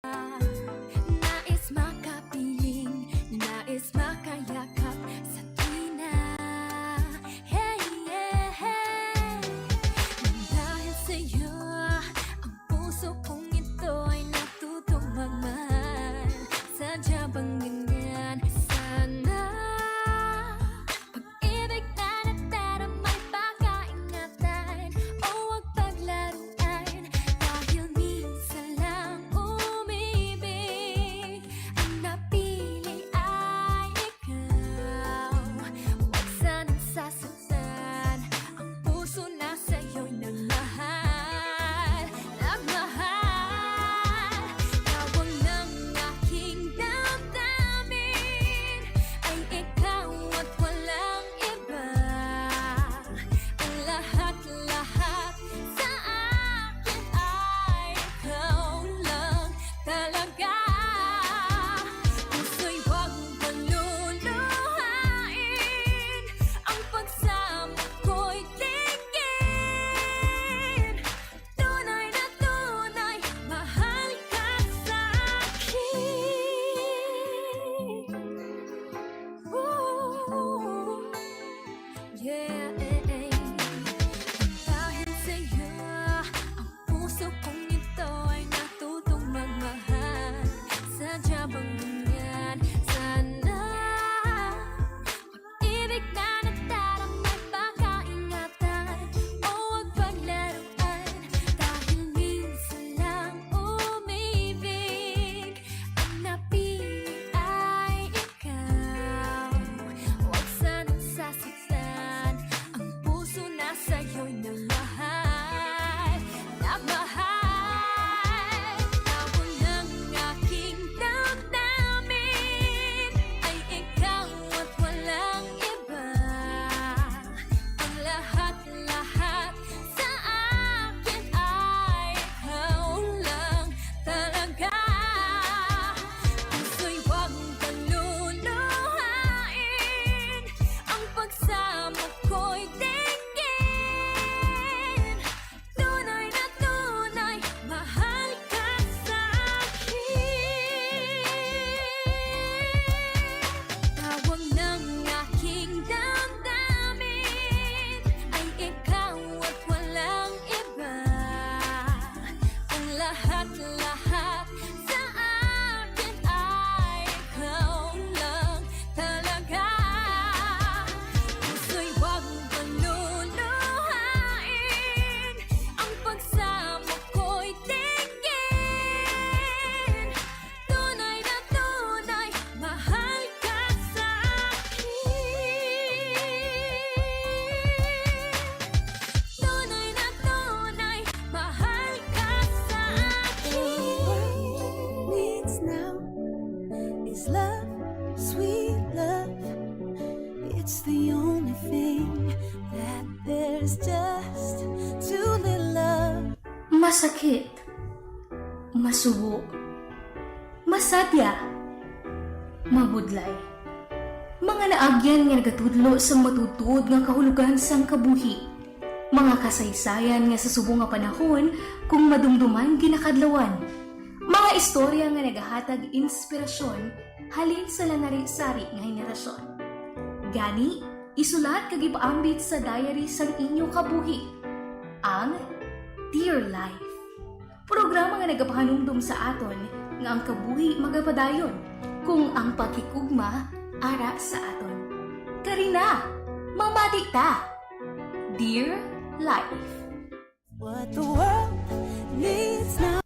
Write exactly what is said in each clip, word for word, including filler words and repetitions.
Nais makapiling, nais makayakap sa tuwina. Hey, yeah, hey. Dahil sa'yo, ang puso kong ito ay natutong magmahal. Sadya bang ganyan? Sana. Pag-ibig na nagdaramay, pagkaingatan o wag paglaruan. Dahil minsan lang umibig, ang napili ay ikaw. Wag sanang sasaktan, ang puso na sa'yo'y nagmahal. Nagmahal, tawag ng aking damdamin ay ikaw at walang iba. Ang lahat-lahat sa akin ay ikaw lang talaga. Puso'y huwag paluluhain, ang pagsamo ko'y tingin. Tunay na tunay, mahal ka sa akin. Ooh, yeah. Dahil sa'yo, ang puso kong ito ay natutong magmahal. Sadya bang ganyan? Sana. Pag-ibig na nagdaramay, pagkaingatan o wag paglaruan. Dahil minsan lang umibig, ang napili ay ikaw. Wag sanang sasaktan, ang puso na sa'yo'y nagmahal. Nagmahal, tawag ng aking damdamin ay ikaw at walang iba. Ang lahat-lahat sa akin ay ikaw lang talaga. Puso'y huwag paluluhain, ang pagsamo ko'y tingin. Tunay na tunay, mahal ka sa akin. Tawag ng aking damdamin ay ikaw at walang iba. Ang lahat-lahat sa akin ay ikaw lang talaga. Puso'y huwag paluluhain, ang pagsamo ko'y tingin. Tunay na tunay, mahal ka sa akin. Tunay na tunay, mahal ka sa akin. Needs now is love, sweet love. It's the only thing that there's just too little of. Masakit, masubo, masadya, mabudlay. Mga naagyan nga nagatudlo sang matuod-tuod nga kahulogan sang kabuhi. Mga kasaysayan nga sa subong nga panahon, kung madumduman, ginakadlawan. Mga istorya nga nagahatag inspirasyon halin sa lanari-sari nga henerasyon. Gani, isulat kag ipaambit sa diary sang inyo kabuhi, ang Dear Life. Programa nga nagapahanumdom sa aton nga ang kabuhi magapadayon kung ang pakigugma ara sa aton. Kari na, mamati ta! Dear Life. What the world needs now.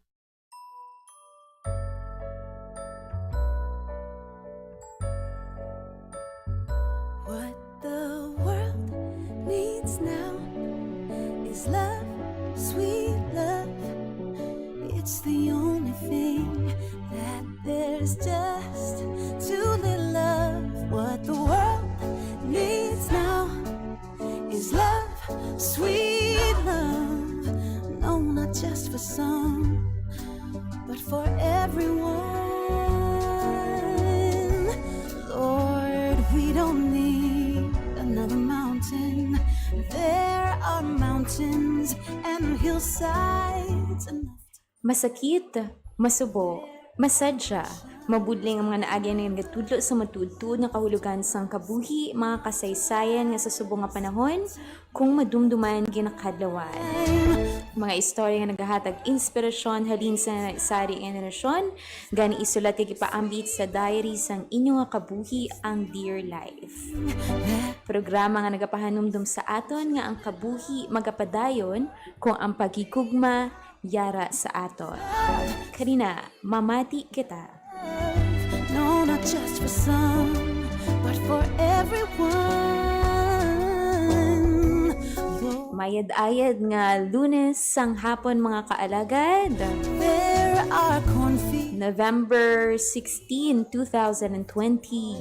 What the world needs now is love, sweet love. It's the only thing that there's just too little of. What the world needs now is love, sweet love. No, not just for some, but for everyone. Lord, we don't need another mountain. There are mountains and hillsides enough. Masakit, masubo, Masadya, mabudling ang mga naagyan nga nagatudlo sa matuod-tuod nga kahulogan sang kabuhi, mga kasaysayan nga sa subong nga panahon, kung madumduman ginakadlawan. Mga istorya nga nagahatag inspirasyon halin sa sari nga henerasyon, gani isulat kag ipaambit sa diary sang inyo nga kabuhi ang Dear Life. Programa nga nagapahanumdom sa aton nga ang kabuhi magapadayon kung ang paghigugma yara sa aton. Kani na, mamati kita. No, not just for some, but for everyone. Mayad-ayad nga Lunes sang hapon, mga kaalagad. There are cornfields. November sixteen, two thousand and twenty.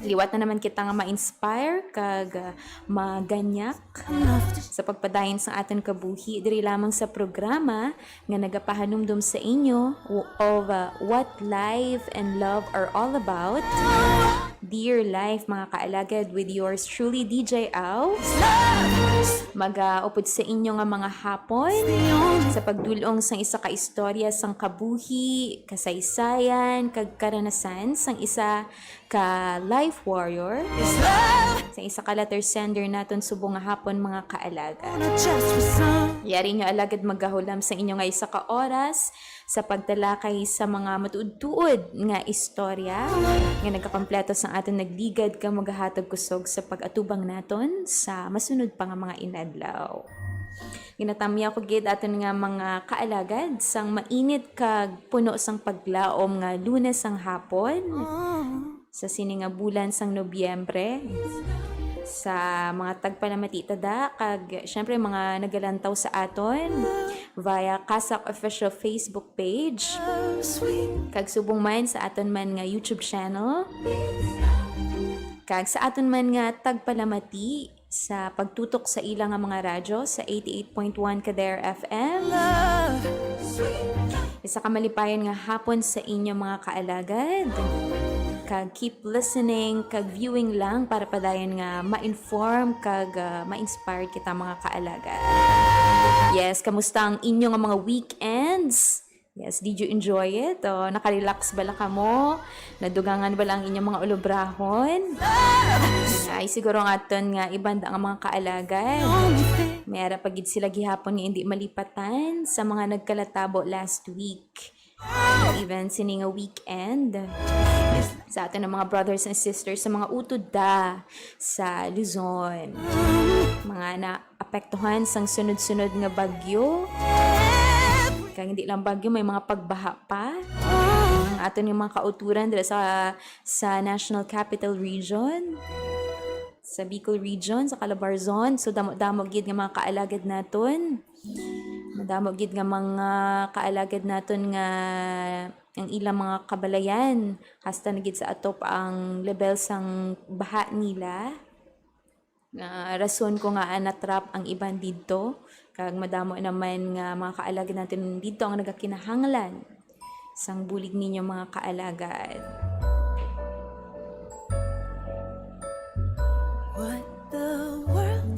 Liwat na naman kita nga ma-inspire kag, ah, maganyak sa pagpadayon sa aton kabuhi diri lamang sa programa nga nagapahanumdom sa inyo of, uh, what life and love are all about. Dear Life, mga kaalagad, with yours truly, D J Au. Magaupod sa inyo nga mga hapon sa pagdulong sang isa ka istorya sang kabuhi, kasaysayan, kag karanasan sang isa ka life warrior, sa isa ka letter sender naton subong nga hapon, mga kaalaga. Yari nyo alagad magkahulam sa inyo nga isa ka oras sa pagtalakay sa mga matuod-tuod nga istorya nga nagkakompleto sang aton nagligad kag magahatag kusog sa pag-atubang naton sa masunod pa nga mga inadlaw. Ginatamya ko gid aton nga mga kaalagad sang mainit kag puno sang paglaom nga Lunes sang hapon sa sini nga bulan sang Nobyembre. Sa mga tagpalamati tada, kag syempre mga nagalantaw sa aton via CASAC official Facebook page, kag subong man sa aton man nga YouTube channel, kag sa aton man nga tagpalamati sa pagtutok sa ila nga mga radyo sa eighty-eight point one Kader F M. Isa ka malipayon nga hapon sa inyo, mga kaalagad. Kag keep listening, kag viewing lang para padayon nga ma-inform kag, ah, ma-inspire kita, mga kaalagad. Yes, kamusta ang inyo nga mga weekends? Yes, did you enjoy it? O, nakarelax bala kamo? Nadugangan bala ang inyong mga ulobrahon? Ay, siguro ang aton nga iban da nga mga kaalagad. May ara pa gid sila gihapon nga hindi malipatan sa mga nagkalatabo last week. Even sini nga weekend. Sa aton nga mga brothers and sisters sa mga utod da sa Luzon. Mga na apektuhan sang sunod-sunod nga bagyo. Kag hindi lang bagyo, may mga pagbaha pa. Ang aton nga mga kauturan dira sa, sa National Capital Region, sa Bicol Region, sa Calabarzon. So, damo-damo gid nga mga kaalagad naton. Madamo gid nga mga kaalagad naton nga ang ilang mga kabalayan, hasta na gid sa atop ang level sang baha nila. Nga rason ko nga, ah, na-trap ang iban didto, kag madamo naman nga mga kaalagad natin didto ang nagakinahanglan sang bulig ninyo, mga kaalagad. What the world.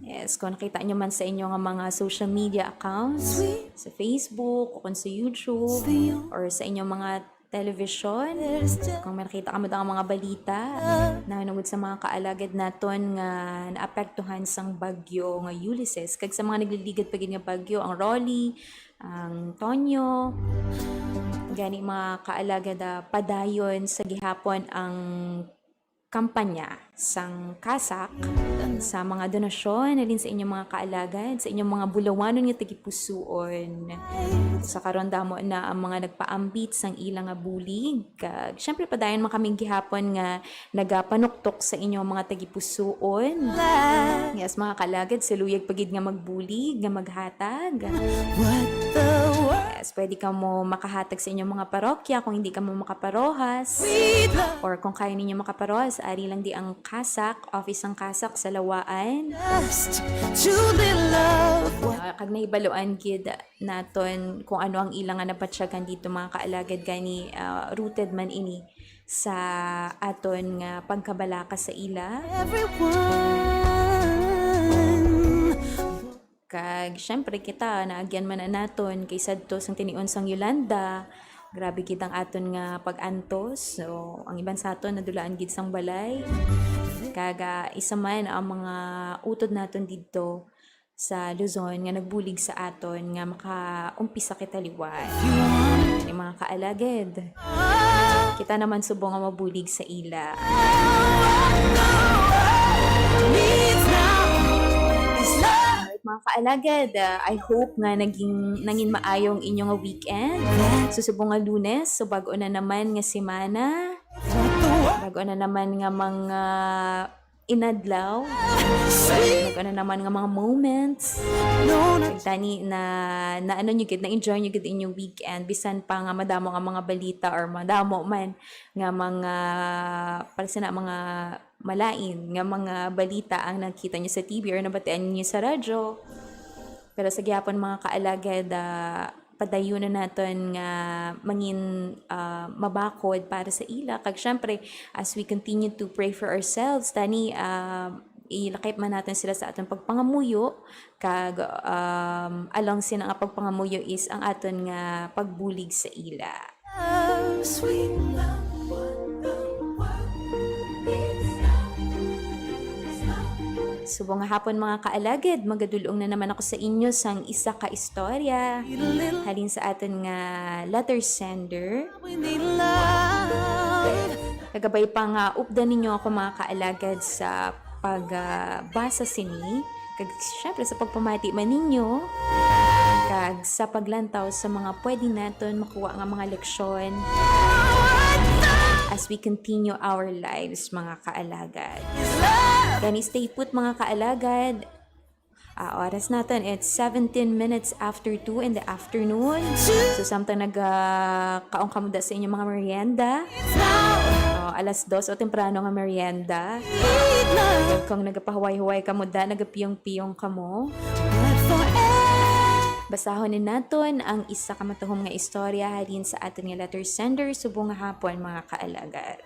Yes, kung nakita nyo man sa inyo nga mga social media accounts, sa Facebook, o kung sa YouTube, or sa inyong mga television, kung may nakita kamo ang mga balita na nangod sa mga kaalagad naton nga naapektuhan sang bagyo nga Ulysses, kag sa mga nagliligad pa gid nga bagyo, ang Rolly, ang Tonyo, gani mga kaalagad, ah, padayon sa gihapon ang kampanya sang CASAC sa mga donasyon halin sa inyong mga kaalagad, sa inyong mga bulawanon nga tagipusuon. Sa karon, damo na ang mga nagpaambit sang ila nga bulig. Kag, syempre, padayon man kami gihapon nga nagapanuktok sa inyong mga tagipusuon. Yes, mga kaalagad, saluyag pa gid nga magbulig, nga maghatag. What the world. Yes, pwede kamo makahatag sa inyong mga parokya kung hindi kamo makaparohas. Or kung kaya ninyo makaparohas, ari lang di ang CASAC, office sang CASAC sa Lawaan. Just to love what. Ah, kag nahibaluan gid naton kung ano ang ila nga nabatyagan dito, mga kaalagad, gani, ah, rooted man ini sa aton nga pagkabalaka sa ila. Everyone. Kag, syempre, kita, naagyan man na naton kay sadto sang tinion sang Yolanda, Grabe gid ang aton nga pag-antos. So, ang iban sa aton nadulaan gid sang balay. Kag, ah, isa man ang mga utod naton didto sa Luzon nga nagbulig sa aton nga makaumpisa kita liwat. Ni mga kaalagad, kita naman subong nga mabulig sa ila. Alright, mga kaalagad, ah, I hope nga naging, nangin maayo ang inyong weekend. So, subong nga Lunes, so bag-o na naman nga semana, bag-o na naman nga mga inadlaw, bag-o na naman nga mga moments. Kag tani na, na ano nyo gid, na-enjoy nyo gid inyong weekend, bisan pa nga madamo nga mga balita or madamo man nga mga, para sa na mga malain nga mga balita ang nakita nyo sa T V or nabatian nyo sa radyo. Pero sa gihapon, mga kaalagad, ah, padayon na naton nga mangin, ah, mabakod para sa ila. Kag syempre, as we continue to pray for ourselves, tani, ah, ilakip man naton sila sa aton pagpangamuyo, kag, um, along sina nga pagpangamuyo is ang aton nga pagbulig sa ila. Love, sweet love, what the world needs now is love. Subong nga hapon, mga kaalagad, magadul-ong na naman ako sa inyo sang isa ka istorya halin sa aton nga letter sender. We need love. Kagabay pa nga updan ninyo ako, mga kaalagad, sa pagbasa sini, kag syempre sa pagpamati man ninyo, kag sa paglantaw sa mga pwede naton makuha nga mga leksyon as we continue our lives, mga kaalagad. Gani, stay put, mga kaalagad. Ah, oras naton, it's seventeen minutes after two in the afternoon. So, samtang nagakaon kamo da sa inyong mga merienda, oh, alas dos o temprano nga merienda. Kung nagapahuway-huway kamo da, nagapiyong-piyong kamo, basahon ni naton ang isa ka matuhom nga istorya halin sa aton nga letter sender subong nga hapon, mga kaalagad.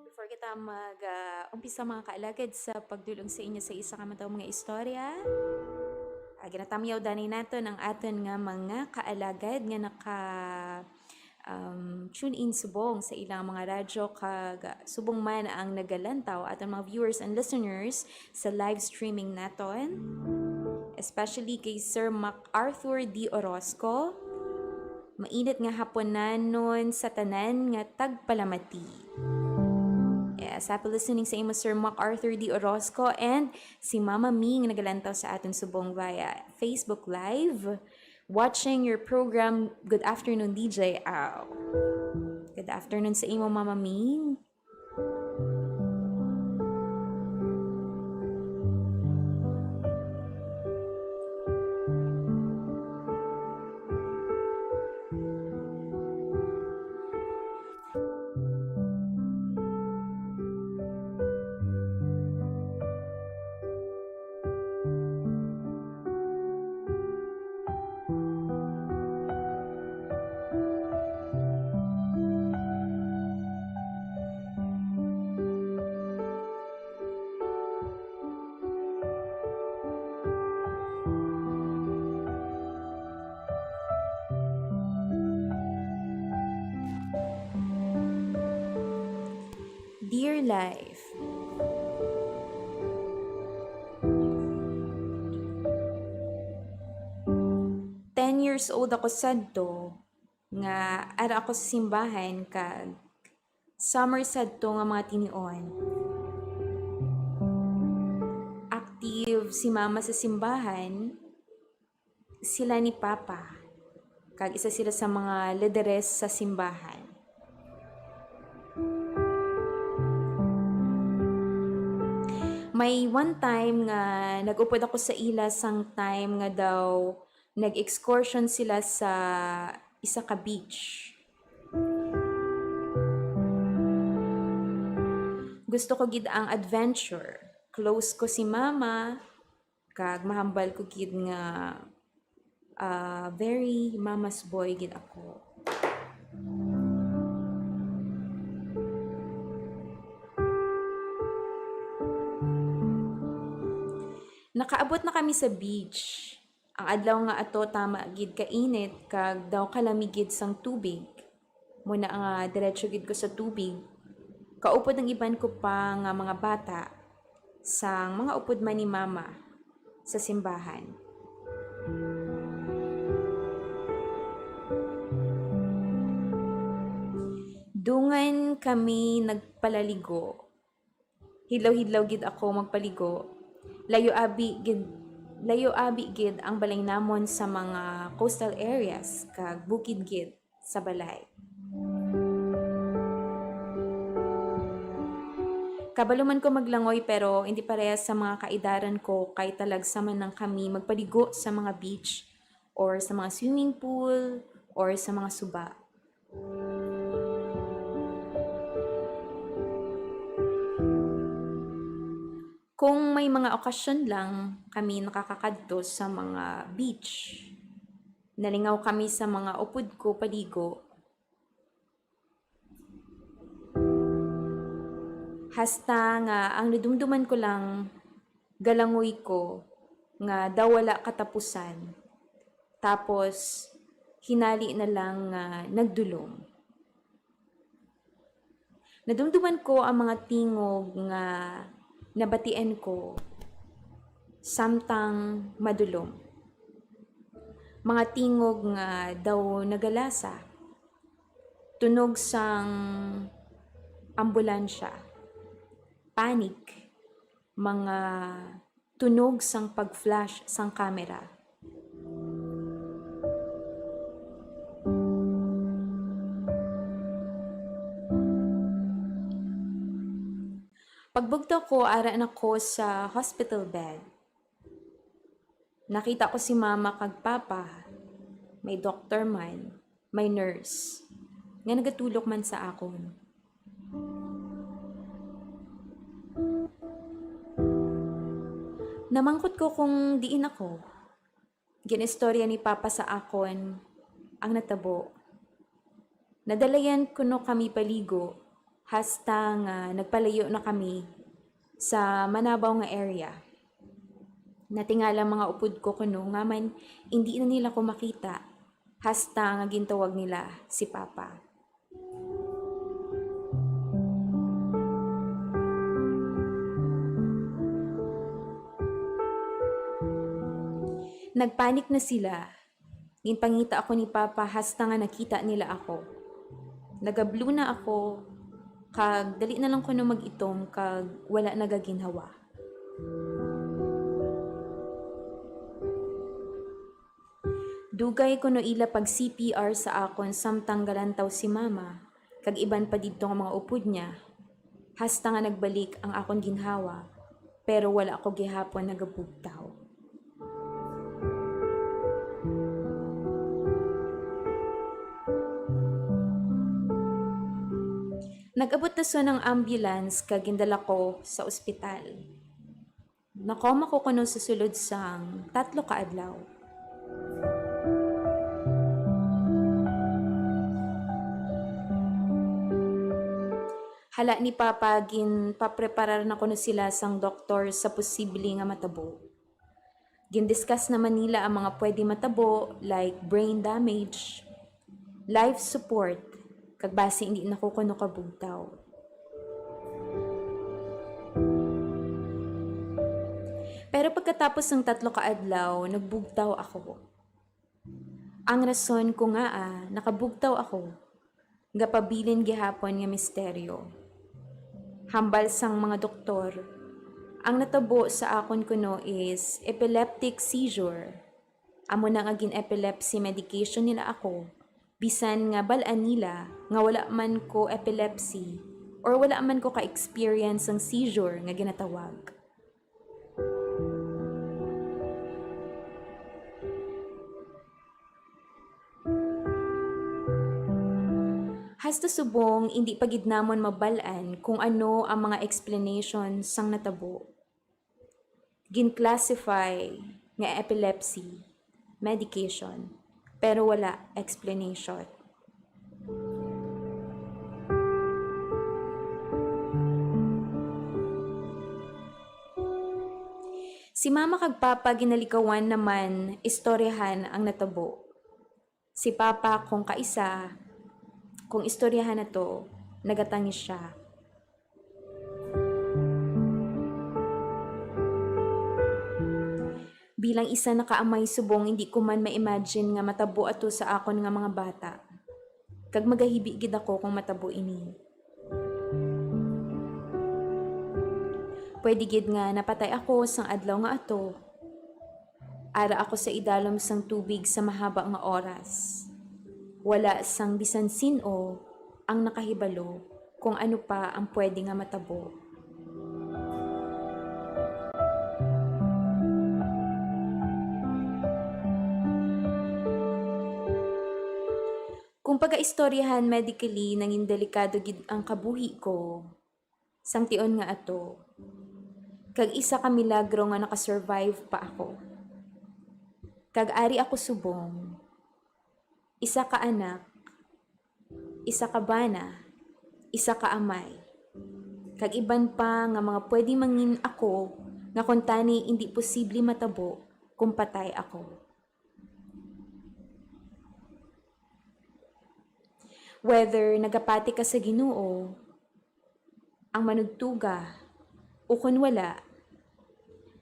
Before kita mag, ah, umpisa, mga kaalagad, sa pagdulong sa inyo sa isa ka matuhom nga istorya, ah, ginatamyaw danay naton ang aton nga mga kaalagad nga naka, um, tune in subong sa ilang mga radyo, kag subong man ang nagalantaw, aton mga viewers and listeners sa live streaming naton, especially kay Sir MacArthur D. Orozco. Mainit nga hapunanon sa tanan nga tagpalamati. Yes, happy listening sa imo, Sir MacArthur D. Orozco, and si Mama Ming nagalantaw sa aton subong via Facebook Live, watching your program. Good afternoon, D J. Aw. Good afternoon sa imo, Mama Ming. Dear life. Ten years old ako sadto nga ara ako sa simbahan, kag summer sadto nga mga tinion. Active si mama sa simbahan, sila ni papa. kag isa sila sa mga lideres sa simbahan. May one time nga nag-upod ako sa ila sang time nga daw nag-excursion sila sa isa ka beach. Gusto ko gid ang adventure. Close ko si mama, kag mahambal ko gid nga, ah, very mama's boy gid ako. Nakaabot na kami sa beach. Ang adlaw nga ato tama gid kainit kag daw kalami gid sang tubig. Muna nga diretso gid ko sa tubig. Kaupod ang iban ko pa nga mga bata sang mga upod man ni mama sa simbahan. Dungan kami nagpalaligo. Hidlaw-hidlaw gid ako magpaligo. Layo abi gid, layo abi gid ang balay namon sa mga coastal areas kag bukid gid sa balay. Kabalo man ko maglangoy, pero hindi parehas sa mga kaedaran ko kay talagsa man lang kami magpaligo sa mga beach or sa mga swimming pool or sa mga suba. Kung may mga okasyon lang kami nakakakadto sa mga beach, nalingaw kami sa mga upod ko paligo. Hasta nga ang nadumduman ko lang, galangoy ko nga daw wala katapusan. Tapos, hinali na lang nga nagdulom. Nadumduman ko ang mga tingog nga nabatian ko samtang madulom. Mga tingog nga daw nagalasa. Tunog sang ambulansya. Panic. Mga tunog sang pag-flash sang kamera. Pagbugtaw ko, ara na ko sa hospital bed. Nakita ko si mama kag papa, may doktor man, may nurse, nga nagatulok man sa akon. Namangkot ko kung diin ako. Ginistorya ni Papa sa akon ang natabo. Nadalayan kuno kami paligo hasta nga nagpalayo na kami sa manabaw nga area. Natingala ang mga upod ko kuno nga man indi na nila ko makita hasta nga gintawag nila si Papa. Nagpanik na sila. Ginpangita ako ni Papa hasta nga nakita nila ako. Nagablo na ako, kag dali na lang kuno mag-itom kag wala nagaginhawa. Dugay kuno ila pag C P R sa akon samtang galantaw si Mama kag iban pa didto nga mga upod niya, hasta nga nagbalik ang akon ginhawa, pero wala ako gihapon nagabugtaw. Nag-abot dason ang ambulance kag gindala ko sa ospital. Nakoma ko kuno sa sulod sang tatlo ka adlaw. Hala ni Papa, ginpapreparar na kuno sila sang doktor sa posible nga matabo. Gindiscuss naman nila ang mga pwede matabo, like brain damage, life support, kag basi hindi na ko kuno kabugtaw. Pero pagkatapos ng tatlo ka adlaw, nagbugtaw ako. Ang rason ko nga, ah, nakabugtaw ako, gapabilin gihapon nga misteryo. Hambal sang mga doktor, ang natabo sa akon kuno is epileptic seizure. Amo na nga gin-epilepsy medication nila ako, bisan nga bal-an nila nga wala man ko epilepsy or wala man ko ka-experience sang seizure nga ginatawag. Hasta subong, indi pa gid namon mabal-an kung ano ang mga explanation sang natabo. Gin-classify nga epilepsy medication, pero wala explanation. Si Mama kag Papa ginalikawan naman istoryahan ang natabo. Si Papa, kung kaisa, kung istoryahan nato, nagatangis sia. Bilang isa na ka amay, subong indi ko man ma-imagine nga matabo ato sa akon nga mga bata. Kag magahibi gid ako kung matabo ini. Pwede gid nga napatay ako sang adlaw nga ato. Ara ako sa idalom sang tubig sa mahaba nga oras. Wala sang bisan sin-o ang nakahibalo kung ano pa ang pwede nga matabo. Kung pagaistoryahan medically, nangin delikado gid ang kabuhi ko sang tion nga ato. Kag isa ka milagro nga nakasurvive pa ako. Kag ari ako subong, isa ka anak, isa ka bana, isa ka amay, kag iban pa nga mga pwede mangin ako nga kuntani indi posible matabo kung patay ako. Whether nagapati ka sa Ginoo, ang manugtuga, ukon wala,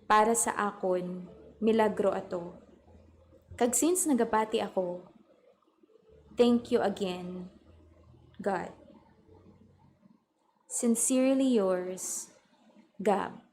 para sa akon, milagro ato. Kag since nagapati ako, thank you again, God. Sincerely yours, Gab.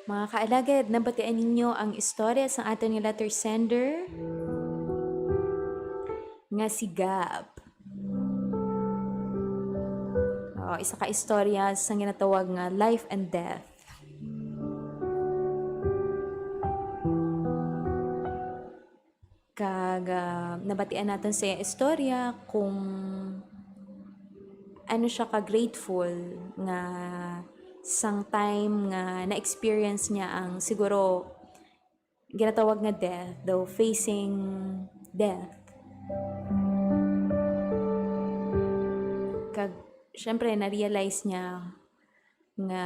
Mga kaalagad, nabatian ninyo ang istorya sa aton nga letter sender nga si Gab. Oh, isa ka istorya sa ginatawag nga life and death. Kag, ah, nabatian naton sa iya istorya kung ano siya ka-grateful nga sang time nga na-experience niya ang siguro ginatawag nga death, though facing death. Kag, syempre, na-realize niya nga,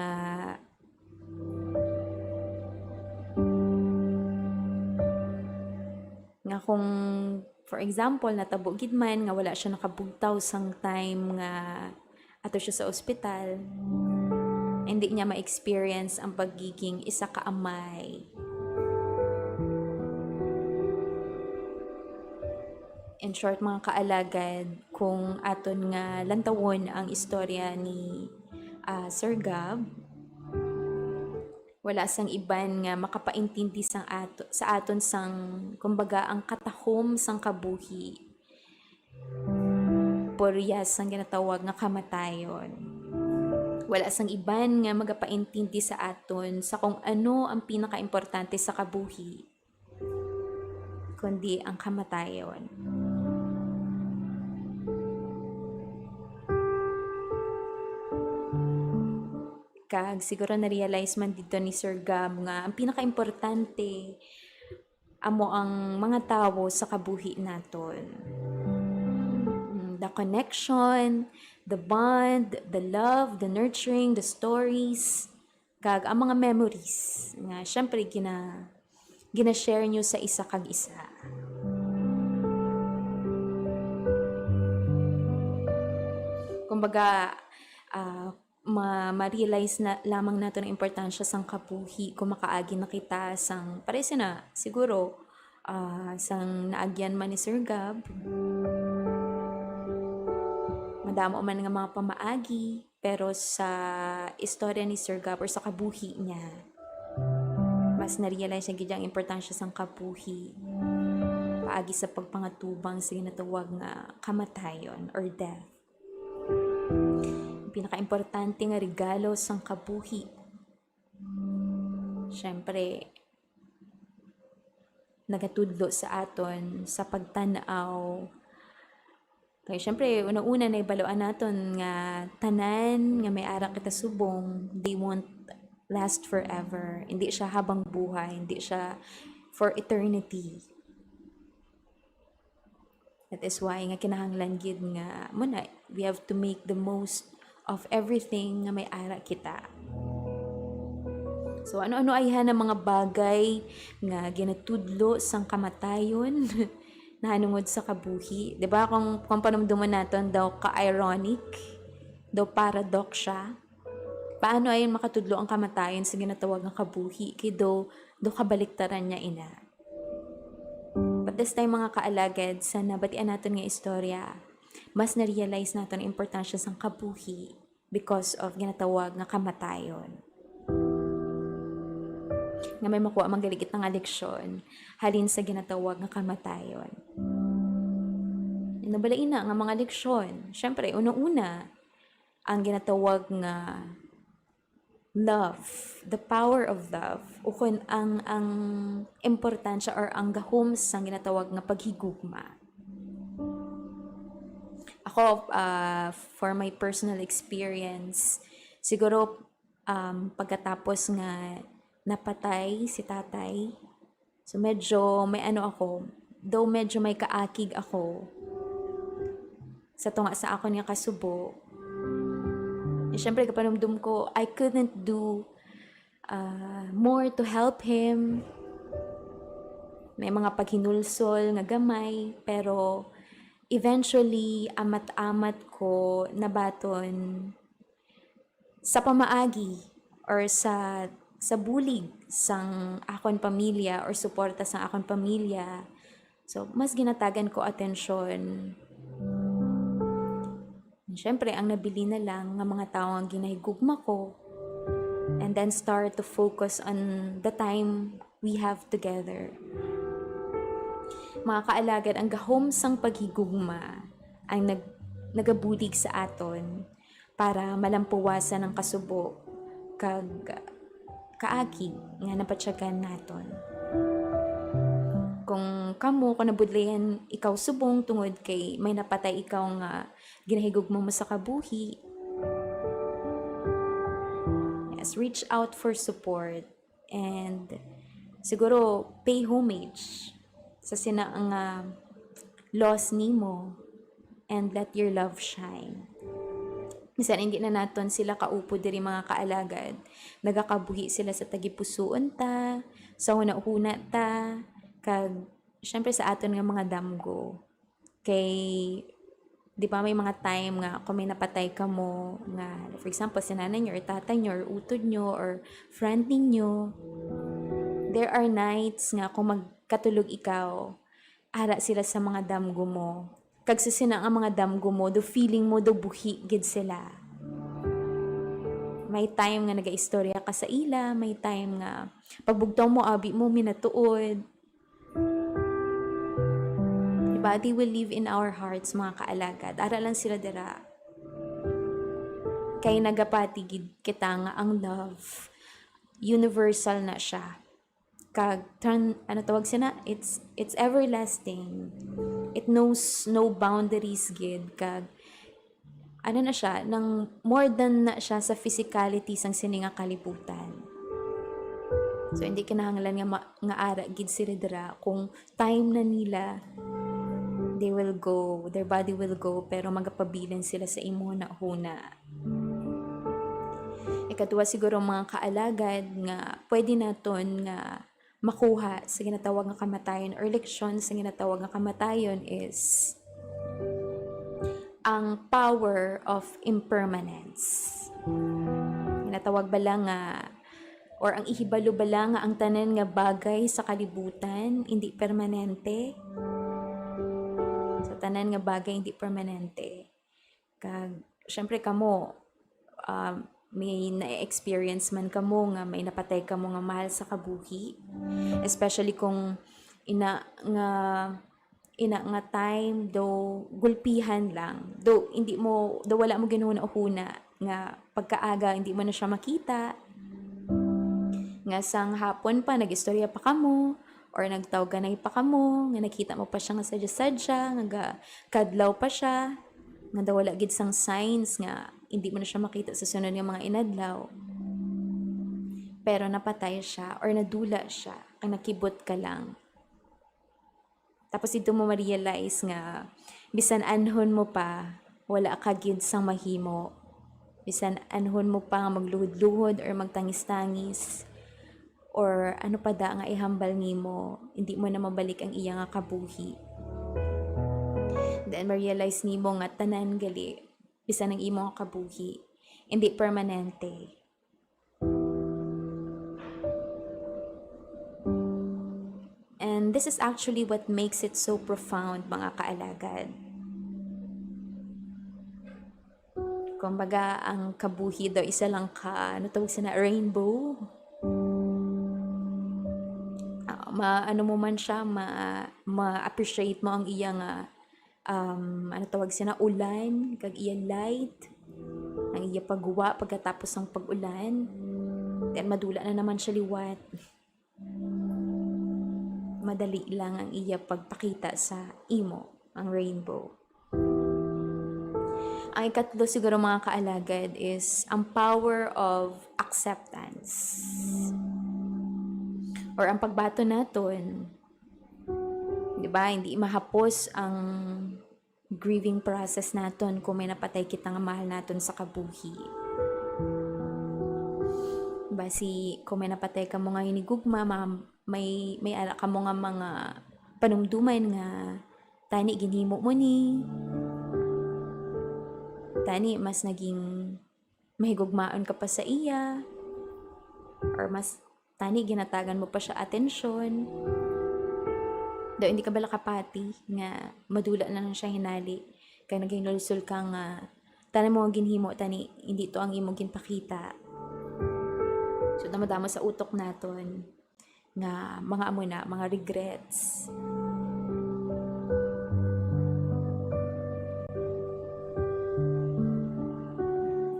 nga kung, for example, natabo gid man nga wala siya nakabugtaw sang time nga ato siya sa ospital, hindi niya ma-experience ang pagiging isa ka amay. In short, mga kaalagad, kung aton nga lantawon ang istorya ni, ah, Sir Gab, wala sang iban nga makapaintindi sang ato, sa aton sang, kumbaga, ang katahom sang kabuhi, purya sang ginatawag nga kamatayon. Wala sang iban nga magapaintindi sa aton sa kung ano ang pinakaimportante sa kabuhi, kundi ang kamatayon. Kag siguro na-realize man dito ni Sir Gab nga ang pinakaimportante amo ang mga tawo sa kabuhi naton. Mm, the connection, the bond, the love, the nurturing, the stories, kag ang mga memories nga syempre gina-, gina-share nyo sa isa kag isa. Kumbaga, ah, ma-, ma-realize na lamang nato ang importansya sang kabuhi kung makaagi na kita sang, pareho na, siguro, ah, sang naagyan man ni Sir Gab. Madamo man nga mga pamaagi, pero sa istorya ni Sir Gab or sa kabuhi niya, mas na-realize niya gid ang importansya sang kabuhi paagi sa pagpangatubang sa ginatawag nga kamatayon or death. Ang pinakaimportante nga regalo sang kabuhi, syempre, nagatudlo sa aton sa pagtan-aw. Kay, syempre, una-una, nahibaluan naton nga tanan nga may ara kita subong, they won't last forever. Hindi siya habang buhay, hindi siya for eternity. That is why nga kinahanglan gid nga, mo na, we have to make the most of everything nga may ara kita. So, ano-ano ayhan ang mga bagay nga ginatudlo sang kamatayon nahanungod sa kabuhi? Di ba, kung, kung panumduman naton, daw ka-ironic, daw paradox siya. Paano ay makatudlo ang kamatayon sa ginatawag nga kabuhi? Kay daw, daw kabaliktaran niya ina. But this time, mga kaalagad, sa nabatian naton nga istorya, mas na-realize naton ang importansya sang kabuhi because of ginatawag nga kamatayon. Nga may makuha man gali kita nga leksyon halin sa ginatawag nga kamatayon. Ano bala ina nga mga leksyon? Syempre, una-una, ang ginatawag nga love, the power of love, ukon ang, ang importansya or ang gahom sang ginatawag nga paghigugma. Ako, ah, for my personal experience, siguro, um, pagkatapos nga napatay si tatay, so medyo may ano ako, though medyo may kaakig ako sa tunga sa akon nga kasubo. Eh, syempre, kapanumdum ko, I couldn't do, ah, more to help him. May mga paghinulsol nga gamay, pero eventually, amat-amat ko nabaton sa pamaagi or sa, sa bulig sang akon pamilya or suporta sang akon pamilya. So, mas ginatagan ko atensyon. Siyempre, ang nabilin na lang nga mga tawo ang ginahigugma ko, and then start to focus on the time we have together. Mga kaalagad, ang gahom sang paghigugma ang nag-, nagabulig sa aton para malampuwasan ang kasubo kag kaakig nga napatyagan naton. Kung kamo, kung nabudlayan ikaw subong tungod kay may napatay ikaw nga ginahigugma mo sa kabuhi, yes, reach out for support and siguro pay homage sa sina nga loss nimo and let your love shine. Bisan hindi na naton sila kaupod diri, mga kaalagad, nagakabuhi sila sa tagipusuon ta, sa hunahuna ta, kag syempre sa aton nga mga damgo. Kay, di ba, may mga time nga kung may napatay kamo nga, for example, si nanay nyo or tatay nyo or utod nyo or friend ninyo, there are nights nga kung magkatulog ikaw, ara sila sa mga damgo mo. Kag sa sina nga mga damgo mo, do feeling mo do buhi gid sila. May time nga nagaistorya ka sa ila, may time nga pagbugtaw mo, abi mo, minatuod. Diba? They will live in our hearts, mga kaalagad. Ara lang sila dira. Kay nagapati gid kita nga ang love, universal na siya. Kag turn, ano tawag sina? It's, it's everlasting. It knows no boundaries gid. Kag, ano na siya, nang more than na siya sa physicality sang sini nga kalibutan. So, hindi kinahanglan nga ma-, nga ara gid sila dira kung time na nila, they will go, their body will go, pero magapabilin sila sa imo hunahuna. Ikadua siguro, mga kaalagad, nga pwede naton nga makuha sa ginatawag nga kamatayon or leksyon sa ginatawag nga kamatayon is ang power of impermanence. Ginatawag bala nga, or ang ihibalo bala nga ang tanan nga bagay sa kalibutan hindi permanente? So, tanan nga bagay hindi permanente. Kag, syempre, kamo, um, may na-experience man kamo nga may napatay kamo nga mahal sa kabuhi. Especially kung ina nga, ina nga time, do gulpihan lang. Do hindi mo, do wala mo ginhuna-huna nga pagkaaga, hindi mo na siya makita. Nga sang hapon pa, nag-istorya pa kamo, or nagtawganay pa kamo, nga nakita mo pa siya nga sadya-sadya, nga ga-, kadlaw pa siya, nga daw wala gid sang signs nga hindi mo na siya makita sa sunod nga mga inadlaw. Pero napatay siya or nadula siya, kag nakibot ka lang. Tapos dito mo ma-realize nga bisan anhon mo pa, wala ka gid sang mahimo. Bisan anhon mo pa nga magluhod-luhod or magtangis-tangis, or ano pa da nga ihambal nimo, hindi mo na mabalik ang iya nga kabuhi. Then ma-realize nimo nga tanan gali, bisan ang imo nga kabuhi, hindi permanente. And this is actually what makes it so profound, mga kaalagad. Kumbaga, ang kabuhi daw isa lang ka, ano tawag sina, rainbow. Ah, ma-, ano mo man siya, ma-, ma-appreciate mo ang iya nga, um, ano tawag sina, ulan, kag iya light, ang iya pagwa pagkatapos ng pag-ulan. Then, madula na naman siya liwat. Madali lang ang iya pagpakita sa imo, ang rainbow. Ang ikatlo siguro, mga kaalagad, is ang power of acceptance. Or ang pagbaton naton, di ba, hindi mahapos ang grieving process naton kung may napatay kita nga mahal naton sa kabuhi. Basi, kung may napatay kamo nga hinigugma, ma-, may, may ara kamo nga mga panumduman nga, "Tani, ginhimo mo ni. Tani, mas naging mahigugmaon ka pa sa iya." Or mas, tani, ginatagan mo pa siya atensyon. Daw hindi ka bala kapati nga madula na lang siya hinali, kay naghinulsol ka nga tanan mo nga ginhimo, tani, hindi to ang imo ginpakita. So, damo-damo sa utok naton nga mga amo na, mga regrets.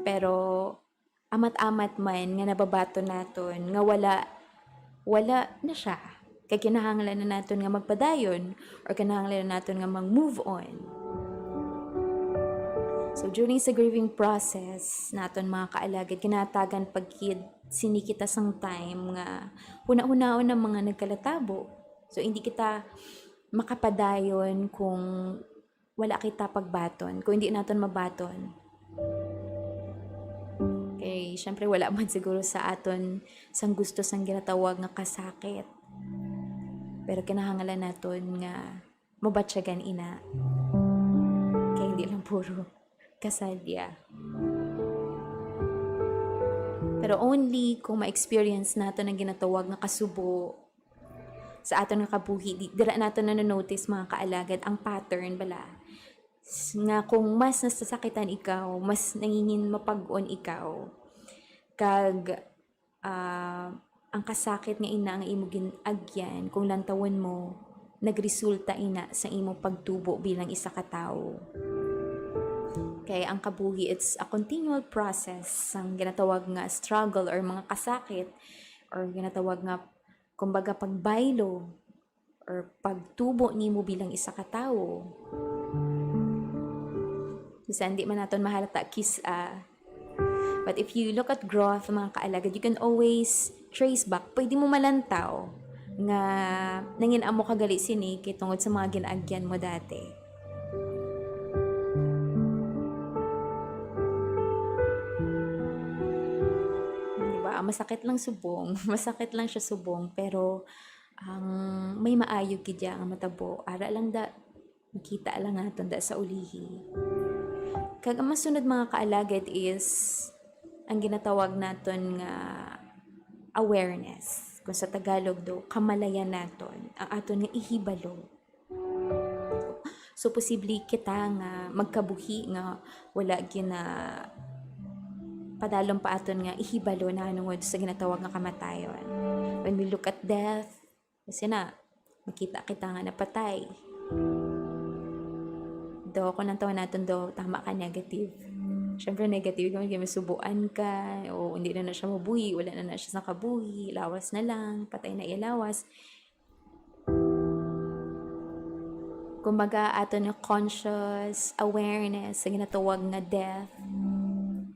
Pero amat-amat man nga nababaton naton nga wala, wala na siya. Kay kinahanglan na naton nga magpadayon or kinahanglan na naton nga mag-move on. So, during sa grieving process naton, mga kaalagad, ginatagan pa gid sini kita sang time nga hunahunaon ang mga nagkalatabo. So, hindi kita makapadayon kung wala kita pagbaton, kung hindi naton mabaton. Kay, syempre, wala man siguro sa aton sang gusto sang ginatawag nga kasakit. Pero kinahanglan naton nga mabatyagan ina. Kay hindi lang puro kasadya. Pero only kung ma-experience naton ang ginatawag nga kasubo, Sa aton nga kabuhi, di, dira nato na notice, mga kaalagad, ang pattern bala. S-, nga kung mas nasasakitan ikaw, mas nangingin mapag-on ikaw. Kag, ah, ang kasakit nga ina nga imo gin-agyan, kung lantawon mo, nagresulta ina sa imo pagtubo bilang isa ka tawo. Kay ang kabuhi, it's a continual process sang ginatawag nga struggle or mga kasakit or ginatawag nga, kumbaga, pagbaylo or pagtubo nimo bilang isa ka tawo. Bisan di man naton mahalata kis-a. But if you look at growth, mga kaalagad, you can always trace back. Pwede mo malantaw nga nangin-amo ka gali sini kay tungod sa mga gin-agyan mo dati. Di ba? Masakit lang subong. Masakit lang siya subong, pero ang may maayo gid ya nga matabo. Ara lang da, makita lang naton da sa ulihi. Kag ang masunod, mga kaalagad, is ang ginatawag naton nga awareness. Kung sa Tagalog do, kamalayan naton, ang aton nga ihibalo. So, posible kita nga magkabuhi nga wala gina-, padalom pa aton nga ihibalo nahanungod sa ginatawag nga kamatayon. When we look at death, kasi na, makita kita nga napatay. Do, kung ang tawag naton do, tama ka, negative. Siyempre, negative ka, may masubuan ka, o hindi na na siya mabuhi, wala na na siya sa kabuhi, lawas na lang, patay na iya lawas. Kumbaga, aton nga conscious awareness sa ginatawag nga death,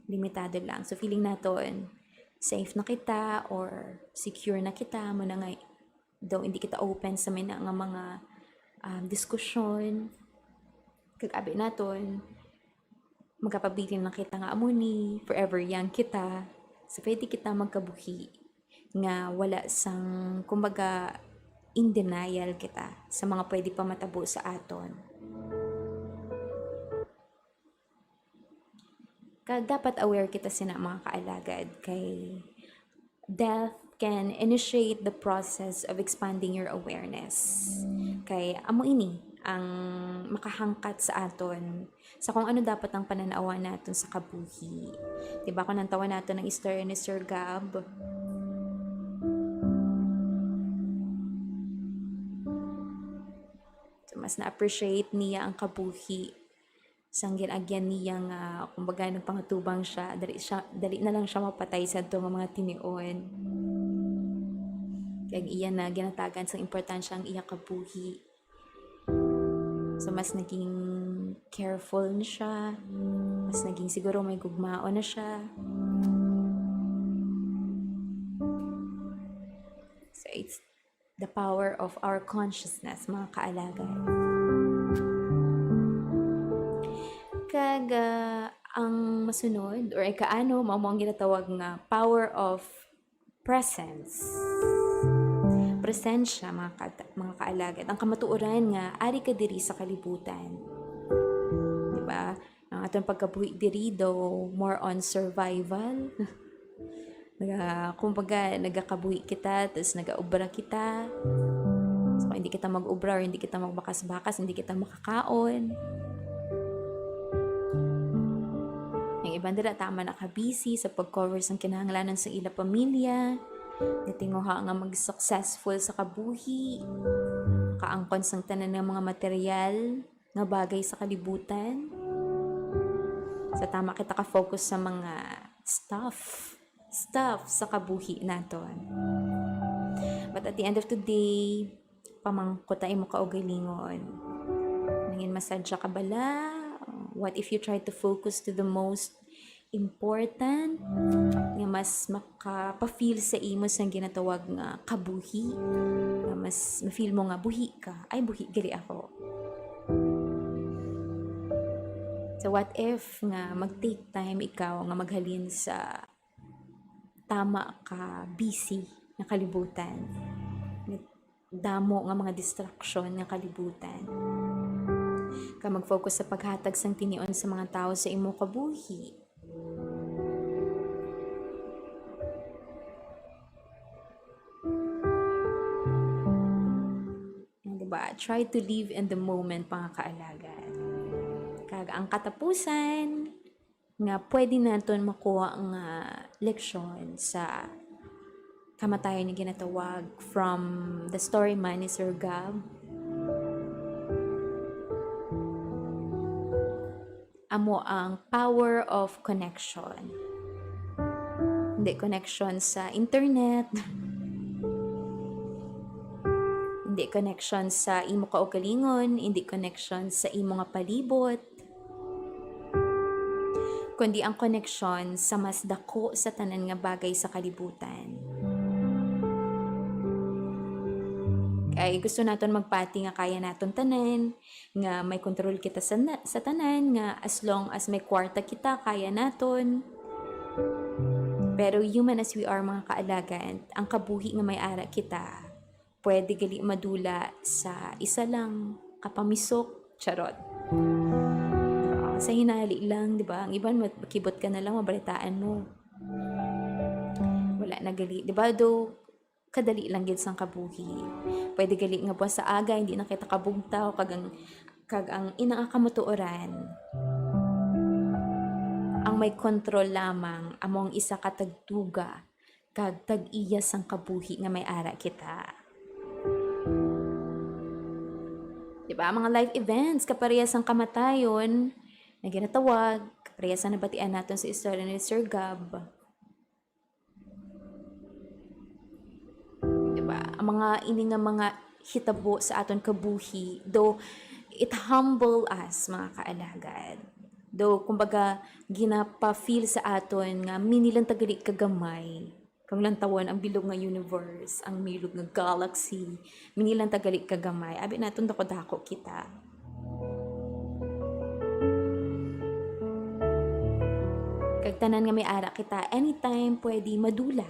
limitado lang. So, feeling naton, safe na kita or secure na kita, mo na nga, daw hindi kita open sa may na nga mga, um, diskusyon. Kag abi naton, magapabilin lang kita nga amo ni, forever young kita. So, pwede kita magkabuhi nga wala sang, kumbaga, in denial kita sa mga pwede pa matabo sa aton. Kag dapat aware kita sina, mga kaalagad, kay death can initiate the process of expanding your awareness. Kay amo ini ang makahangkat sa aton sa kung ano dapat ang panan-awan naton sa kabuhi. Di ba, kung nantawan naton ang istorya ni Sir Gab, so, mas na-appreciate niya ang kabuhi sang gin-agyan niya nga, kumbaga, nagpangatubang siya, dali siya, dali na lang siya mapatay sa ato nga mga tinion. Kag iya na ginatagan sang importansya ang iya kabuhi. So, mas naging careful na siya. Mas naging siguro may gugmaon na siya. So, it's the power of our consciousness, mga kaalagad. Kag, ah, ang masunod, or ikaano, mao mo ang ginatawag nga power of presence. Presensya, mga ka-, mga kaalagad. Ang kamatuoran nga ari ka diri sa kalibutan. Di ba? Ang aton pagkabuhi diri daw more on survival. Naga-, kumbaga, nagakabuhi kita, tas nagaobra kita. So, kung hindi kita mag-obra or hindi kita magbakas-bakas, hindi kita makakaon. Ang iban dira, tama na ka busy sa pag-cover sang kinahanglanan sa ila pamilya. Natinguha nga mag-successful sa kabuhi. Kaangkon sang tanan nga mga material nga bagay sa kalibutan. Sa tama kita ka-focus sa mga stuff, stuff sa kabuhi naton. But at the end of the day, pamangkot ang imo kaugalingon. Nangin masadya ka bala? What if you try to focus to the most important nga mas makapa-feel sa imo sang ginatawag nga kabuhi, nga mas ma-feel mo nga buhi ka, ay, buhi gali ako. So, what if nga mag-take time ikaw nga maghalin sa tama ka busy nga kalibutan? Damo nga mga distraction nga kalibutan. Ka mag-focus sa paghatag sang tinion sa mga tawo sa imo kabuhi. Try to live in the moment, mga kaalagad. Kag ang katapusan nga pwede naton makuha nga leksyon sa kamatayon nga ginatawag from the story man ni Sir Gab, amo ang power of connection. Hindi connection sa internet. Hindi connection sa imo kaugalingon, hindi connection sa imo nga palibot, kundi ang connection sa mas dako sa tanan nga bagay sa kalibutan. Kay gusto naton magpati nga kaya naton tanan, nga may control kita sa na-, sa tanan, nga as long as may kwarta kita, kaya naton. Pero human as we are, mga kaalagad, ang kabuhi nga may ara kita, pwede gali madula sa isa lang kapamisok. Charot. Ah, sa hinali lang, di ba? Ang iban, mat-, makibot ka na lang, mabalitaan mo. Wala na gali. Di ba? Though, kadali lang gid sang kabuhi. Pwede gali nga buwas sa aga, hindi na kita kabugtaw, kag ang, kag ang ina nga kamatuoran. Ang may kontrol lamang amo ang isa ka tagtuga kag tag-iya sang kabuhi nga may ara kita. Di ba? Mga life events, kaparehas sang kamatayon, nga ginatawag, kaparehas sang nabatian naton sa istorya ni Sir Gab. Di ba? Ang mga ini nga mga hitabo sa aton kabuhi, though it humble us, mga kaalagad. Though, kumbaga, ginapa-feel sa aton nga mini lang ta gali kagamay. Kung lantawon ang bilog nga universe, ang bilog nga galaxy, mini lang ta gali kagamay. Abi naton dako-dako kita. Kag tanan nga may ara kita, anytime pwede madula.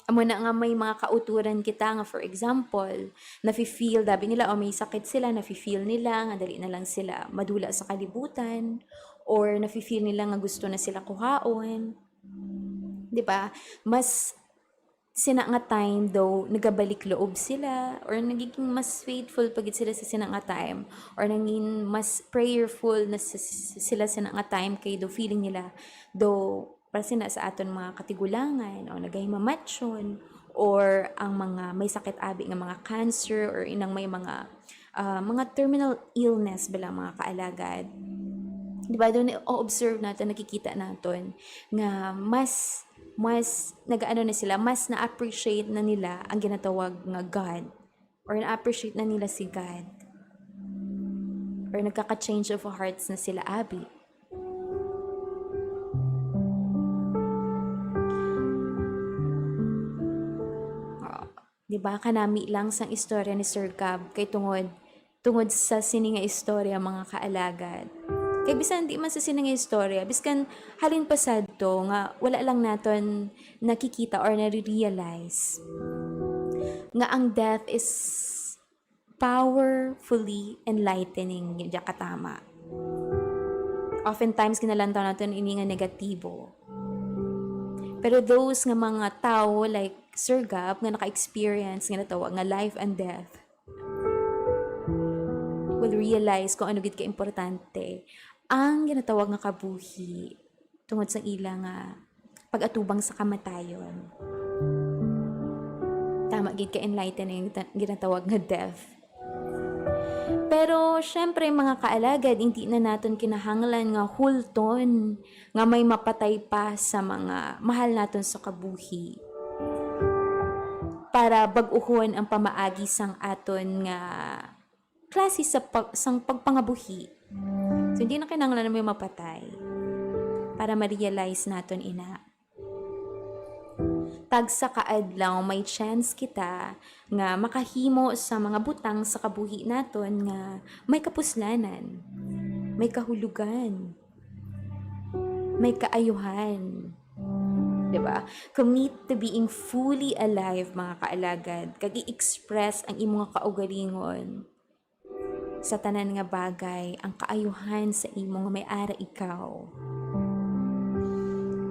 Amo na nga may mga kauturan kita nga, for example, nafe-feel, dabi nila, o may sakit sila, nafe-feel nila nga dali na lang sila madula sa kalibutan, or nafe-feel nila nga gusto na sila kuhaon. Di ba? Mas sina nga time daw nagabalik loob sila, or nagiging mas faithful pa gid sila sa sina nga time, or naging mas prayerful na s-, s-, sila sina nga time, kay daw feeling nila daw para sina sa aton mga katigulangan, o nagahimamatyon, or ang mga may sakit abi nga mga cancer, or inang may mga, ah, mga terminal illness bala, mga kaalagad. Di ba, daw na-observe naton, nakikita naton nga mas, mas nagaano na sila, mas na-appreciate na nila ang ginatawag nga God, or na-appreciate na nila si God, or nagkaka-change of hearts na sila abi. Ah, di ba, kanami lang sang istorya ni Sir Gab, kay tungod, tungod sa sini nga istorya, mga kaalagad. Kay bisan di man sa sini nga istorya, biskan halin pa sadto nga wala lang naton nakikita or nare-realize nga ang death is powerfully enlightening, yun diya katama. Oftentimes, ginalantaw naton ini nga negatibo. Pero those nga mga tawo like Sir Gab nga naka-experience nga natawag nga life and death, will realize kung ano gid ka importante ang ginatawag nga kabuhi tungod sa ila nga pag-atubang sa kamatayon. Tama gid ka enlighten ang gita-, ginatawag nga death. Pero, syempre, mga kaalagad, hindi na naton kinahanglan nga hulton nga may mapatay pa sa mga mahal naton sa kabuhi para bag-uhon ang pamaagi sang aton nga klase sa pag-, sang pagpangabuhi. So, hindi na kinahanglan na may mapatay para ma-realize naton ina. Tagsa ka adlaw may chance kita nga makahimo sa mga butang sa kabuhi naton nga may kapuslanan, may kahulogan, may kaayuhan. Di ba? Commit to being fully alive, mga kaalagad, kag i-express ang imo nga kaugalingon sa tanan nga bagay, ang kaayuhan sa imo nga may ara ikaw.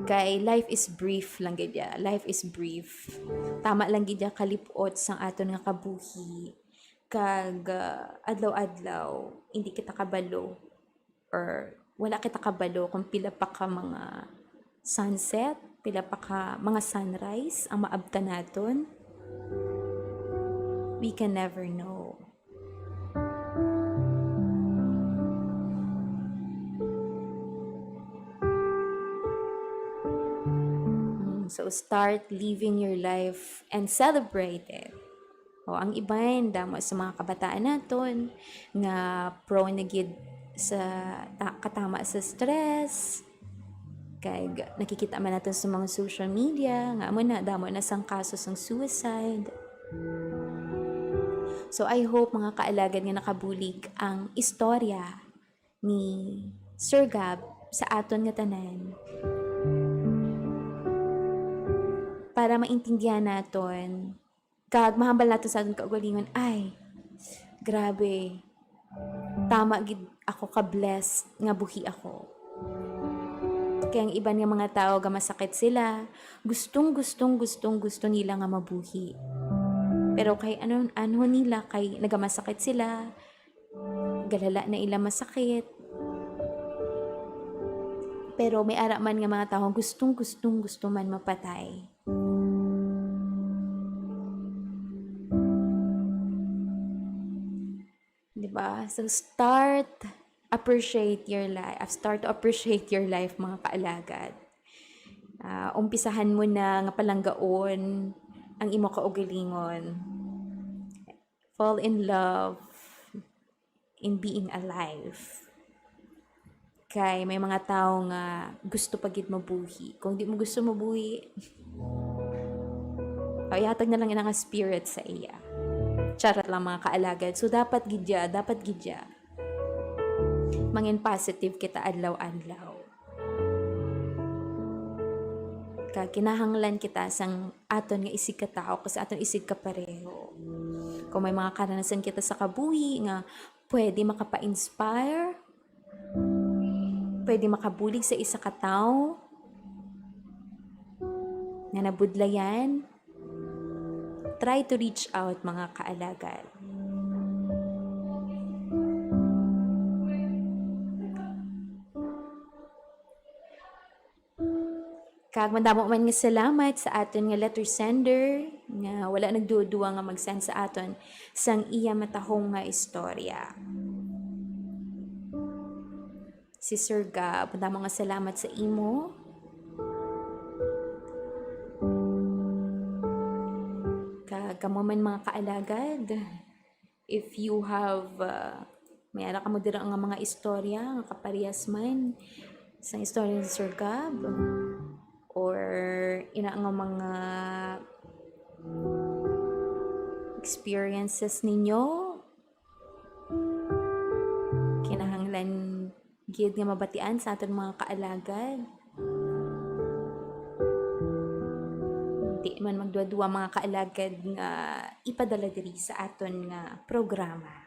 Kay life is brief lang gid ya. Life is brief. Tama lang gid ya kalip-ot sang aton nga kabuhi. Kag, ah, adlaw-adlaw, hindi kita kabalo or wala kita kabalo kung pila pa ka mga sunset, pila pa ka mga sunrise ang maabtan naton. We can never know. Mm, so start living your life and celebrate it. O, ang iban, damo sa mga kabataan naton nga prone na gid sa ta-, katama sa stress. Kay g-, nakikita man naton sa mga social media nga amo na, damo na sang kaso sang suicide. So, I hope, mga kaalagad, nga nakabulig ang istorya ni Sir Gab sa aton nga tanan para maintindihan naton kag mahambal naton sa aton kaugalingon, "Ay, grabe. Tama gid ako ka-blessed nga buhi ako." Kay ang iban nga mga tawo gamasakit sila, gustong, gustong, gustong, gusto nila nga mabuhi. Pero kay ano, ano nila, kay nagamasakit sila, galala na ila masakit. Pero may ara man nga mga tawo gustong, gustong, gusto man mapatay. Di ba? So, start appreciate your life. Start to appreciate your life, mga kaalagad. Ah, umpisahan mo na nga palanggaon ang imo kaugalingon. Fall in love in being alive. Kay may mga tawo nga gusto pa gid mabuhi. Kung di mo gusto mabuhi, o, ihatag na lang ina nga spirit sa iya. Charot lang, mga kaalagad. So, dapat gid ya, dapat gid ya mangin positive kita adlaw-adlaw. Kag kinahanglan kita sang aton nga isigkatawo, kag sa aton isigkapareho. Kung may mga karanasan kita sa kabuhi nga pwede makapa-inspire, pwede makabulig sa isa ka tawo nga nabudlayan, try to reach out, mga kaalagad. Kag madamo man nga salamat sa aton nga letter sender nga wala nagduduwa nga mag-send sa aton sang iya matahom nga istorya. Si Sir Gab, madamo nga salamat sa imo. Kag kamo man, mga kaalagad, if you have, uh, may ara kamo dira nga mga istorya nga kaparehas man sa istorya ni Sir Gab, or ina nga mga experiences ninyo, kinahanglan gid nga mabatian sa aton mga kaalagad. Di man magduwa-duwa, mga kaalagad, nga ipadala diri sa aton nga programa.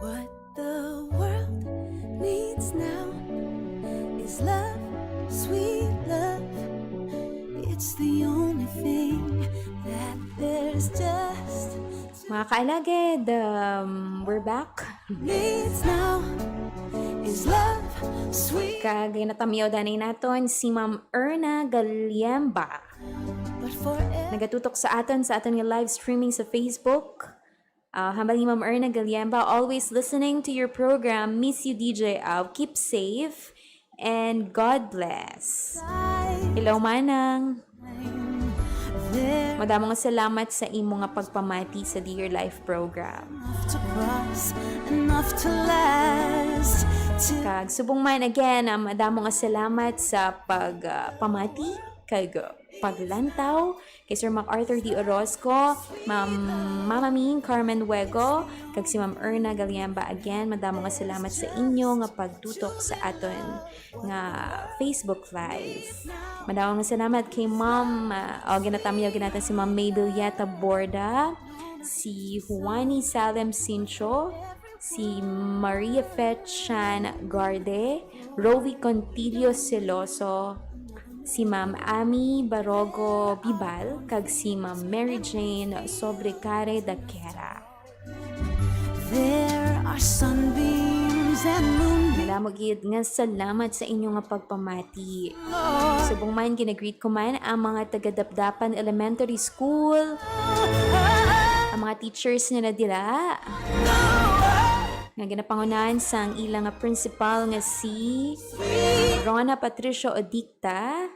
What the world needs now is love, sweet love. It's the only thing that there's just Mga kaalagad, um, we're back. Needs now is love, sweet. Kag natamyaw danay naton si Ma'am Erna Galiemba. But forever. Nagatutok sa aton, sa aton nga live streaming sa Facebook. Ah, hambal ni Ma'am Erna Galiemba, "Always listening to your program. Miss you, D J Av. Keep safe and God bless." Hello, Manang. Madamo nga salamat sa imo nga pagpamati sa Dear Life program. Enough to cross, enough to last. Kag subong man, again, ah, madamo nga salamat sa pag, ah, pamati kag, ah, paglantaw, kay Sir MacArthur D. Orozco, Ma'am, Mama Ming Carmen Wego, kag si Ma'am Erna Galiamba. Again, madamo nga salamat sa inyo nga pagtutok sa aton nga Facebook Live. Madamo nga salamat kay Ma'am, ah, o, ginatamyaw gid naton si Ma'am Mabel Yeta Borda, si Juani Salem Sincho, si Maria Fetchan Garde, Rovi Contillo Celoso, si Ma'am Ami Barogo Bibal, kag si Ma'am Mary Jane Sobrecare Daquera. There are sunbeams and moonbeams. Madamo gid nga salamat sa inyo nga pagpamati. Subong man, ginagreet ko man ang mga taga Dapdapan Elementary School, ang mga teachers nila dira, nga ginapangunahan sang ila nga principal nga si Rona Patricio Odicta.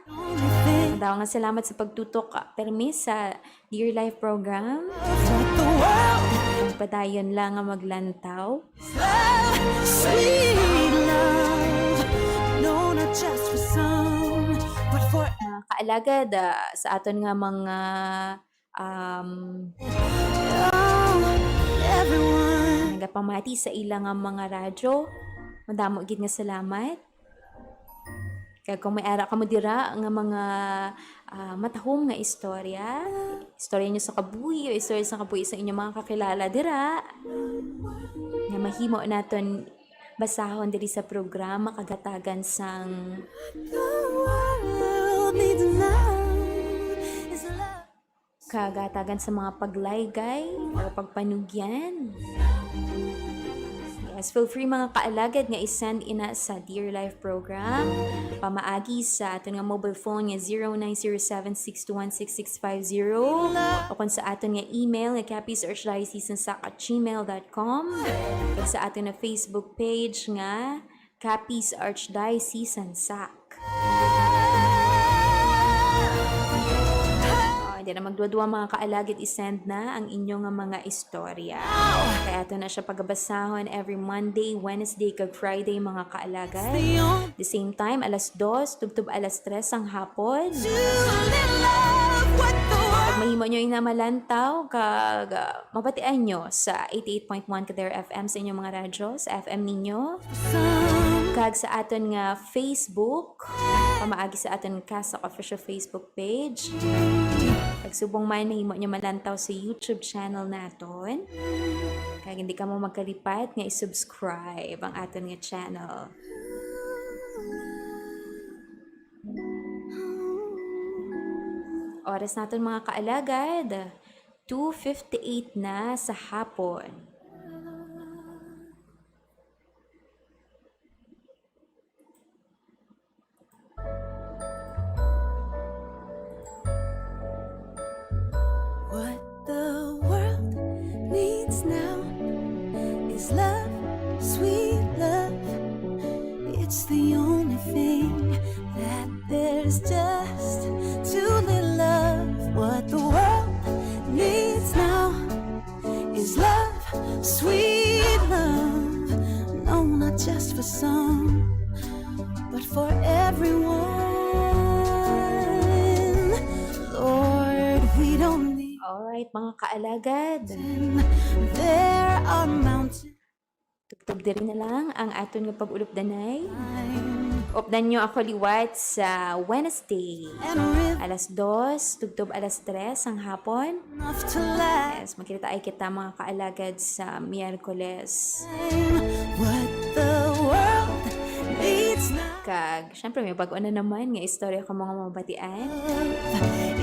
Madamo nga salamat sa pagtutok, ah, permi sa Dear Life program. Padayon lang nga maglantaw. Sweet love, no, not just for some, but for mga kaalagad, ah, sa aton nga mga, um, everyone. Nagapamati sa ila nga mga radyo. Madamo gid nga salamat. Kag kung may ara kamo dira nga mga, ah, matahom nga istorya, istorya nyo sa kabuhi o istorya sa kabuhi sa inyong mga kakilala dira, nga mahimo naton basahon diri sa programa, kagatagan sang The world needs now is love. Kagatagan sa mga paglaygay o pagpanugyan. Yes, feel free, mga kaalagad, nga i-send ina sa Dear Life program pamaagi sa aton nga mobile phone nga zero nine zero seven six two one six six five zero, o kung sa aton nga email nga capiz archdiocese sansac at gmail dot com, kag sa aton nga Facebook page nga Capiz Archdiocese Sansac. Oh, hindi na magduwa-duwa, mga kaalagad, i-send na ang inyo nga mga istorya. Kay ato na siya pagabasahon every Monday, Wednesday, kag Friday, mga kaalagad. The same time, alas dos, tubtob alas tres ang hapon. Pag mahimo nyo ina malantaw, kag, ah, mabatian nyo sa eighty-eight point one Kadera F M sa inyong mga radyo, sa F M ninyo. Kag sa aton nga Facebook, pamaagi sa aton CASAC official Facebook page. Kag subong man, mahimo nyo malantaw sa YouTube channel naton. Kag hindi kamo magkalipat nga i-subscribe ang aton nga channel. Oras naton, mga kaalagad, two fifty-eight na sa hapon. What the world needs now is love, sweet love. It's the only thing that there's just to live love. What the world needs now is love, sweet love. No, not just for some, but for everyone. Lord, we don't need Alright, mga kaalagad. There are mountains. Tubtob diri na lang ang aton nga pag-ulupdanay. Updan nyo ako liwat sa Wednesday, alas dos, tubtob alas tres ang hapon. Yes, magkita ay kita, mga kaalagad, sa Miyerkules. What the world needs now. Kag, syempre, may bag-o na naman nga istorya ka mga mabatian.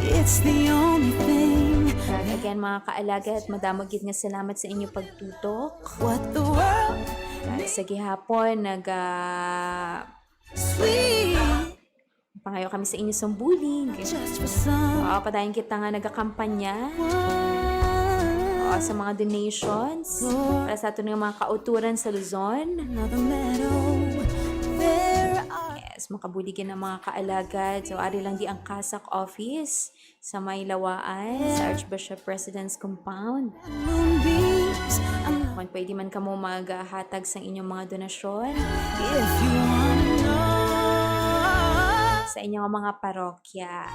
It's the only thing. Kag again, mga kaalagad, madamo gid nga salamat sa inyo pagtutok. What the world Kag sa gihapon, nag, ah, Sweet. Pangayo kami sa inyo sang bulig. Just for some. Oo, padayon kita nga nagakampanya. One. Oo, sa mga donations. Lord. Para sa aton nga mga kauturan sa Luzon. Another meadow. There are Yes, makabulig gid ang mga kaalagad. So, ari lang di ang CASAC office sa may Lawaan, sa Archbishop Residence Compound. Moonbeams, ang Kung pwede man kamo maghatag sa inyong mga donasyon. If you wanna know. sa inyo nga mga parokya.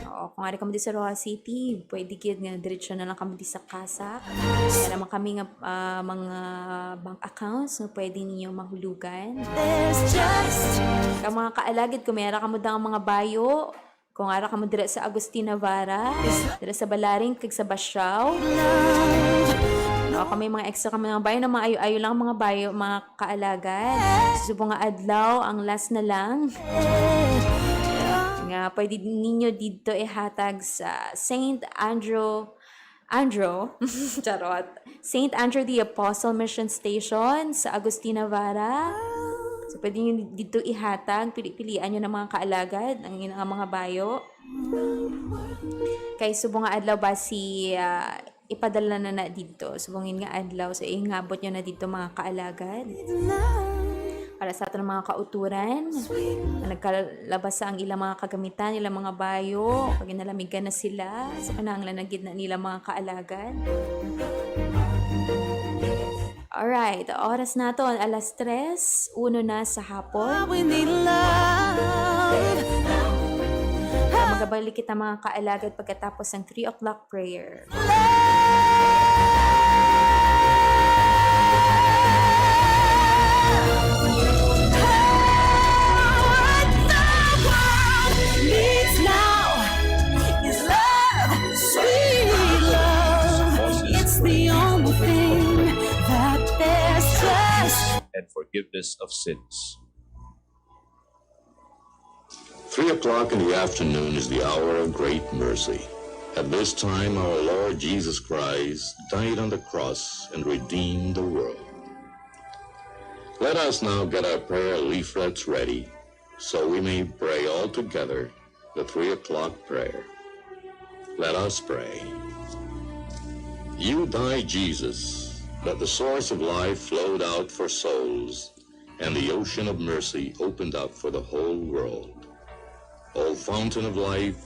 Oo, kung ari kamo di sa Roxas City, pwede gyud nga diretso na lang kamo di sa CASAC. Kaya naman kami nga, ah, mga bank accounts nga pwede ninyo mahulugan. There's just Kang mga kaalagad, kung may ara kamo dang mga bayo, kung ara kamo dira sa Agustin Navarra, dira sa Balaring, kag sa Basiao. Love. O, kung may mga extra kamo nga bayo, na mga ayo-ayo lang mga bayo, mga kaalagad. Subong nga adlaw, ang last na lang. Nga pwede ninyo didto ihatag sa Saint Andrew, Andrew, charot, Saint Andrew the Apostle Mission Station sa Agustin Navarra. So, pwede nyo didto ihatag, pili-pilian nyo ng mga kaalagad, ang ilang mga bayo. Kay subong nga adlaw ba si, ah, ipadala na na didto. Subong nga adlaw, so ihingabot nyo na didto, mga kaalagad. Para sa aton mga kauturan, nga nagkalabasa ang ilang mga kagamitan, ilang mga bayo, pag nalamigan na sila, so kinahanglan na gid na nila, mga kaalagad. Alright, oras naton, alas tres uno na sa hapon. We need love. Kaya magabalik kita, mga kaalagad, pagkatapos ng three o'clock prayer. What the world needs now is love, sweet love. It's the only thing that there's just. And forgiveness of sins. Three o'clock in the afternoon is the hour of great mercy. At this time, our Lord Jesus Christ died on the cross and redeemed the world. Let us now get our prayer leaflets ready so we may pray all together the three o'clock prayer. Let us pray. You died, Jesus, that the source of life flowed out for souls and the ocean of mercy opened up for the whole world. O fountain of life,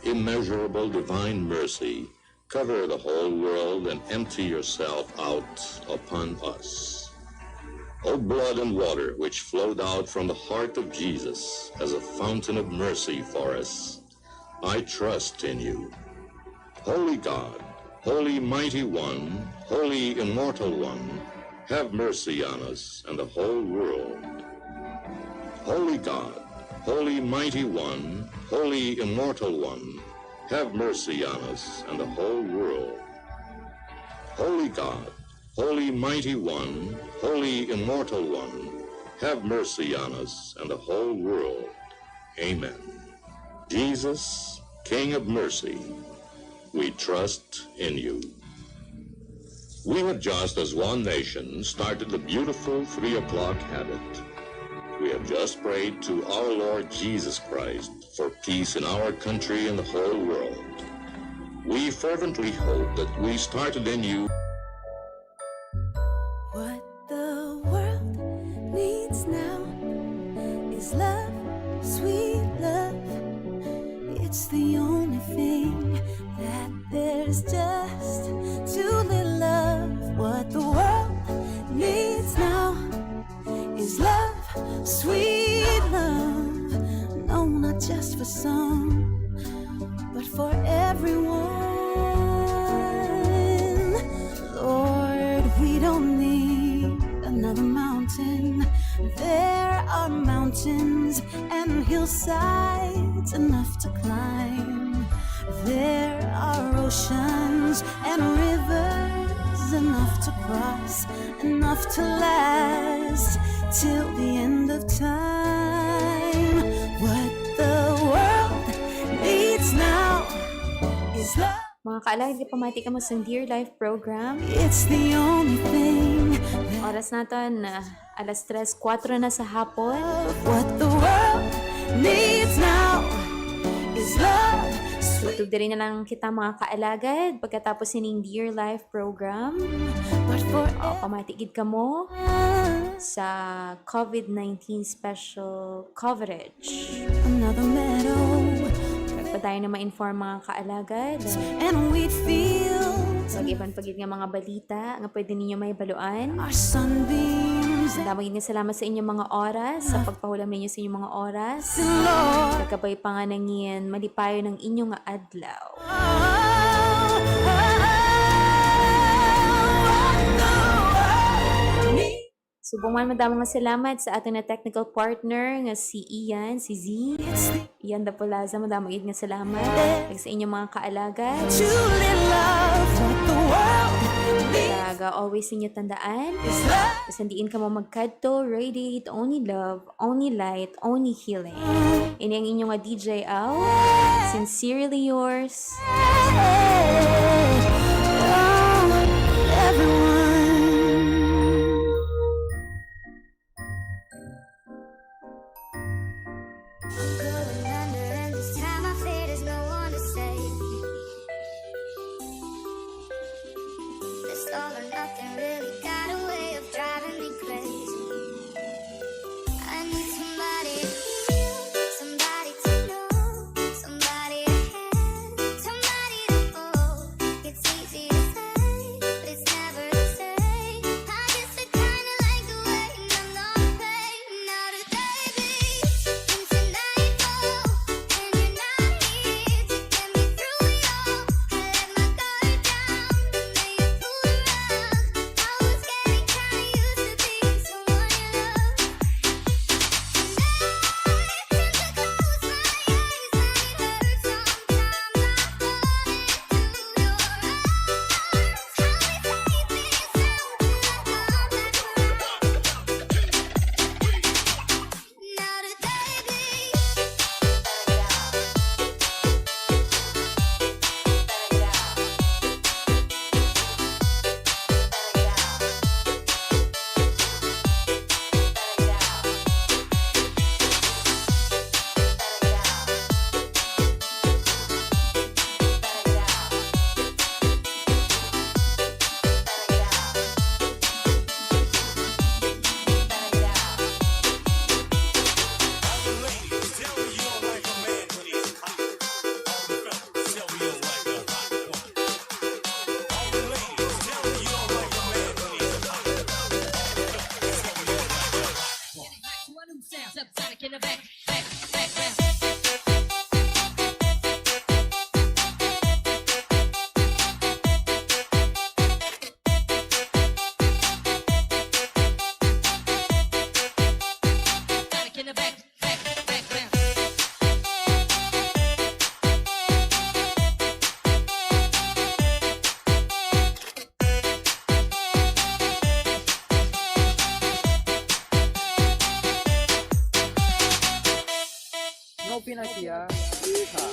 immeasurable divine mercy, cover the whole world and empty yourself out upon us. O blood and water which flowed out from the heart of Jesus as a fountain of mercy for us, I trust in you. Holy God, Holy Mighty One, Holy Immortal One, have mercy on us and the whole world. Holy God, Holy Mighty One, Holy Immortal One, have mercy on us and the whole world. Holy God, Holy Mighty One, Holy Immortal One, have mercy on us and the whole world. Amen. Jesus, King of mercy, we trust in you. We have just, as one nation, started the beautiful three o'clock habit. We have just prayed to our Lord Jesus Christ for peace in our country and the whole world. We fervently hope that we started in you. What the world needs now is love, sweet love. It's the only thing that there's just to live love. What the world needs now is love, sweet love. No, not just for some, but for everyone. Lord, we don't need another mountain. There are mountains and hillsides enough to climb. There are oceans and rivers enough to cross, enough to last till the end of time. What the world needs now is love. Mga kaalagad, pamati kamo sa Dear Life program. It's the only thing that Oras naton, ah, alas tres kuwatro na sa hapon. What the world needs now is love. Sweet. Matug diri na lang kita, mga kaalagad, pagkatapos sining Dear Life program. But for O, pamati gid kamo sa COVID nineteen special coverage. Another meadow. Nagpadayon na ma-inform, mga kaalagad. And we'd feel Sa iban pa gid nga mga balita nga pwede ninyo mahibaluan. Our sunbeams Madamo gid nga salamat sa inyong mga oras, sa pagpahulam ninyo sa inyong mga oras. Kagabay pa nga nangin, malipayon ang inyo nga adlaw. Subong man, madamo nga salamat sa aton nga technical partner nga si Ian, si Z. Ian Dapulaza, madamo gid nga salamat. Kag sa inyong mga kaalagad. Truly love what the world needs. Kag, ah, always ninyo tandaan, is love. Bisan diin kamo magkadto, radiate only love, only light, only healing. Ini ang inyong nga D J Al. Sincerely yours, everyone. I'm going under, and this time I fear there's no one to save me. This all or nothing really got a way of driving me crazy. I need somebody to heal, somebody to know, somebody to have, somebody to hold. It's easy to say, but it's never the same. I guess I kinda like the way I'm not pain. Now the baby into nightfall, and you're not here to get me through it all. I let my guard down, and then you pull the rug. I was getting kinda used to being someone you love. No pinasia. Iha.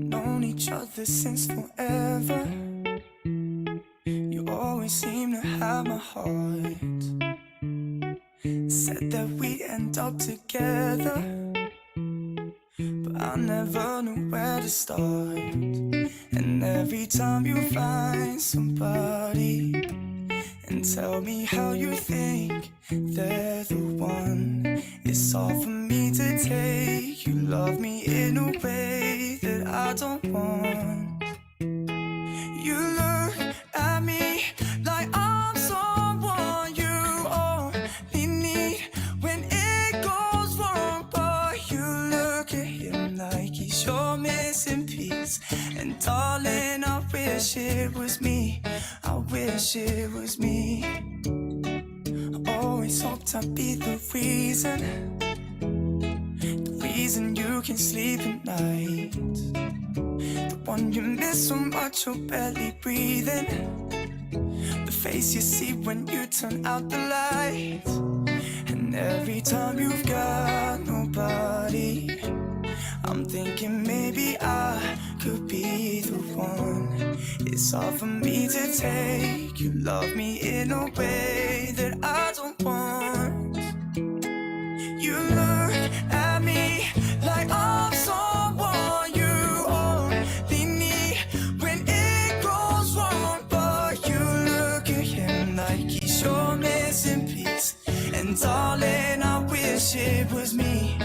Known each other since forever. You always seem to have my heart. Said that we end up together, but I never knew where to start. And every time you find somebody and tell me how you think they're the one, it's hard for me to take. You love me in a way that I don't want. You look at me like I'm someone you only need when it goes wrong. But you look at him like he's your missing piece. And darling, I wish it was me. I wish it was me. I always hoped I'd be the reason, the reason you can sleep at night. The one you miss so much, you're barely breathing. The face you see when you turn out the lights. And every time you've got nobody, I'm thinking maybe I could be the one. It's hard for me to take. You love me in a way that I don't want. You look at me like I'm someone you only need when it goes wrong. But you look at him like he's your missing piece. And darling, I wish it was me.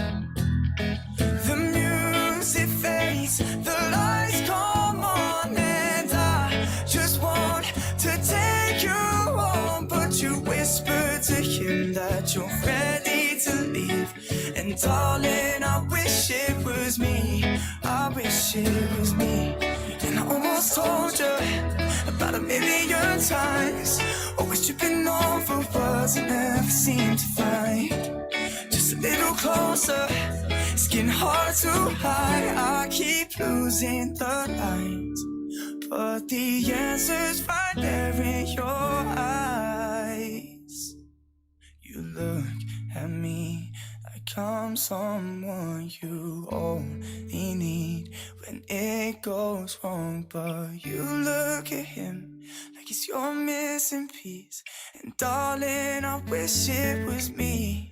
The music fades, the lights come on, and I just want to take you home. But you whisper to him that you're ready to leave. And darling, I wish it was me. I wish it was me. And I almost told you about a million times. Always tripping over words I never seem to find. Just a little closer, it's getting hard to hide. I keep losing the light, but the answer's right there in your eyes. You look at me like I'm someone you only need when it goes wrong. But you look at him like he's your missing piece. And darling, I wish it was me.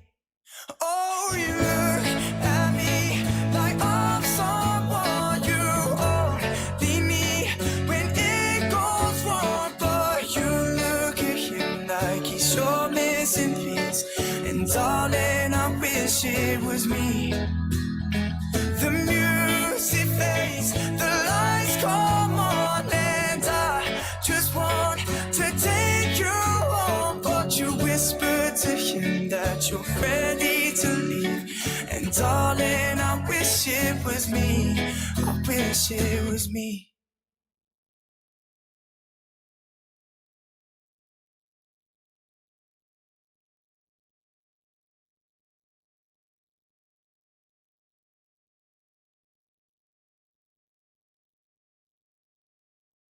Oh, you look at me like I'm someone you only need when it goes wrong. But you look at him like he's your missing piece. And darling, I wish it was me. The music fades, the lights come on, and I just want to take you home. But you whispered to him that you're ready to leave. And darling, I wish it was me. I wish it was me.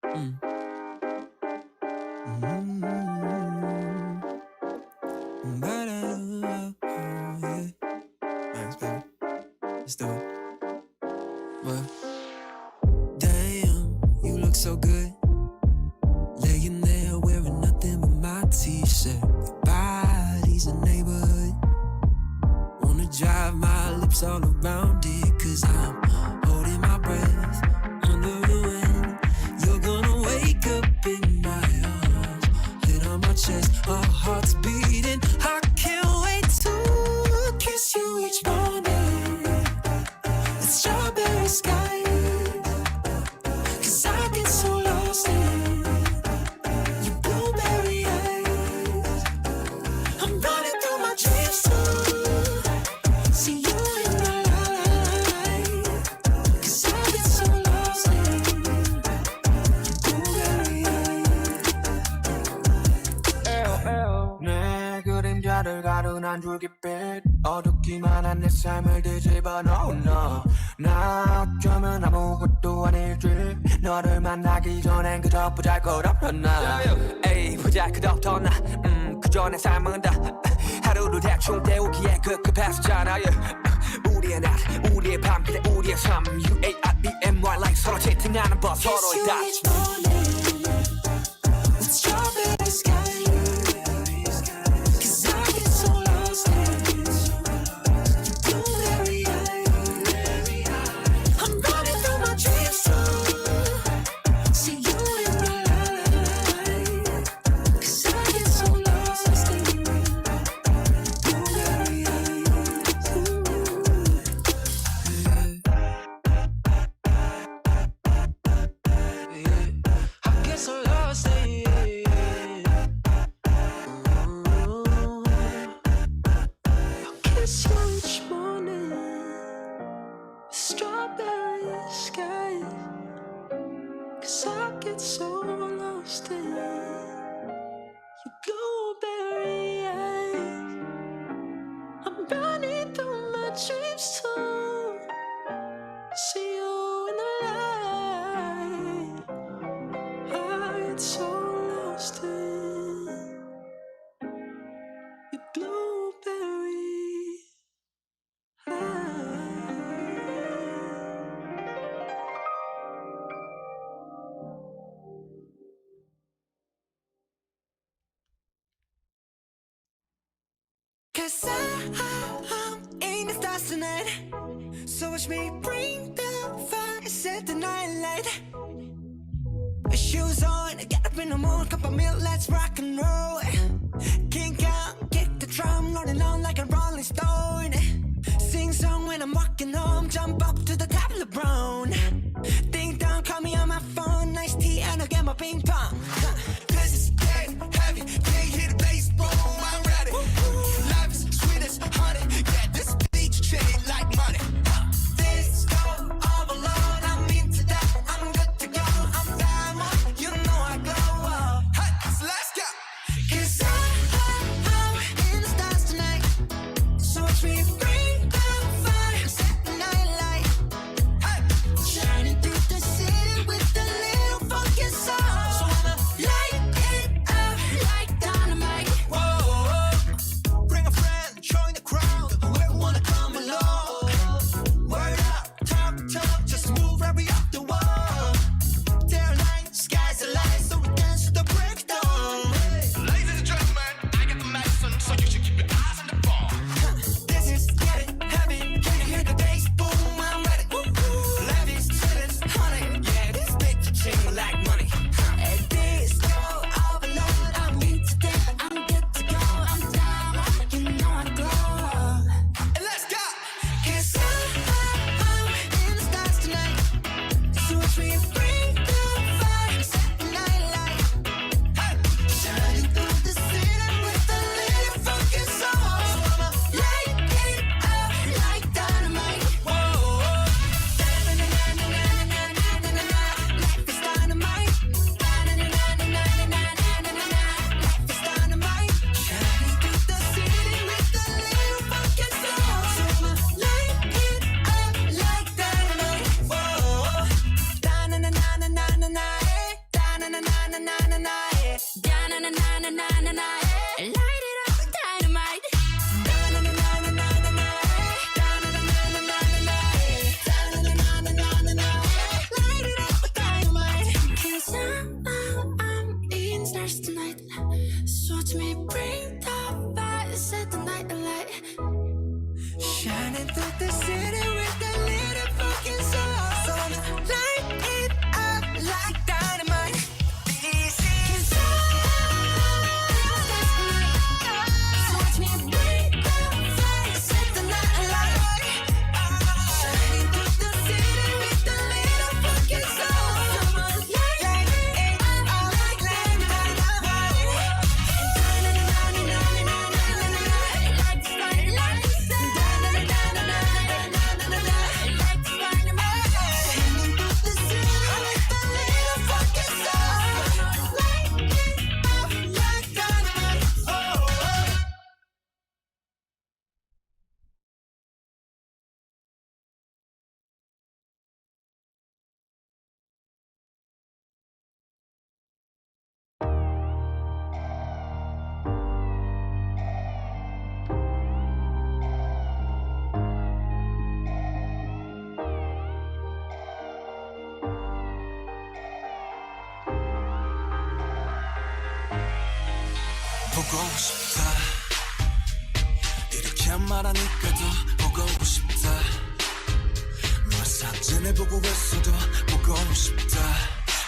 Mm. Mm. Ba-da-da-da-da, yeah. Thanks, baby. Let's do it. What? Damn, you look so good. Laying there wearing nothing but my t-shirt. Your body's a neighborhood. Wanna drive my lips all around it, 'cause I'm holding my breath, wondering when you're gonna wake up in my arms. Head on my chest, our hearts beating. I can't wait to kiss you each morning. Strawberry sky, 'cause I get so lost in your blueberry eyes. I'm running through my dreams to see you in my life, 'cause I get so lost in your blueberry eyes. 내 그림자를 가른 한 줄기 빛, 어둡기만 한 내 삶을 뒤집어 놓은 너. 나 어쩌면 아무것도 아닐지. 너를 만나기 전엔 그저 보잘것없던 나. 에이, 보잘것없던 나. 음, 그저 내 삶은 다 하루를 대충 때우기에 급급했었잖아. Yeah. 우리의 낮, 우리의 밤, 그대 우리의 삶. You A I E M Y, like 서로 채팅하는 법, 서로의 touch. Strawberry sky, 'cause I get so lost in your blueberry eyes. Strawberry skies, 'cause I get so lost in your blueberry eyes. I'm burning through my dreams to see you in the light. I get so lost in your blueberry eyes. Cause I, I'm in the stars tonight. So watch me bring the fire, set the night light. Shoes on, get up in the morning, cup of milk, let's rock and roll. King Kong, kick the drum, rolling on like a rolling stone. Sing song when I'm walking home, jump up to the top of the brown. Ding dong, call me on my phone, nice tea, and I'll get my ping pong. This is getting heavy, can't hear the bass, boom, I'm ready. Life is sweet as honey, yeah, this beat you treat it like money. Disco overload, I'm into that, I'm good to go, I'm diamond, you know I glow up. Hey, so let's go. 'Cause I, I, I'm in the stars tonight. So watch me bring the fire, set the night light. Hey! Shining through the city with a little funky sound. So I'ma light it up like dynamite. Whoa, bring a friend, join the crowd. Whoever wanna come along. Word up, talk the talk, just move right up the wall. Their line, sky's the line, so we dance to the breakdown. Ladies and gentlemen, I got the medicine, so you should keep your eyes on the ball. This is getting heavy. Can you hear the bass? Boom, I'm ready. Woo, woo. Life is sweet as honey. Yeah, this bitch a ching like money. Hey, disco overload. I'm into that. I'm good to go. I'm down. You know I glow. And let's go. 'Cause I, I, I'm in the stars tonight. So watch me bring the fire, set the night light. Hey! Shining through the city with a little funky soul. So I'ma light it up like dynamite. Whoa. Da-na-na-na-na-na-na-na-na-na. Life is dynamite. Da-na-na-na-na-na-na-na-na-na. Life is dynamite. Shining through the city with a little funky soul. So I'ma light it up like dynamite. Whoa. Da-na-na-na-na-na-na-na, eh. Da-na-na-na-na-na-na-na, eh. Da-na-na-na-na-na-na, eh. Light it up like dynamite. Da-na-na-na-na-na-na, eh. Da-na-na-na-na-na-na, eh. Da-na-na-na-na-na-na, eh. Light it up like dynamite. 'Cause I'm, I'm, I'm in stars tonight. So watch me bring the fire, set the night alight. Shining through the city with a little funky soul. So I'ma light it up like dynamite. This is so watch me bring the fire, set the night alight. Shining through the city with a little funky soul. So I'ma light it up like dynamite. 보고 싶다. 이렇게 말하니까 더 보고 싶다. 너 사진을 보고 있어도 보고 싶다.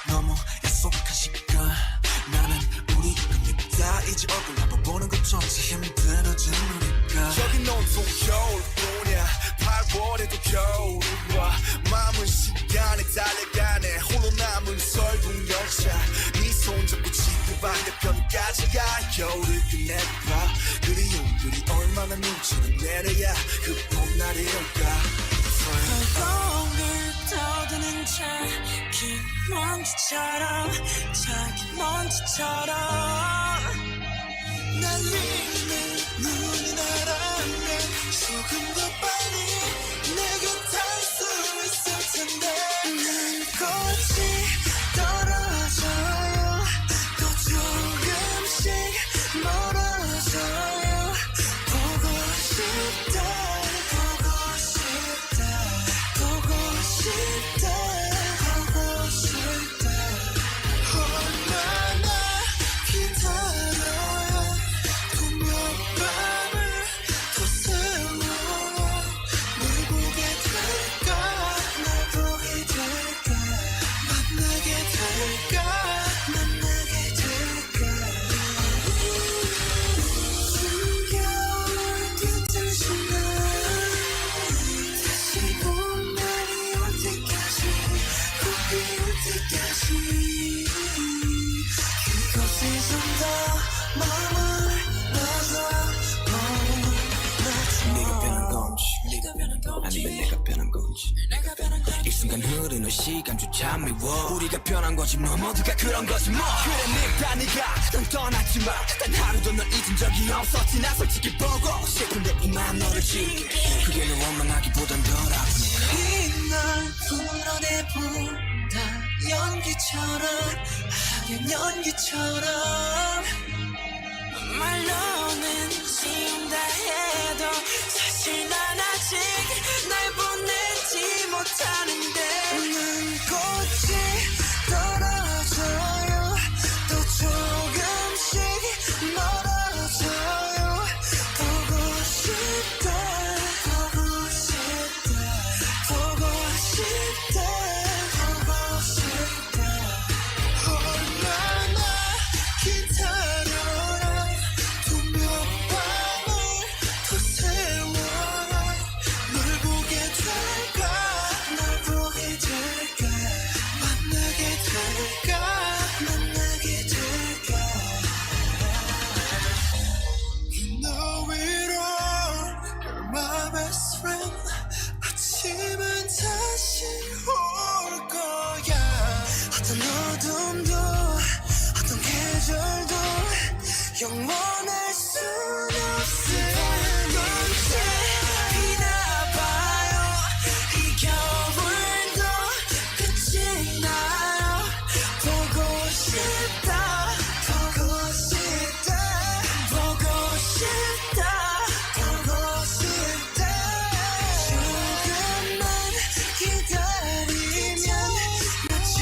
너무 약속한 시간. 나는 우리 겁니다. 이제 얼굴 한번 보는 것조차 힘들어진 우리가. 여긴 온통 겨울뿐이야. 팔 월에도 겨울이 와. 마음은 시간에 달려가네. 홀로 남은 설국 열차. 네 손 잡고 지구 반대편까지 가. 겨울을 끝내봐. 그리운 그리 얼마나 눈치를 내려야 그 봄날이 올까. 먼지처럼, 자기 먼지처럼. 날리는 눈이 나라면 조금 더 빨리 내게 닿을 수 있을 텐데. 눈꽃이 떨어져요. 또 조금씩 멀어져요. 보고 싶다, 보고 싶다, 보고 싶다, 보고 싶다. 얼마나 기다려야 분명 밤을 더 세워. 널 보게 될까, 널 보게 될까, 만나게 될까, 만나게 될까. 숨겨온 끝을 지나 다시 봄날이 올 때까지, 봄이 올 때까지 그곳에 좀 더 머물러줘, 머물러줘. 네가 변한 건지, 아니면 내가 변한 건지. 이 순간 흐르는 시간조차 미워. 우리가 변한 거지 뭐, 모두가 그런 거지 뭐. 그래, 네, 다 네가 난 떠났지만 단 하루도 널 잊은 적이 없었지. 나 솔직히 보고 싶은데 이만 너를 지울게. 그게 널 원망하기보단 덜 아프니까. 이날 풀어내본다. 연기처럼, 하긴 연기처럼. 말로는 지운다 해도 사실 난 아직 날 보내지 못하는데. 눈꽃이 떨어져요. 또 조금씩 멀어져요. 보고 싶다, 보고 싶다, 보고 싶다, 보고 싶다. 얼마나 기다려라. 분명 밤을 더 세워라. 널 보게 될까, 널 보게 될까, 만나게 될까, 만나게 될까. You know it all, you're my best friend. 아침은 다시 올 거야. 어떤 어둠도, 어떤 계절도 영원할 순 없을. 넌 지나봐요. 이 겨울도 끝이 나요. 보고 싶다, 보고 싶다, 보고 싶다, 보고 싶다. 조금만 기다리면, 며칠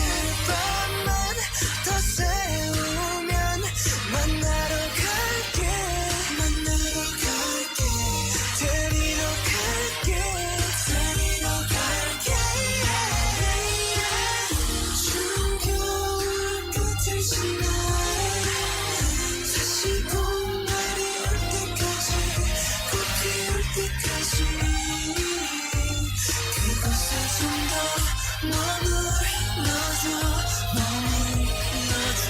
밤만 더 세우면 만나러 갈게, 만나러 갈게, 데리러 갈게, 데리러 갈게. 추운 겨울 끝을 지나 다시 봄날이 올 때까지, 곧 피울 때까지 그곳에 좀 더 머물러줘, 머물러줘.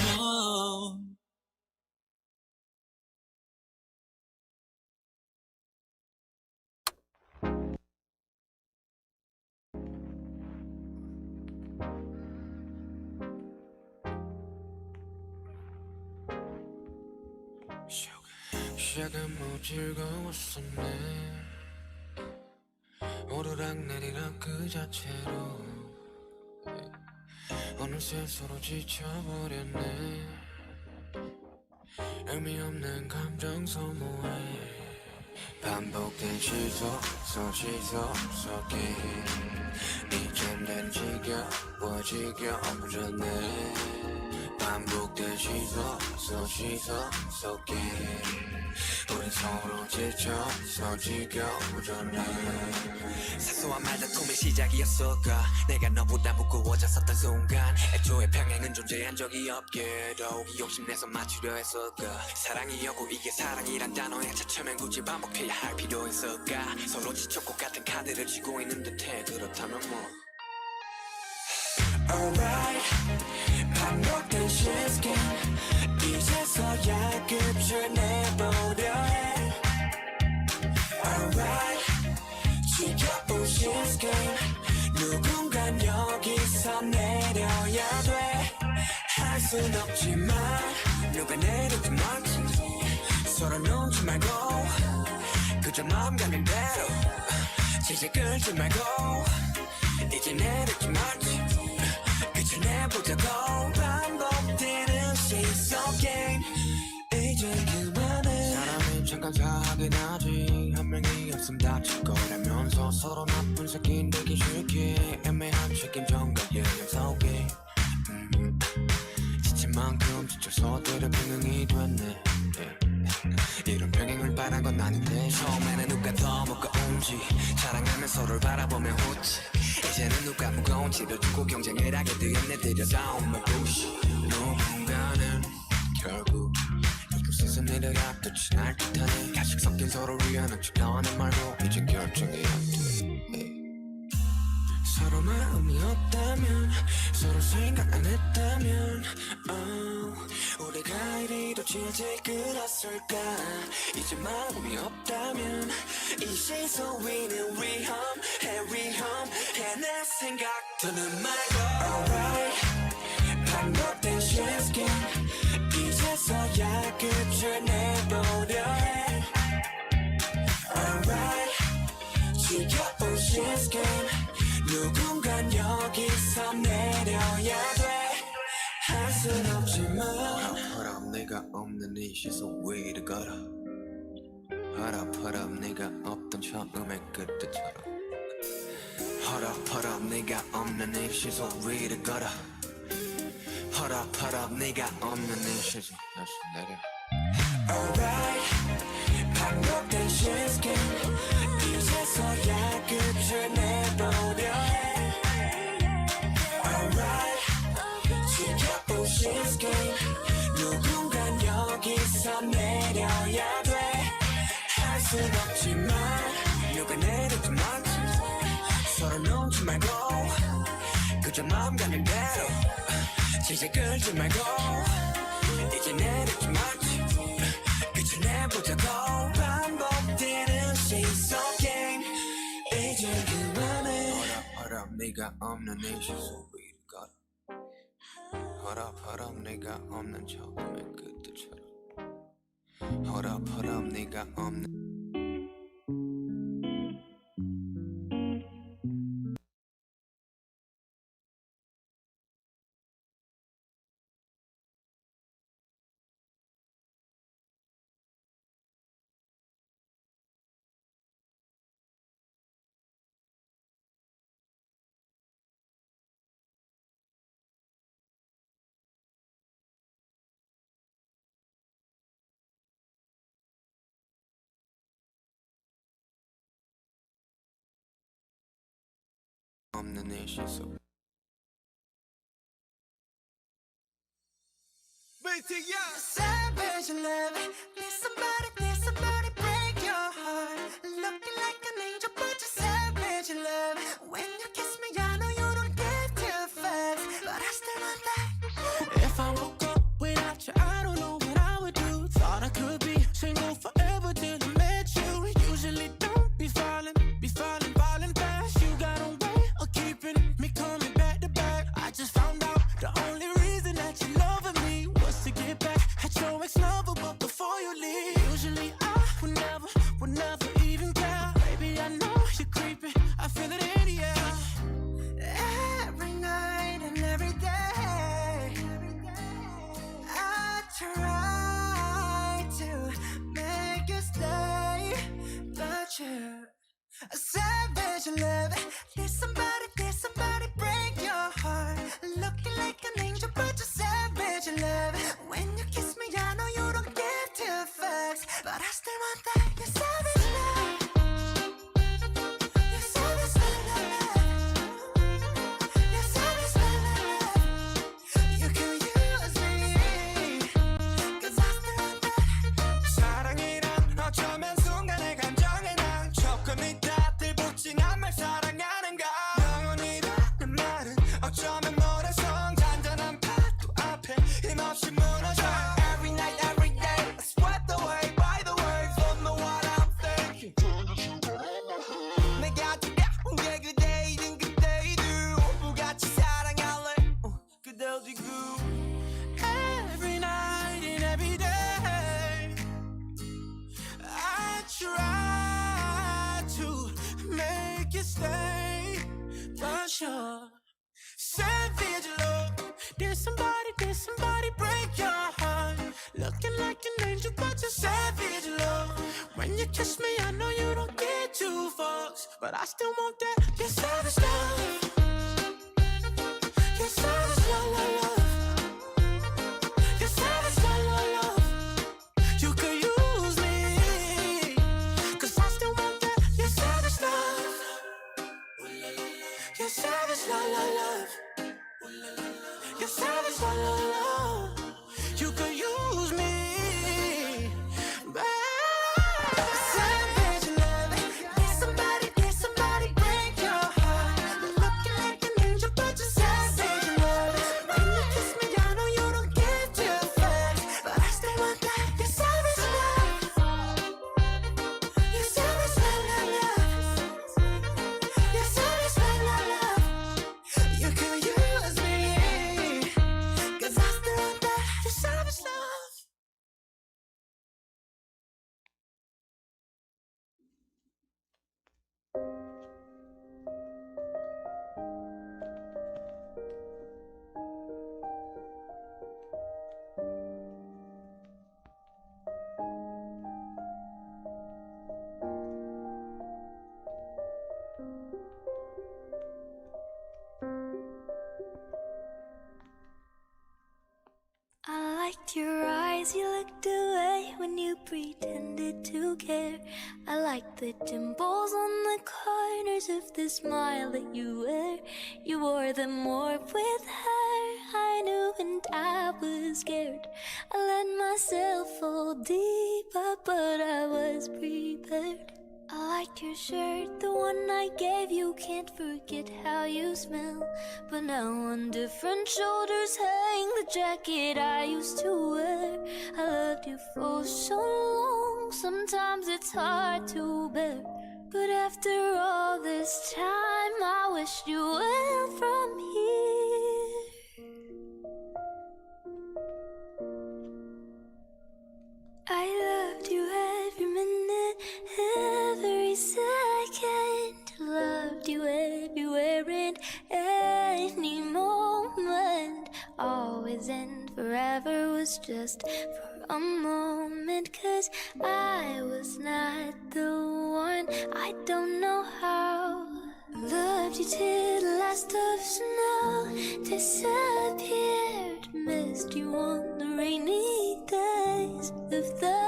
시작은 뭐 즐거웠었네. 오르락내리락 그 자체로 어느새 서로 지쳐버렸네. 의미 없는 감정 소모해. 반복된 실속, 속 실속, 속 게임. 이젠 난 지겨워, 지겨워졌네. 반복된 실속, 속 실속, 속 게임. 우린 서로 지쳐, 속 지겨워졌네. 사소한 말다툼의 시작이었을까? 내가 너보다 무거워졌었던 순간. 애초에 평행은 존재한 적이 없게. 더욱이 욕심내서 맞추려 했을까? 사랑이었고 이게 사랑이란 단어에 차처면 굳이 반복해야 할 필요 있을까? 서로 지쳤고 같은 카드를 쥐고 있는 듯해. 그렇다면 뭐? Alright, 반복된 시스템. 이제서야 끝을 내보려 해. Alright, 지겨운 시스템. 누군간 여기서 내려야 돼. 내리지 마. 서로 눈치 말고 그저 마음 가는 대로. 질질 끌지 말고 이제 내리지 마. 그저 내보자고. 반복되는 시속 게임. 이제 그만해. 사람이 잠깐 자하긴 하지. 한 명이 없음 다칠 거라면서 서로 나쁜 새끼인 되기 싫게. 애매한 책임 전가의 속에. 음. 지친 만큼 지쳐서 때려 변형이 됐네. 예. 이런 변형을 바란 건 아닌데. 처음에는 누가 더 무거운지 자랑하며 서로를 바라보며 웃지. 이제는 누가 무거운지를 두고 경쟁을 하게 되었네. 들여다온 말부시. 누군가는 결국 이곳에서 내려가 또 지날 듯하네. 가식 섞인 서로 위하는 척 나하는 말로 이제 결정이 안 돼. 예. 서로 마음이 없다면, 서로 생각 안 했다면, 어, 우리가 이리도 질질 끌었을까? 이제 마음이 없다면 이 시소 위는 위험해, 위험해. 내 생각 더는 말고. Alright, 반복된 shift game. 이제서야 끝을 내보려 해. Alright, 지겨운 shift game. 누군간 여기서 내려야 돼. 할 순 없지만 hold up, 내가 없는 이 시소 위를 걸어. Hold up, hold up, 내가 없던 처음의 그때처럼. Hold up, hold up, 내가 없는 이 시소 위를 걸어. Hold up, hold up, 내가 없는 이 시소. 다시 내려. Alright, 반복된 shift game. 이제서야 끝을 내보려 해. Alright, 지겨운 shift game. 누군간 여기서 내려야 돼. 할 순 없지만 누가 내리든 만 서로 눈치 말고 그저 마음 가는 대로. 질질 끌지 말고 이제 내리지 마. 그저 내보자고. 반복되는 시속 게임. 이제 그만해. Hold up, hold up, 네가 없는 이 시소 위를 걸어. Hold up, hold up, 네가 없는 처음의 그때처럼. Hold up, hold up, 네가 없는 없는 이 시소. Savage love. Need somebody, need somebody break your heart. Looking like an angel, but you're savage love. When you kiss me, I know you don't give two fucks, but I still want that. If I woke up without you, I don't know what I would do. Thought I could be single forever till I met you. Usually don't be falling, be falling, falling fast. You got a way of keeping me coming back to back. I just found out the only reason that you loving me was to get back at your ex lover, but before you leave, usually I would never, would never even care. Baby, I know you're creeping, I feel it in the air. Every night and every day, I try to make you stay, but you savage love. Need somebody, need somebody break your heart. Looking like an angel, but you're savage love. When you kiss me, I know you don't give two fucks, but I still want that. You're savage love. You're savage love. You're savage love. You can use me, 'cause I still want that. 사랑이란 어쩌면 순간의 감정에 난 조금 있다. When you kiss me, I know you don't get two fucks, but I still want that. Your savage love. Your savage love, love, love. Your savage love, love, love. You could use me, 'cause I still want that. Your savage love. Your savage love, love, love. Your savage love, love, love. You could use me, babe. Savage love. Did somebody, did somebody break your heart? You're looking like an angel, but you're savage love. When you kiss me, I know you don't give two fucks, but I still want that. Your savage love. Your savage love, love, love. Your savage love, love, love. You can use me, 'cause I still want that. Your savage love. I liked your eyes, you looked away when you pretended to care. I liked the dimples on the corners of the smile that you wear. You wore them more with her, I knew, and I was scared. I let myself fall deeper, but I was prepared. I liked your shirt, the one I gave you. Can't forget how you smell. But now on different shoulders hang the jacket I used to wear. I loved you for so long, sometimes it's hard to bear. But after all this time, I wish you well from here. I loved you every minute, every second. Loved you everywhere and any moment. Always and forever was just for a moment, 'cause I was not the one. I don't know how. Loved you till the last of snow disappeared. Missed you on the rainy days of the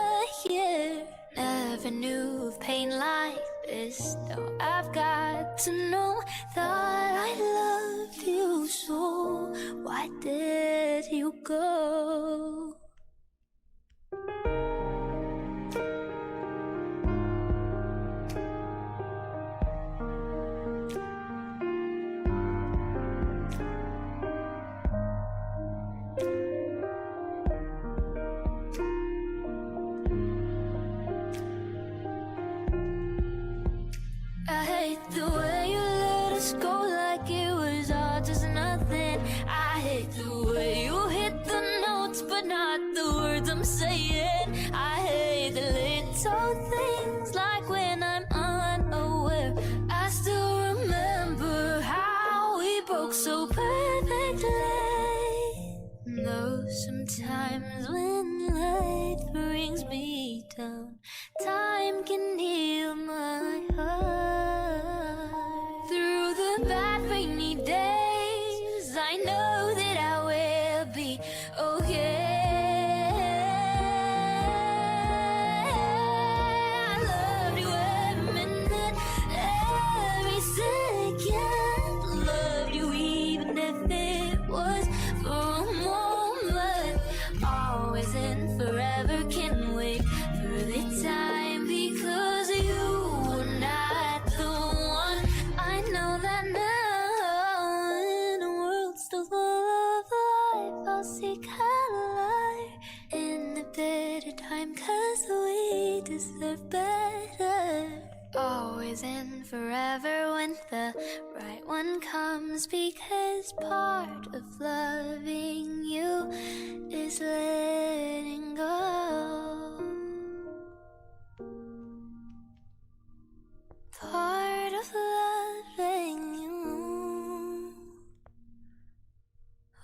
year. Never knew of pain like this. Now I've got to know. Thought I loved you so. Why did you go? I hate the way you let us go like it was all just nothing. I hate the way you hit the notes, but not the words I'm saying. I hate the little things, like when I'm unaware. I still remember how we broke so perfectly. Though sometimes when life brings me down, time can heal my heart. Through the bad rainy days, I know that I will be okay. I loved you every minute, every second. Loved you even if it was for a moment. Always and forever, can't wait for the time, because you were not the one. I know that now, in a world so full of life, I'll seek a light in the bitter time, 'cause we deserve better. Always and forever, when the right one comes, because part of loving you is letting go. Part of loving you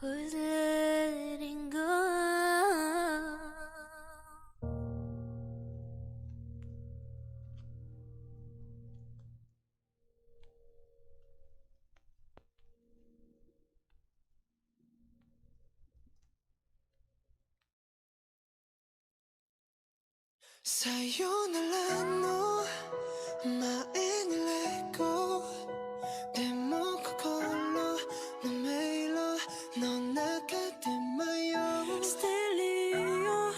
was letting go. さよならの前にレコ、でも心の迷路の中で迷う。ステレオ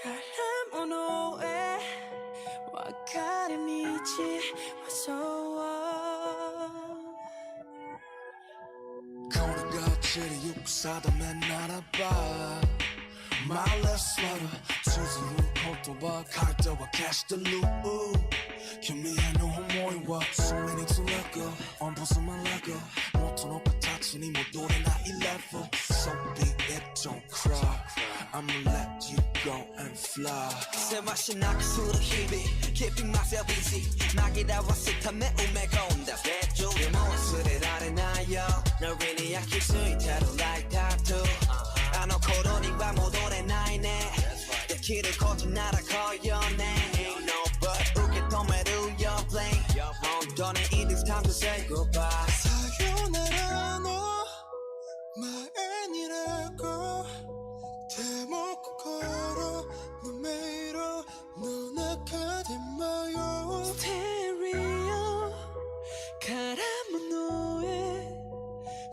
から物へ、別れ道はそう。 これが地理よく定めならば My last letter 綴る言葉書いては消してる君への思いはすでに辛く On 보수만 하고 元の形に戻れない level So be it don't cry I'ma let you go and fly せわしなくする日々 Keeping myself busy 紛らわすため埋め込んだベッドでも忘れられないよ 너를 네焼き付いてる like tattoo あの頃には戻れないねできることならこうよね Ain't no but 受け止める your blame 本当に it is time to say goodbye さよならの前にレコ、でも心の迷路の中で迷う。ステレオから物へ、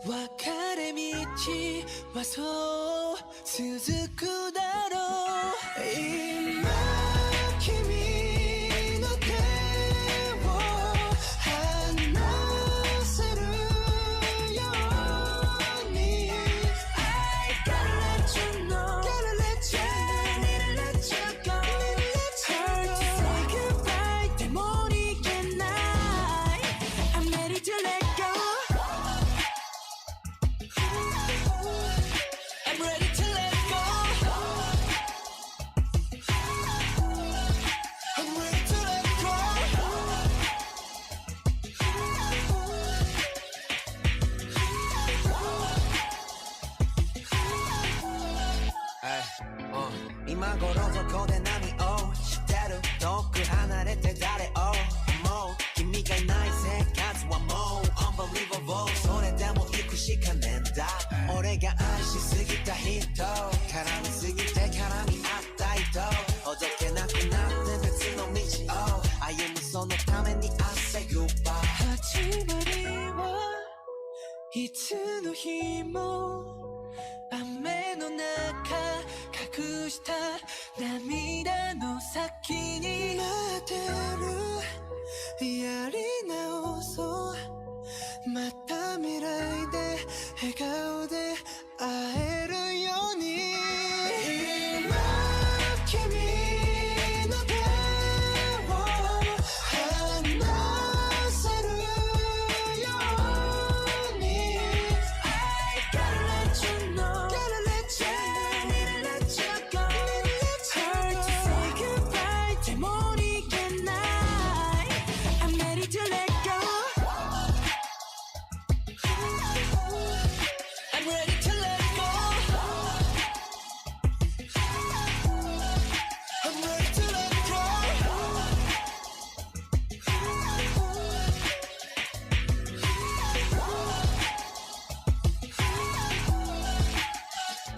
別れ道はそう 続くだろう。今君の手を離せるように I gotta let you know Gotta let you know Need to let you go Need to let you go Hard to say goodbye でも逃げない I'm ready to let go I'm ready to let go. I'm ready to let go. Ay, uh, 今頃どこで何をしてる遠く離れて誰を思う君がいない生活はもう unbelievable それでも行くしかねえんだ俺が愛しすぎた人絡みすぎて絡み合った人ほどけなくなって別の道を歩むそのために I say goodbye 始まりはいつの日も雨の中 した涙の先に待ってるやり直そうまた未来で笑顔で会えるように今君の手を離せるように I gotta let you know Gotta let you know Need to let you go Need to let you go Hard to say goodbye でも逃げない I'm ready to let go I'm ready to let go I'm ready to let go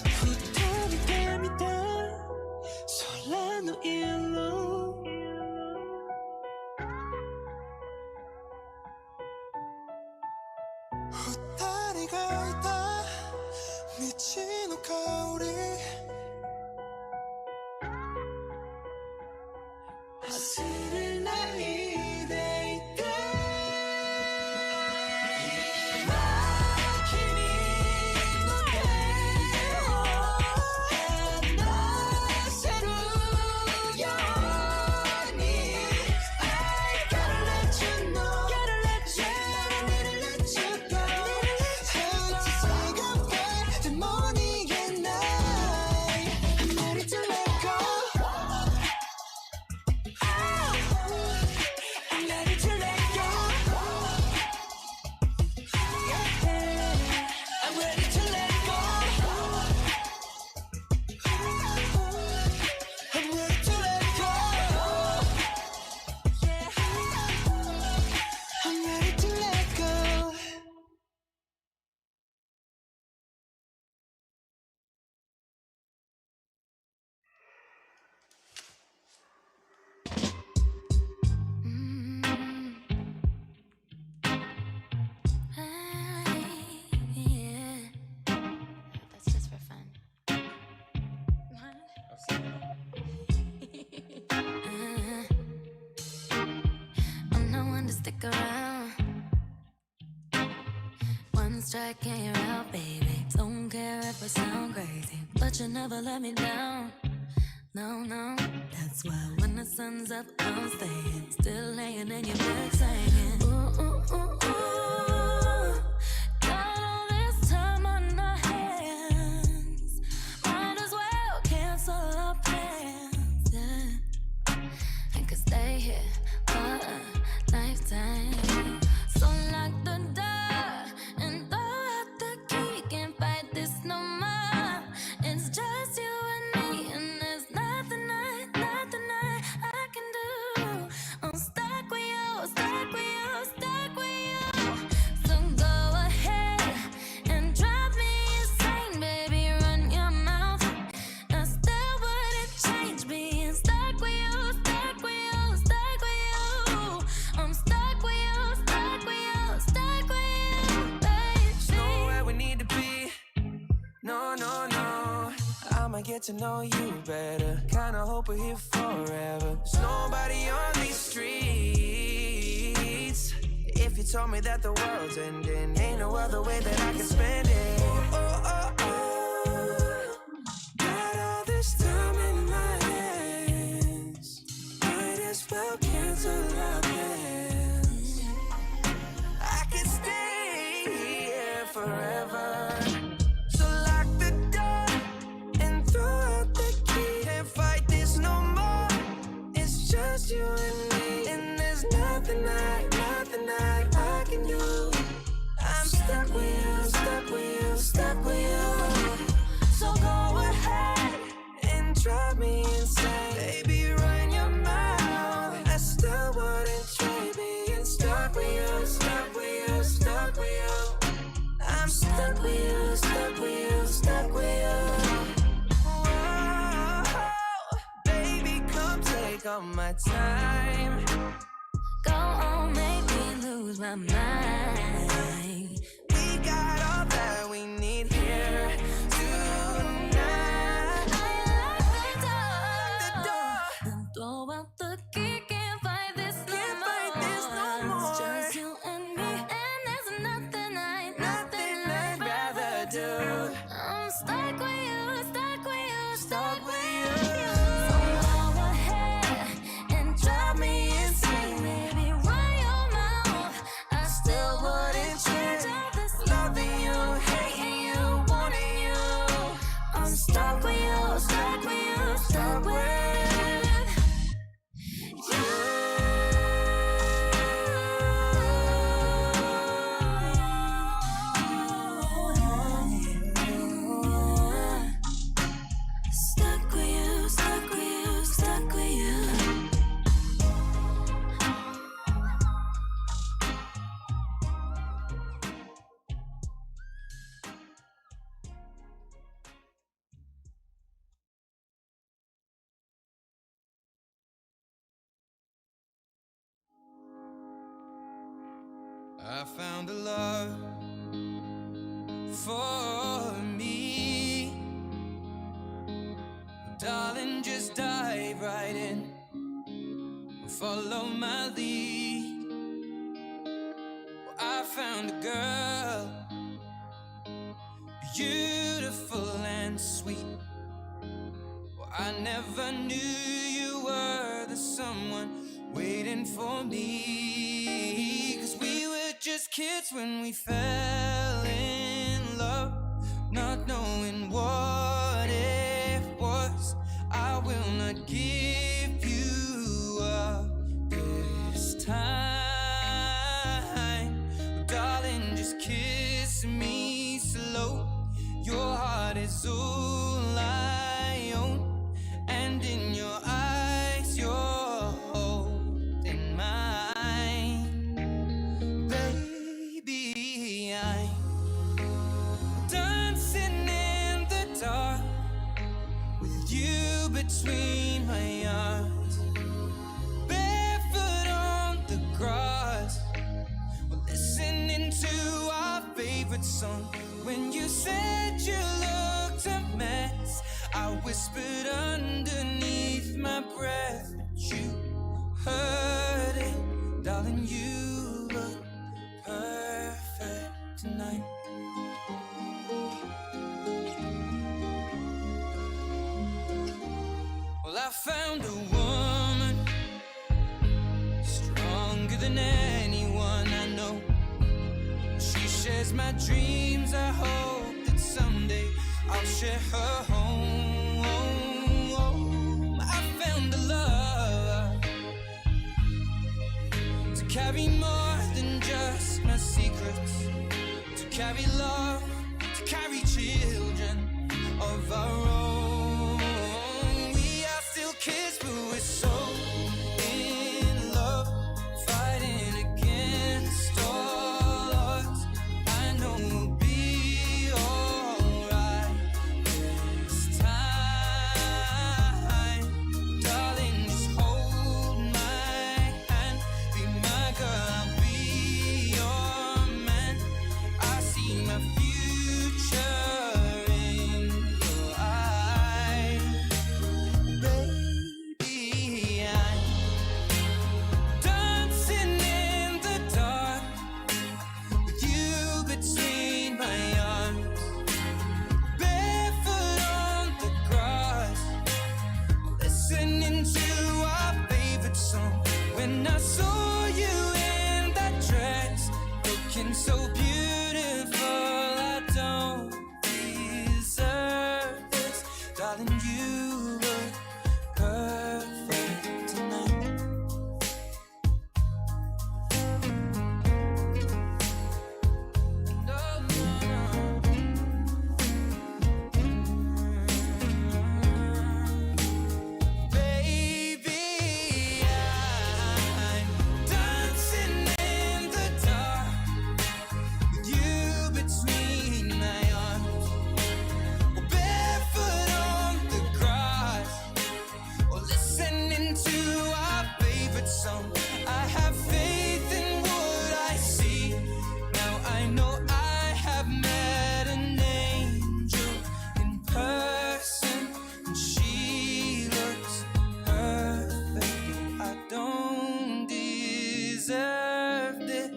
二人で見た空の色 二人がいた道の香り忘れないでいて今君の手を離せるように I gotta let you know Gotta let you know Need to let you go Hard to say goodbye でも逃げない Strike it out, baby. Don't care if I sound crazy, but you never let me down. No, no. That's why when the sun's up, I'm staying. Still laying in your bed, singing. Ooh, ooh, ooh, ooh. Got all this time on our hands. Might as well cancel our plans. Yeah. I could stay here for a lifetime. So lock the door and throw out the key. Can't fight this no more. It's just you and me, and there's nothing I, nothing I, I can do. I'm stuck with you, stuck with you, stuck with you. So go ahead and drive me insane, baby. Run your mouth. I still wouldn't change being stuck with you, stuck with you, stuck with you. I'm stuck with you, stuck with you, stuck with you, baby. There's nowhere we need to be. No, no, no. I'ma get to know you better. Kinda hope we're here forever. There's nobody on these streets. If you told me that the world's ending, ain't no other way that I can spend it. Oh, oh, oh, oh. Got all this time in my hands. Might as well cancel our plans. I can stay here forever. So lock the door and throw out the key. Can't fight this no more. It's just you and me, and there's nothing I, nothing I, I can do. I'm stuck with you, stuck with you, stuck with you. So go ahead and drive me insane. Baby, run your mouth. I still wouldn't trade being stuck with you, stuck with you, stuck with you. I'm stuck with you, stuck with you, stuck with you. Whoa, baby, come take all my time. Go on, make me lose my mind. We got all that we need here tonight. I lock the door. Lock the door. And throw out the key. Can't fight this no more. Can't fight this no more. It's just you and me, and there's nothing I, nothing I'd rather do. I'm stuck with you, stuck with you, stuck with you. So go ahead and drive me insane, baby. Run your mouth. I still wouldn't change all this loving you, hating you, wanting you. I'm stuck with you, stuck with you, stuck with you. Stuck with you, stuck with you, stuck with you. I found a love for me. Darling, just dive right in. Follow my lead. Well, I found a girl, beautiful and sweet. Well, I never knew you were the someone waiting for me. 'Cause we were just kids when we fell in love, not knowing what it was. I will not give you up this time. Darling, just kiss me slow. Your heart is all I own, and in your eyes, you're holding mine. Baby, I'm dancing in the dark with you between my arms, barefoot on the grass. We're listening to our favorite song. When you said you looked a mess, I whispered underneath my breath, but you heard it. Darling, you look perfect tonight. There's my dreams. I hope that someday I'll share her home. I found a love to carry more than just my secrets, to carry love, to carry children of our own. We are still kids, but we're so in love, fighting against all odds. I know we'll be alright this time. Darling, just hold my hand. Be my girl, I'll be your man. I see my future in your eyes. Baby, I'm dancing in the dark with you between my arms, barefoot on the grass, listening to our favorite song. When I saw you in that dress, looking so beautiful, I don't deserve this. Darling, you look perfect tonight. Baby, I'm dancing in the dark with you between my arms, barefoot on the grass, or listening to our favorite song. I have faith in what I see. Now I know I have met an angel in person, and she looks perfect. I don't deserve this.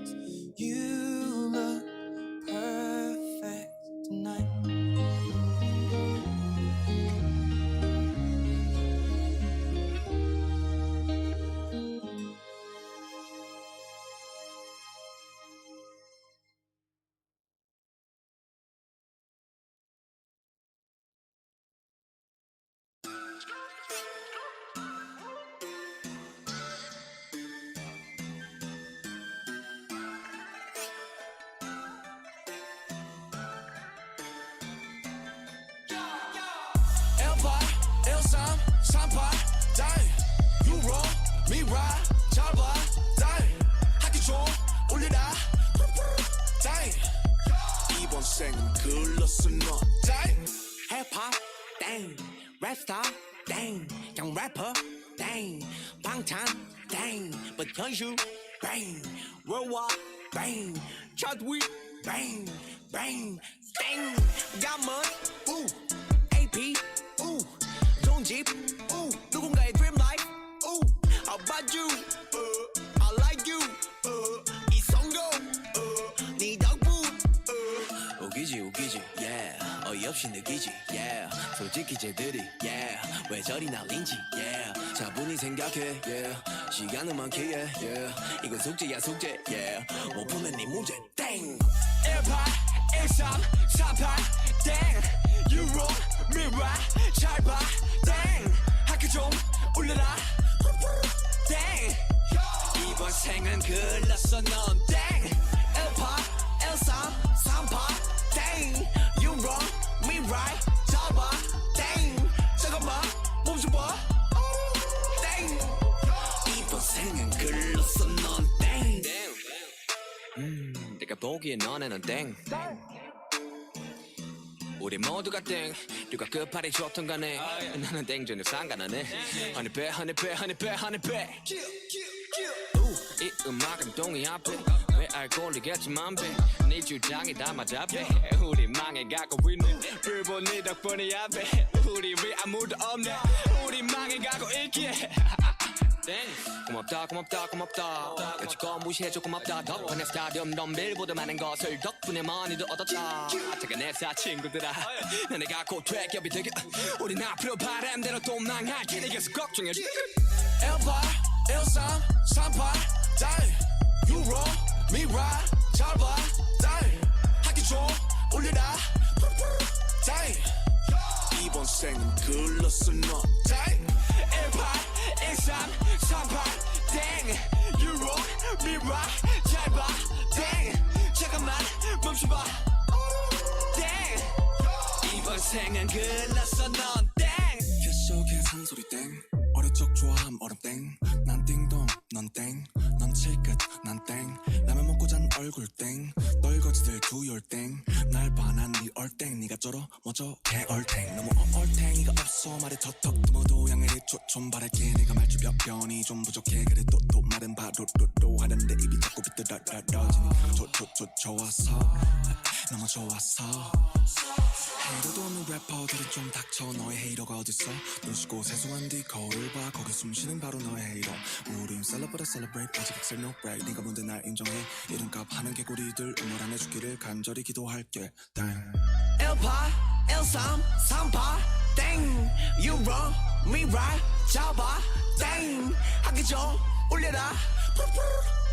You look perfect tonight. L eight eight three three eight. You wrong, me right, 잘 봐, 땡. 학기 좀 올려라, 땡. 이번 생은 글렀어 너, 땡. 힙합, 땡. 랩스타, 땡. 그냥 래퍼, 땡. 방탄, 땡. But 현실, 땡. Worldwide, 땡. Chadwick, 땡. 땡. Got money, ooh. AP, ooh. 좋은 집, ooh. 누군가의 dream life, ooh. How about you? Uh, I like you. Uh, 이성공, uh, 네 덕분. Uh. 웃기지, 웃기지, yeah. 어이없이 느끼지, yeah. 솔직히 쟤들이, yeah. 왜 저리 날린지, yeah. 차분히 생각해, yeah. 시간은 많기에, yeah. 이건 숙제야, 숙제, yeah. 못 푸는 네 문제, 땡. 일 eight eight three three eight. You wrong, me right, 잘 봐, 땡. 학기 좀 올려라, 땡. 이번 생은 글렀어 넌, 땡. 일 eight eight three three eight. You wrong, me right, 잘 봐, 땡. 잠깐만, 멈춰봐, 땡. 이번 생은 글렀어 넌, 땡. 음, 내가 보기엔 너네 넌 땡. 우리 모두가 땡. 누가 끝발이 좋던 간에 나는 땡. 전혀 상관 안 해. Honey bee, honey bee, honey bee, honey bee. 이 음악은 동의 안 돼. 왜 알고 리겠지만 배. 네 주장이 다 맞아 배. 우리 망해가고 있네. 일본 네 덕분이야 배. 우리 위 아무도 없네. 우리 망해가고 있기에. 땡. 고맙다, 고맙다, 고맙다. 여지껏 무시해줘, 고맙다. 덕분에 스타디움 럼블보다 많은 것을 덕분에 많이도 얻었다. 아차가 내 사, 친구들아, 너네가 곧 대기업이 되게. 우린 앞으로 바람대로 또 망할 테니 계속 걱정해. 일 eight eight three three eight. You wrong, me right, 잘 봐, 땡. 나 Time 이번 생은 글렀어 넌 Time 일팔 일삼 삼팔 땡 Euro Mira 잘 봐 땡 잠깐만 멈춰봐 땡 이번 생은 글렀어 넌 땡 계속해 잔소리 땡 어릴 적 좋아함 얼음 땡 난 띵동 넌 땡 넌 칠끝 난 땡 라면 먹고 잔 얼굴 땡 널거지들 do your thing 날 반한 네 얼땡 네가 쩔어 뭐저 개 얼탱 너무 어- 얼탱이가 없어 말에 턱턱 두모도 양해를 초좀 바랄게 내가 말주 변이 좀 부족해 그래도 또 말은 바로 로로 하는데 입이 자꾸 비뚤어지니까 좋, 좋, 좋, 좋아서 너무 좋아서 헤이러도 없는 래퍼들은 좀 닥쳐 너의 헤이러가 어딨어 눈 감고 세수한 뒤 거울을 봐 거기 숨 쉬는 바로 너의 헤이러 우린 celebrate celebrate 아직 excel no break 네가 뭔데 날 인정해 이름값 하는 개구리들 응원 안 해주기를 간절히 기도할게 땡 일팔 일삼 삼팔 땡 Euro Mira 잘 봐 땡 하기 전 올려라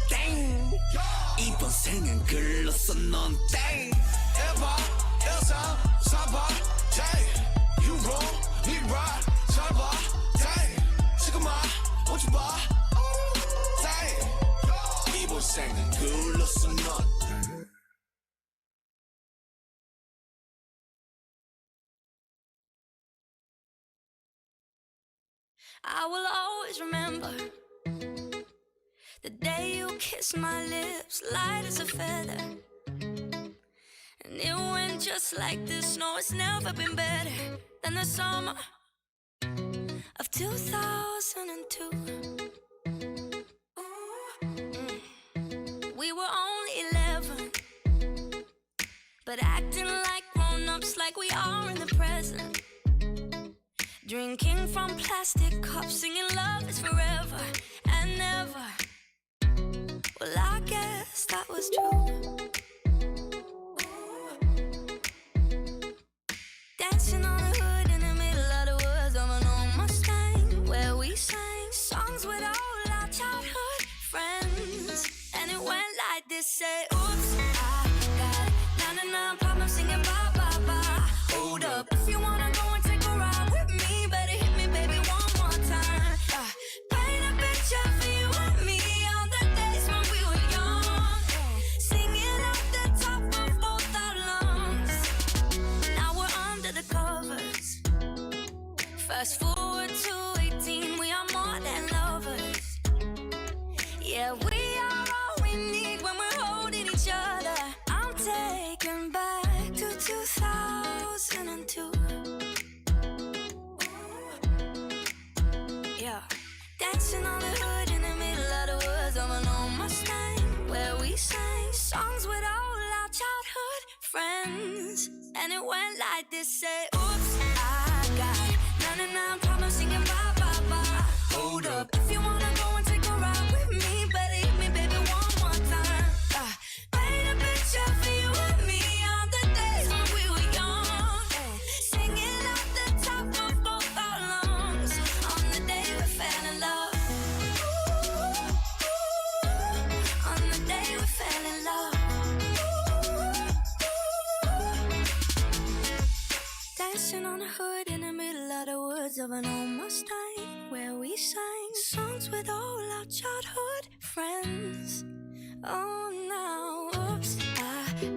땡 이번 생은 글렀어 넌 땡 일팔 일삼 삼팔 땡 Euro Mira 잘 봐 땡 지금아 오지 마 땡 이번 생은 글렀어 넌 I will always remember the day you kissed my lips, light as a feather. And it went just like this. No, it's never been better than the summer of two thousand two. Ooh, mm. We were only eleven, but acting like grown ups, like we are in the present. Drinking from plastic cups, singing love is forever and never. Well, I guess that was true. Dancing on the hood in the middle of the woods of an old Mustang, where we sang songs with all our childhood friends. And it went like this: say, oops, I got ninety-nine problems, singing bye, bye, bye. Hold up, if you wanna go and take a ride with me, better hit me, baby, one more time. Uh, paint a picture for you and me on the days when we were young. Singing off the top of both our lungs. Now we're under the covers. Fast forward to eighteen, we are more than lovers. Yeah, we are all we need when we're holding each other. I'm taken back to two thousand two. Yeah. Dancing on the hood in the middle of the woods of an old Mustang, where we sang songs with all our childhood friends. And it went like this: say, oops, I got ninety-nine problems, singing bye, bye, bye. Hold up, if you wanna go and take a ride with me, better hit me, baby, one more time. Uh, paint a picture for you and me on the days when we were young. Ay, singing off the top of both our lungs on the day we fell in love. Ooh, ooh, on the day we fell in love. Ooh, ooh. Dancing on the hood in the middle of the woods of an old Mustang, where we sang songs with all our childhood friends. Oh, now, oops, I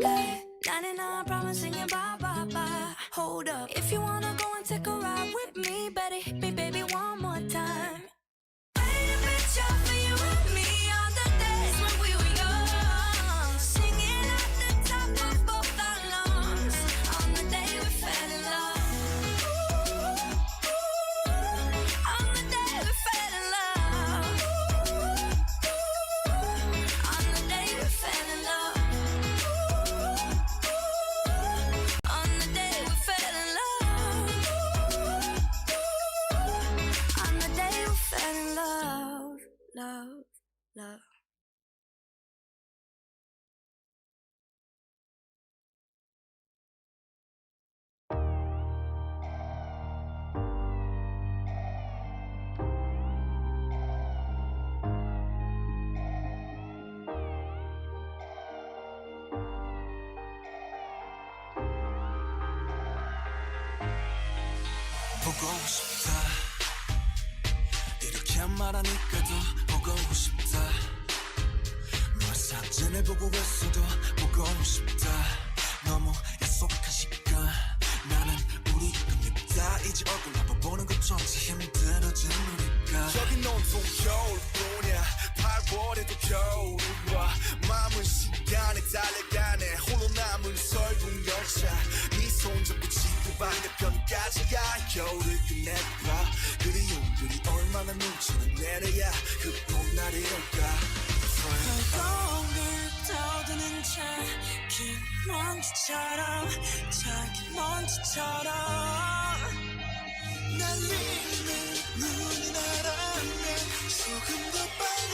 got ninety-nine problems, singing bye, bye, bye. Hold up, if you wanna go and take a ride with me, better hit me, baby, one more time. Paint a picture for you and me on the days when we were young. Singing at the top of both our lungs on the day we fell in love. Ooh, ooh, on the day we fell in love. Ooh, ooh, on the day we fell in love. Ooh, ooh, on the day we fell in love. On the day we fell in love. 보고 싶다. 이렇게 말하니까 더 보고 싶다. 널 사진을 보고 있어도 보고 싶다. 너무 약속한 시간. 나는 우리 겁니다. 이제 얼굴 한번 보는 것조차 힘들어진 우리가. 저기 온통 겨울뿐이야. 팔 월에도 겨울이 와. 마음은 시간에 달려가네. 홀로 남은 설국 열차. 네 손 잡고 지구 반대편까지 가. 겨울을 끝내봐. 그리움들이 얼마나 눈치를 내려야 그 봄날이 올까. 날 동글 떠드는 자기 먼지처럼, 자기 먼지처럼. 날 믿는 눈이 나라면 조금 더 빨리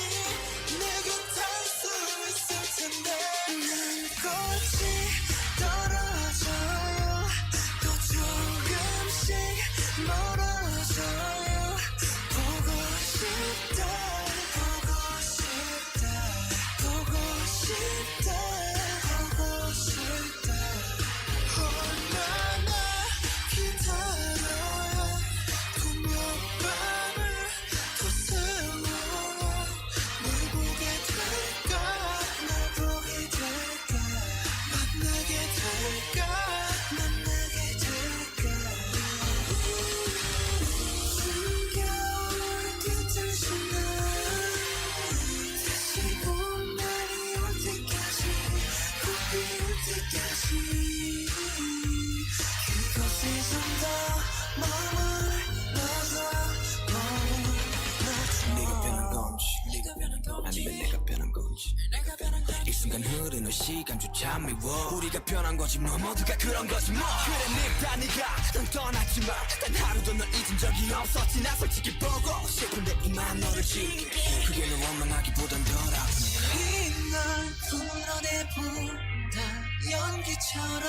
내게 닿을 수 있을 텐데. 난 꽃이 떨어져요. 또 조금씩 멀어져요. 보고 싶다, 보고 싶다, 보고 싶다, 보고 싶다. 얼마나 기다려야 분명 밤을 더 세워야 널 보게 될까, 널 보게 될까, 만나게 될까, 만나게 될까. 숨겨올 끝을 신나 다시 봄날이 올 때까지, 봄이 올 때까지 그곳에 좀 더 머물러줘, 머물러줘. 네가 변한 건지, 네가 변한 건지, 아니면 내가 변한 건지. 내가 변한 건지. 이 순간 흐르는 시간조차 미워. 우리가 변한 거지 뭐, 모두가 그런 거지 뭐. 그래, 늙다. 네가 난 떠났지만 단 하루도 널 잊은 적이 없었지. 나 솔직히 보고 싶은데 이만 너를 지울게. 그게 널 원망하기보단 덜 아프니까. 이 날 불어내본다. 연기처럼,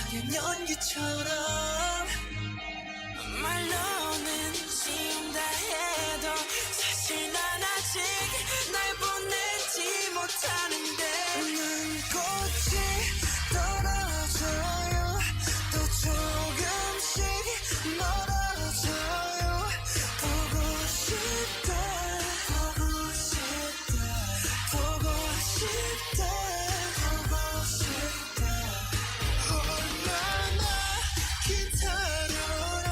하긴 연기처럼. 말로는 지운다 해도 사실 난 아직 날 보내지 못하는데. 난 꽃이 떨어져요. 또 조금씩 멀어져요. 보고 싶다, 보고 싶다, 보고 싶다, 보고 싶다. 얼마나 기다려라.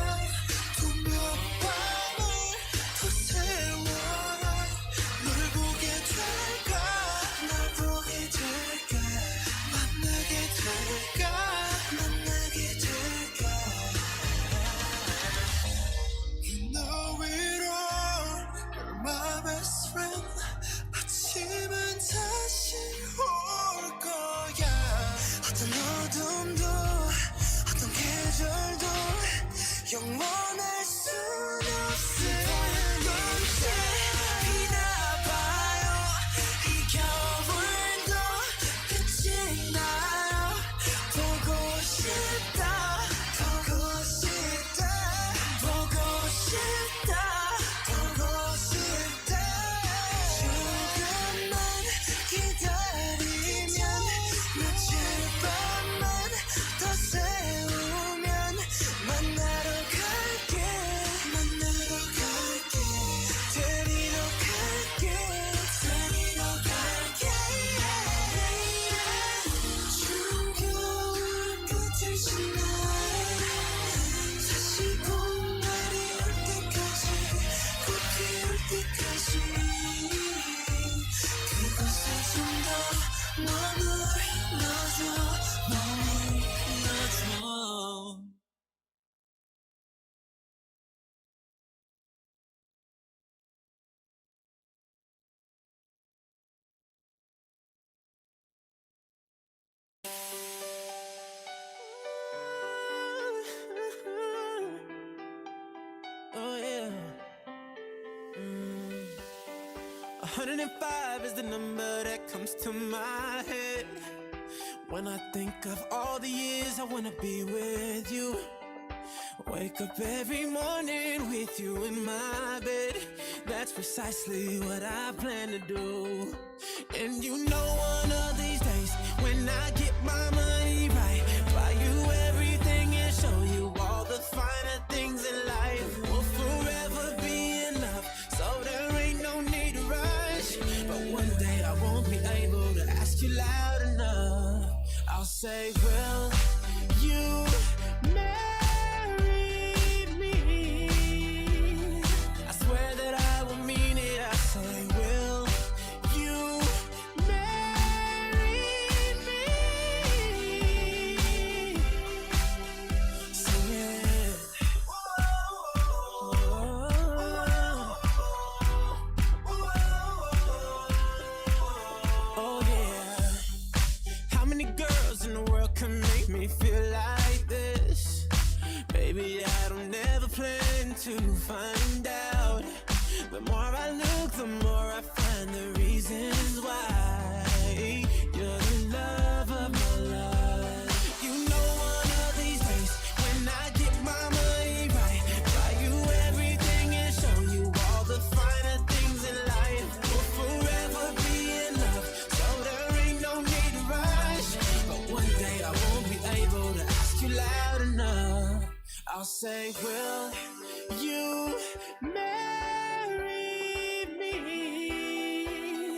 분명 밤을 더 세워라. 널 보게 될까, 널 보게 될까, 만나게 될까, 만나게 될까. You know it all, you're my best friend. 아침은 다시 올 거야. 어떤 어둠도, 어떤 계절도 영원할 순 없을 건데. 비나 봐요. 이 겨울도 끝이 나요. 보고 싶다, 보고 싶다, 보고 싶다, 보고 싶다. 조금만 기다리면, 며칠 밤만 더 세우면 만나러 갈게, 만나러 갈게, 데리러 갈게, 데리러 갈게. 추운 겨울 끝을 지나 다시 봄날이 올 때까지, 곧 피올 때까지 그곳에 좀 더 머물러줘, 머물러줘. Oh yeah. Mm. A hundred and five is the number that comes to my head when I think of all the years I wanna be with you. Wake up every morning with you in my bed. That's precisely what I plan to do. And you know one of these days, when I get my money right, buy you everything and show you all the finer things in You marry me. I swear that I will mean it. I say, will you marry me? Sing it. Oh, yeah. How many girls in the world can make me feel like this? Baby, I don't ever plan to find out. The more I look, the more I find the reasons why you're the love of my life. You know, one of these days, when I get my money right, buy you everything and show you all the finer things in life. We'll forever be in love, so there ain't no need to rush. But one day I won't be able to ask you loud enough. I'll say, will you marry me?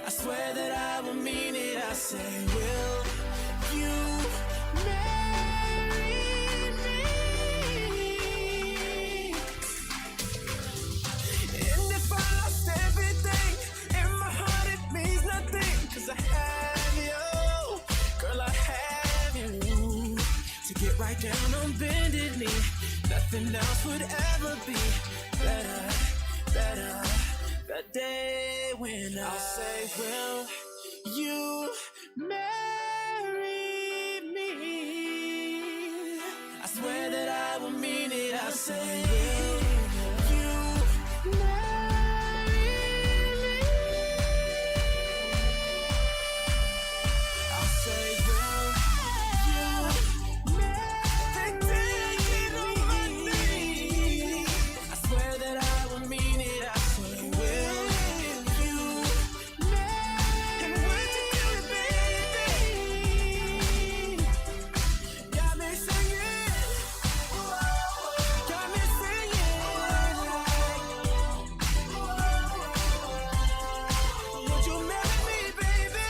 I swear that I will mean it. I say, will you marry me? And if I lost everything, in my heart it means nothing, 'cause I have you, girl, I have you. To get right down on bended knee, nothing else would ever be better, better. The day when I say, will you marry me? I swear that I will mean it. I say, will you marry me? I say, will you marry me? I swear that I will mean it. I say, will you marry me? And would you do it, baby? Got me singing. Got me singing. Would you marry me, baby?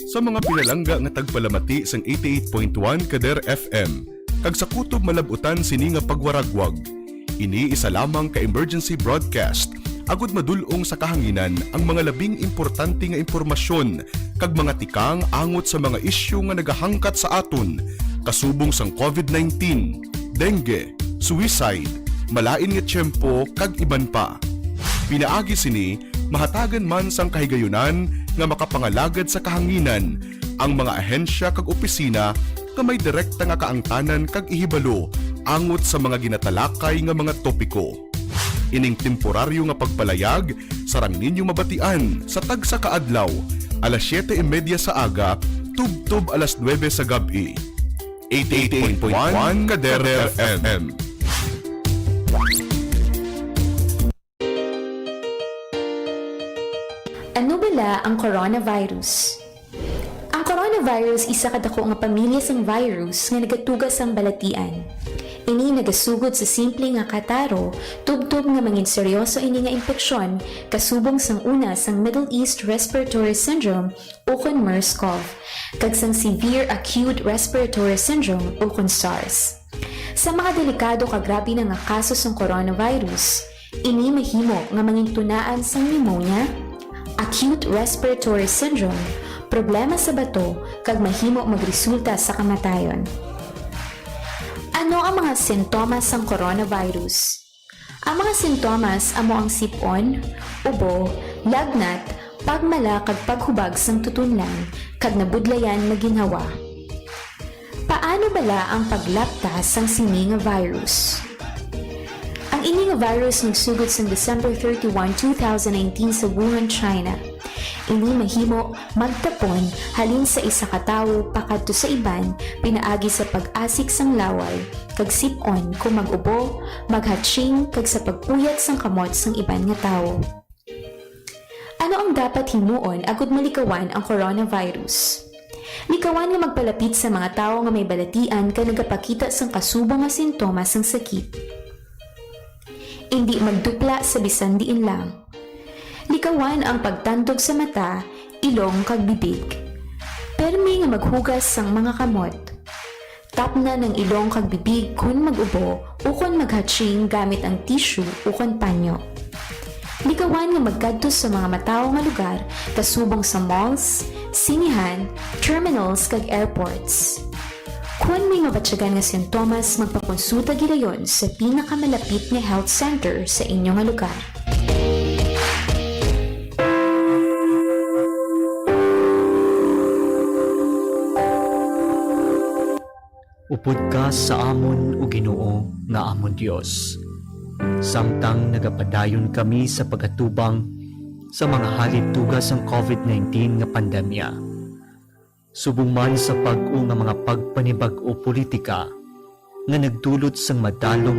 Sa mga pinalangga nga tagpalamati sang eighty-eight point one Kader F M, kag sa kutob malab-utan sini nga pagwaragwag, ini isa lamang ka emergency broadcast, agud madul-ong sa kahanginan ang mga labing importante nga impormasyon kag mga tikang angot sa mga isyu nga nagahangkat sa aton, kasubong sang covid nineteen, dengue, suicide, malain nga tiyempo, kag iban pa. Pinaagi sini, mahatagan man sang kahigayunan nga makapangalagad sa kahanginan ang mga ahensya kag opisina nga may direkta nga kaangtanan kag ihibalo angot sa mga ginatalakay nga mga topiko. Ining temporaryo nga pagpalayag sarang ninyo mabatian sa tagsa ka adlaw, alas siyete y media sa aga tubtob alas nuebe sa gab-i. Eighty-eight point one Kader F M. Ano bala ang coronavirus? Ang coronavirus isa ka dako nga pamilya sang virus nga nagatuga sang balatian. Ini nagasugod sa simple nga kataro, tubtob nga mangin seryoso ini nga impeksyon, kasubong sang una sang Middle East Respiratory Syndrome ukon MERS-CoV, kag sang Severe Acute Respiratory Syndrome ukon SARS. Sa mga delikado kag grabe na nga kaso sang coronavirus, ini mahimo nga mangintunaan sang pneumonia, acute respiratory syndrome, problema sa bato, kag mahimo magresulta sa kamatayon. Ano ang mga sintomas sang coronavirus? Ang mga sintomas amo ang sip-on, ubo, lagnat, pagmala kag paghubag sang tutunlan, kag nabudlayan nga ginhawa. Paano bala ang paglapta sang sini nga virus? Ang ini nga virus nagsugod sang December thirty-one, two thousand nineteen sa Wuhan, China. Ini mahimo magtapon halin sa isa ka tawo pakadto sa iban pinaagi sa pag-asik sang laway, kag sip-on kon mag-ubo, maghatching, kag sa pagpuyat sang kamot sang iban nga tawo. Ano ang dapat himuon agud malikawan ang coronavirus? Likawan nga magpalapit sa mga tawo nga may balatian kag nagapakita sang kasubong nga sintomas sang sakit. Indi magdupla sa bisan diin lang. Likawan ang pagtandog sa mata, ilong kag bibig. Permi nga maghugas sang mga kamot. Tapnan ang ilong kag bibig kon mag-ubo ukon maghatching gamit ang tissue ukon panyo. Likawan nga magkadto sa mga matawo nga lugar kasubong sa malls, sinehan, terminals kag airports. Kon may mabatyagan nga sintomas, magpakonsulta gilayon sa pinakamalapit nga health center sa inyo nga lugar. Upod ka sa amon, O Ginoo, nga amon Dios, samtang nagapadayon kami sa pag-atubang sa mga halituga sang covid nineteen nga pandemya. Subong man sa bag-o nga mga pagpanibag-o politika nga nagdulot sang madalom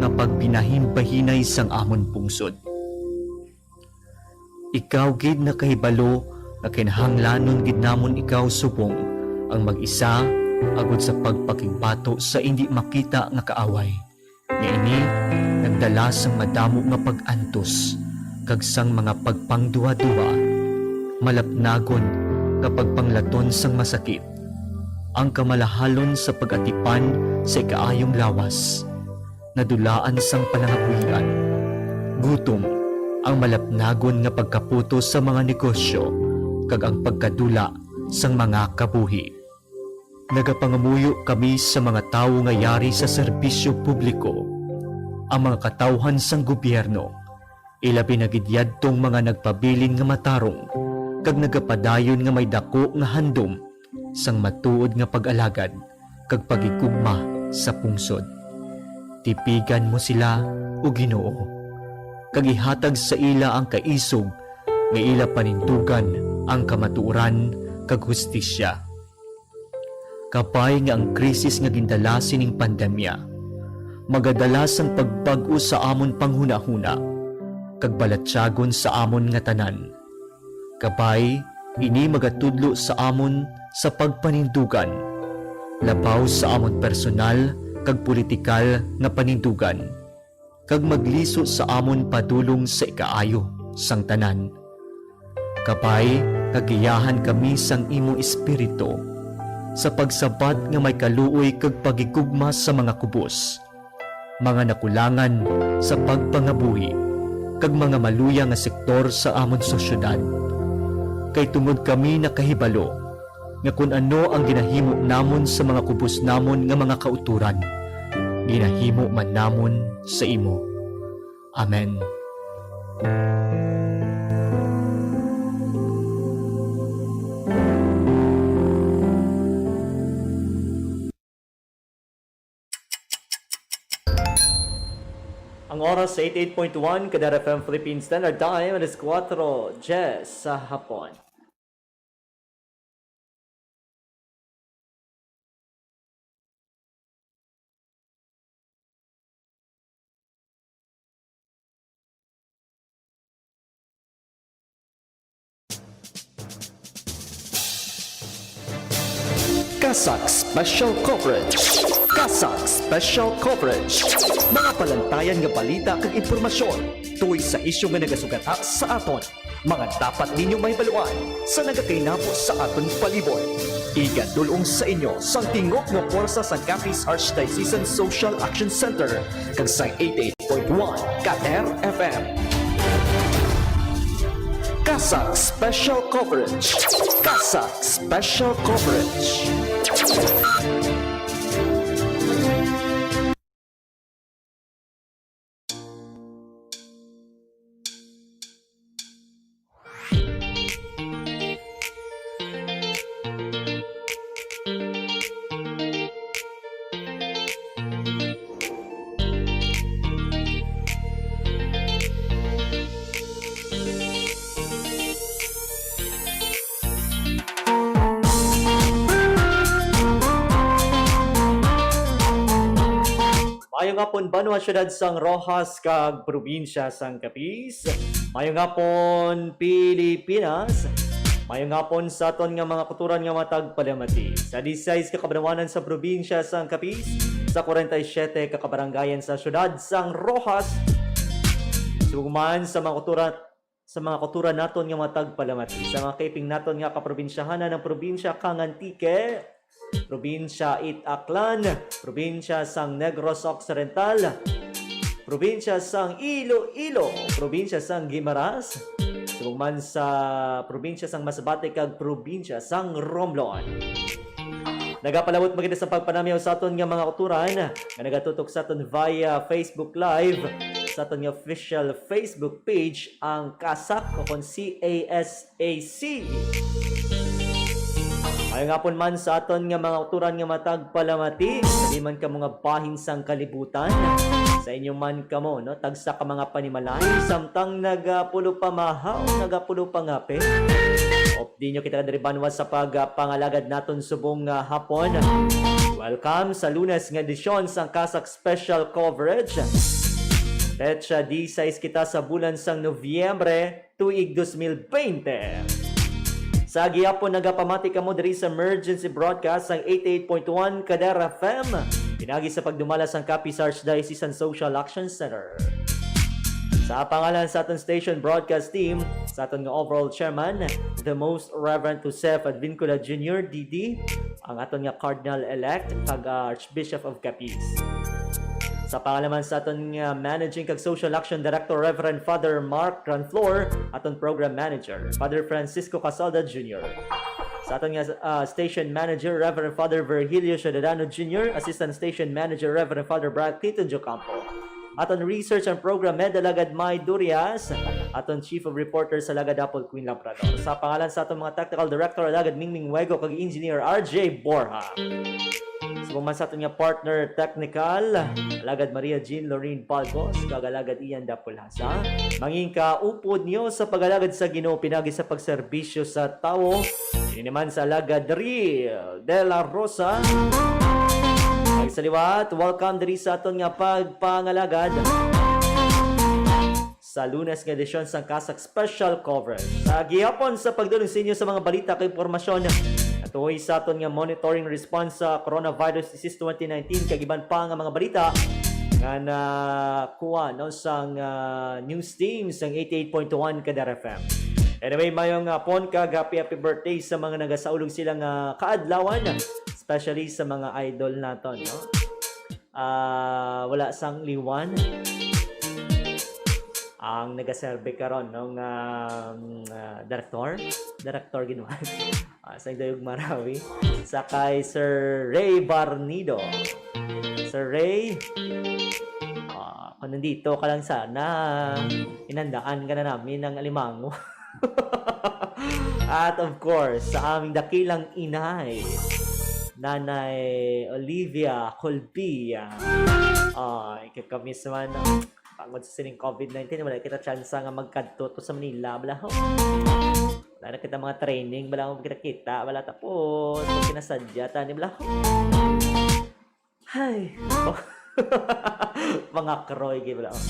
nga pagpinahinbahinay sang amon pungsod. Ikaw gid nakahibalo nga kinahanglanon gid namon ikaw subong ang mag-isa agod sa pagpakigbato sa indi makita nga kaaway. Nga ini nagdala sang madamo nga pag-antos kag sang mga pagpangduhaduha, malapnagon nga pagpanglaton sang masakit, ang kamalahalon sa pag-atipan sa ikaayong lawas, nadulaan sang panangabuhian, gutom, ang malapnagon nga pagkaputos sa mga negosyo, kag ang pagkadula sang mga kabuhi. Nagapangamuyo kami sa mga tawo nga yari sa serbisyo publiko, ang mga katawhan sang gobyerno, ilabi na gid yadtong mga nagpabilin nga matarong kag nagapadayon nga may daku nga handom sang matuod nga pag-alagad kag paghigugma sa pungsod. Tipigan mo sila, O Ginoo, kag ihatag sa ila ang kaisog nga ila panindugan ang kamatuoran kag hustisya. Kabay nga ang krisis nga gindala sining pandemya magadala sang pagbag-o sa amon panghunahuna kag balatyagon sa amon nga tanan. Kabay, ini magatudlo sa amon sa pagpanindugan, labaw sa amon personal kag politikal nga panindugan, kag magliso sa amon padulong sa ikaayo sang tanan. Kabay, nga giyahan kami sang imo Espiritu sa pagsabat nga may kaluoy kag paghigugma sa mga kubos, mga nakulangan sa pagpangabuhi, kag mga maluya nga sektor sa amon sosyedad. Kay tungod kami nakahibalo nga kon ano ang ginahimo namon sa mga kubos namon nga mga kautoran, ginahimo man namon sa imo. Amen. Ang oras sa eighty-eight point one Kadar F M Philippine Standard Time, alas kuwatro diyes sa hapon. CASAC Special Coverage. CASAC Special Coverage. Mga palantayan nga balita kag impormasyon tungod sa isyu nga nagasugata sa aton. Mga dapat ninyo mahibaluan sa nagakainabo sa aton palibot. Igadul-ong sa inyo sang tingog nga pwersa sang Capiz Archdiocesan Social Action Center kag sang eighty-eight point one Kader F M. CASAC Special Coverage. CASAC Special Coverage. Maayong hapon, banwa, siyudad sang Roxas, kag probinsya sang Capiz. Maayong hapon, Pilipinas. Maayong hapon sa aton nga mga kautoran nga matag palamati. Sa disisais ka kabanwanan sa probinsya sang Capiz, sa kwarenta y siyete ka kabarangayan sa siyudad sang Roxas, subong man sa mga kautoran sa mga kultura naton nga mga tagpalamati, sa mga kaiping naton nga kaprobinsyahanan, ang probinsya kang Antique, probinsya it Aklan, probinsya sang Negros Occidental, probinsya sang Iloilo, probinsya sang Guimaras, subong man sa probinsya sang Masbate kag probinsya sang Romblon. Nagapalabot man kita sa pagpanamyaw sa aton nga mga kauturan nga nagatutok sa aton via Facebook Live sa aton nga official Facebook page, ang CASAC, o kon C A S A C. Maayong hapon man sa aton nga mga kauturan nga matag palamati, sa di man kamo nga bahin sang kalibutan, sa inyo man kamo, no, tagsa ka mga panimalay, samtang nagapulo pa mahaw, nagapulo pa ngape. Updi nyo kita diri banwa sa pagpangalagad naton subong nga hapon. Welcome sa Lunes nga edisyon sang CASAC Special Coverage. Petsa disais kita sa bulan sang Nobyembre, tuig dos mil bente. Sa gihapon, nagapamati kamo diri sa emergency broadcast sang eighty-eight point one Kadar F M, pinagi sa pagdumala sang Capiz Archdiocesan Social Action Center. Sa pangalan sa aton station broadcast team, sa aton nga overall chairman, the Most Reverend Joseph Advincula Junior D D, ang aton nga Cardinal-elect kag, ah, Archbishop of Capiz. Sa pangalan man sa aton nga Managing kag Social Action Director, Reverend Father Mark Granflor, aton Program Manager, Father Francisco Casalda Junior. Sa aton nga, ah, Station Manager, Reverend Father Virgilio Ciudadano Junior, Assistant Station Manager, Reverend Father Brad Clinton Jocampo. Aton Research and Program Head, Alagad May Durias. Aton Chief of Reporters, Alagad Apple Queen Labrador. Sa pangalan sa aton mga Technical Director, Alagad Mingming Wego, kag Engineer R J Borja. Subong man sa aton nga partner technical, Alagad Maria Jean Lorraine Palgos, kag Alagad Ian Dapulhasa. Mangin ka upod nyo sa pag-alagad sa Ginoo, pinagi sa pagserbisyo sa tawo. Ini naman sa Alagad Ri de la Rosa. Kag sa liwat, welcome diri sa aton nga pagpangalagad sa Lunes nga edisyon sang CASAC Special Coverage. Sa gihapon, sa pagdulong sa inyo sa mga balita kag impormasyon, natuhoy sa aton nga monitoring response sa coronavirus disease twenty nineteen kag iban pa nga mga balita nga nakuha, no, sang, ah, news team sang eighty-eight point one Kadar F M. Anyway, mayong hapon kag happy, happy birthday sa mga nagasaulog sila nga kaadlawan, especially sa mga idol naton, no? Ah, wala sang liwan ang nagaserve karon, no, nga, mm, ah, direktor, direktor gid man. Ah, sa Dayog Marawi, sa kay Sir Ray Barnido. Sir Ray, ah, kung nandito ka lang sana, inandaan ka na namin ng alimango. At of course, sa aming dakilang inay, Nanay Olivia Colbia. Ah, ikakamiss man, no? Tungod sa sining covid nineteen, wala kita tsansa nga magkadto to sa Manila, bala, ho. Wala na kita mga training, wala akong kita-kita, wala tapos, wala kinasadya, tani, bala, ho. Hay, mga kroy, gid, bala, ho.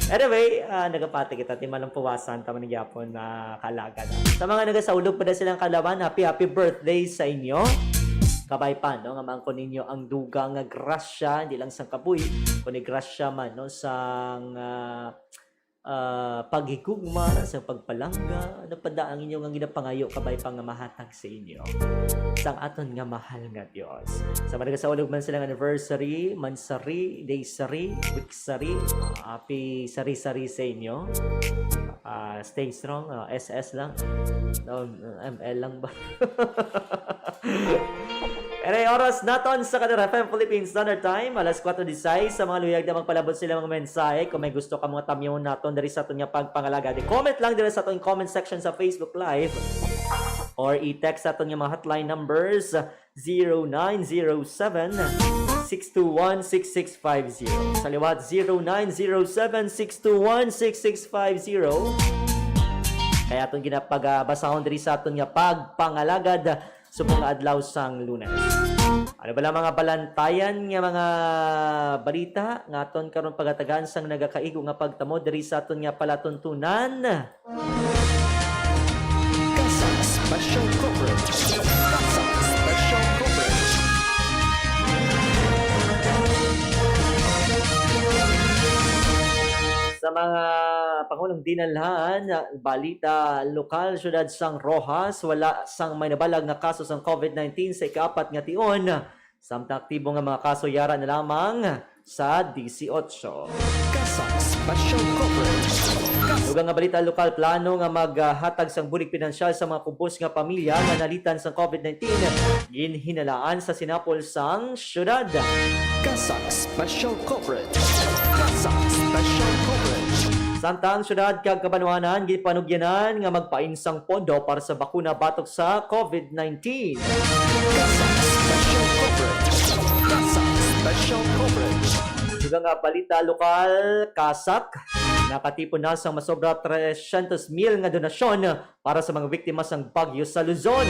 Anyway, ah, nagapati kita, ti malampuwasan, tama na gyapon na kalaga na. Sa mga nagasaulog pa na silang kalawan, happy, happy birthday sa inyo. Kabay pa, no, nga maangkon ninyo ang dugang nga grasya, hindi lang sang kabuhi, kundi grasya man, no, sang, ah, ah, paghigugma, sang pagpalangga, ano pa da ang inyo nga ginapangayo, kabay pa nga mahatag sa inyo sang aton nga mahal nga Dios. Sa mga nagasaulog man silang anniversary, monthsary, daysary, weeksary, happy sari-sari sa inyo. Ah, stay strong, ah, S S lang. No, M L lang ba? Anyway, oras naton sa Kadar F M Philippine Standard Time, alas kuwatro disais. Sa mga luyag na magpalabot sila mga mensahe, kung may gusto ka mga tamyon naton diri sa aton nga pagpangalagad, i-comment lang diri sa aton comment section sa Facebook Live or i-text sa aton nga mga hotline numbers, zero nine zero seven, six two one, six six five zero. Sa liwat, zero nine zero seven, six two one, six six five zero. Kaya aton ginapagabasahon diri sa aton nga pagpangalagad subong nga adlaw sang Lunes. Ano bala mga balantayan nga mga balita nga aton karon pagatagan sang nagakaigo nga pagtamo diri sa aton nga palatuntunan? CASAC Special Coverage. CASAC Special Coverage. Sa mga Pangulong Dinalhan, balita lokal, siyudad sang Roxas, wala sang may nabalag nga kaso sang COVID nineteen sa ikaapat nga tion. Samtang aktibo nga mga kaso yara na lamang sa disiotso. CASAC Special Coverage. Dugang nga balita lokal, plano nga maghatag sang bulig pinansyal sa mga kubos nga pamilya nga nalitan sang COVID nineteen, ginhinalaan sa sinapol sang siyudad. CASAC Special Coverage. CASAC Special Coverage. Samtang siyudad kag kabanwanan ginpanugyanan nga magpain sang pondo para sa bakuna batok sa COVID nineteen. CASAC Special Coverage. CASAC Special Coverage. Dugang nga balita lokal, CASAC nakatipon na sang masobra tresyentos mil nga donasyon para sa mga biktima sang bagyo sa Luzon.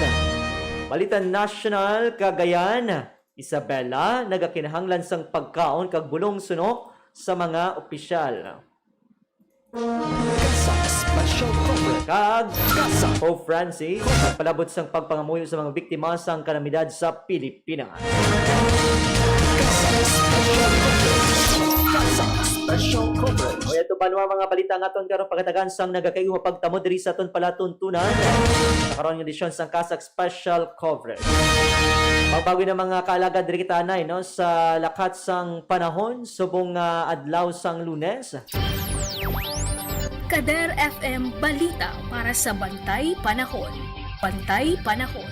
Balita nasyonal, Cagayan, Isabela, nagakinahanglan sang pagkaon kag bulong suno sa mga opisyal. CASAC Special Coverage. Kag CASAC. Pope Francis nagpalabot sang pagpangamuyo sa mga biktima sang kalamidad sa Pilipinas. CASAC Special Coverage. CASAC Special Coverage. O, ato pa, ano ang mga balita nga aton karon pagkatagan sang nagakaigo nga pagtamo diri sa aton palatuntunan. Sa karon nga edisyon sang CASAC Special Coverage. Pagbawi na, mga kaalagad, diri kita anay, no, sa lakat sang panahon subong nga adlaw sang Lunes. Kader F M Balita para sa Bantay Panahon. Bantay Panahon.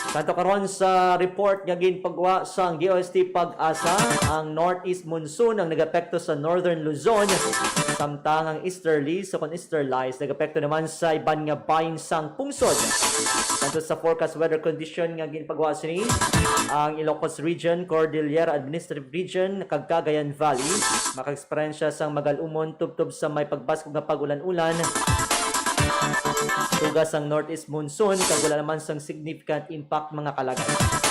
Sa ato karon sa report nga ginpagwa sang D O S T PAGASA, ang northeast monsoon ang nagapekto sa northern Luzon, samtang ang easterlies o kon easterlies nagapekto naman sa iban nga bahin sang pungsod. Sa ato sa forecast weather condition nga ginpagwa sini, ang Ilocos Region, Cordillera Administrative Region, kag Cagayan Valley makaeksperyensya sang magal-umon tubtob sa may pagbaskog nga pag-ulan-ulan, tuga sang northeast monsoon, kag wala naman sang significant impact, mga kaalagad.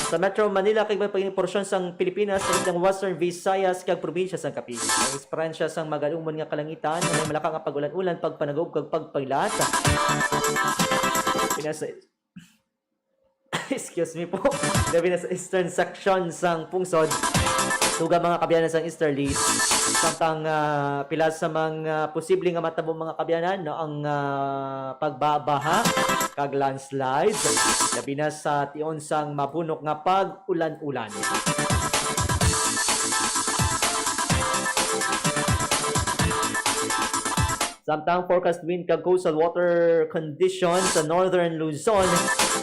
Sa Metro Manila kag iban pa nga porsyon sang Pilipinas, sa Western Visayas kag probinsya sang Capiz, ang eksperyensya sang magal-umon nga kalangitan nga may malaka nga pag-ulan-ulan, pagpanagob kag pagpailat. Pinasa- Excuse me po. Labi na sa eastern section sang pungsod. Tuga, mga kaabyanan, sang easterlies. Samtang, ah, pila sa mga posible nga matabo, mga kaabyanan, no, ang, ah, pagbabaha kag landslides, labi na sa tion sang mabunok nga pag-ulan-ulan. Samtang forecast wind kag coastal water condition sa northern Luzon,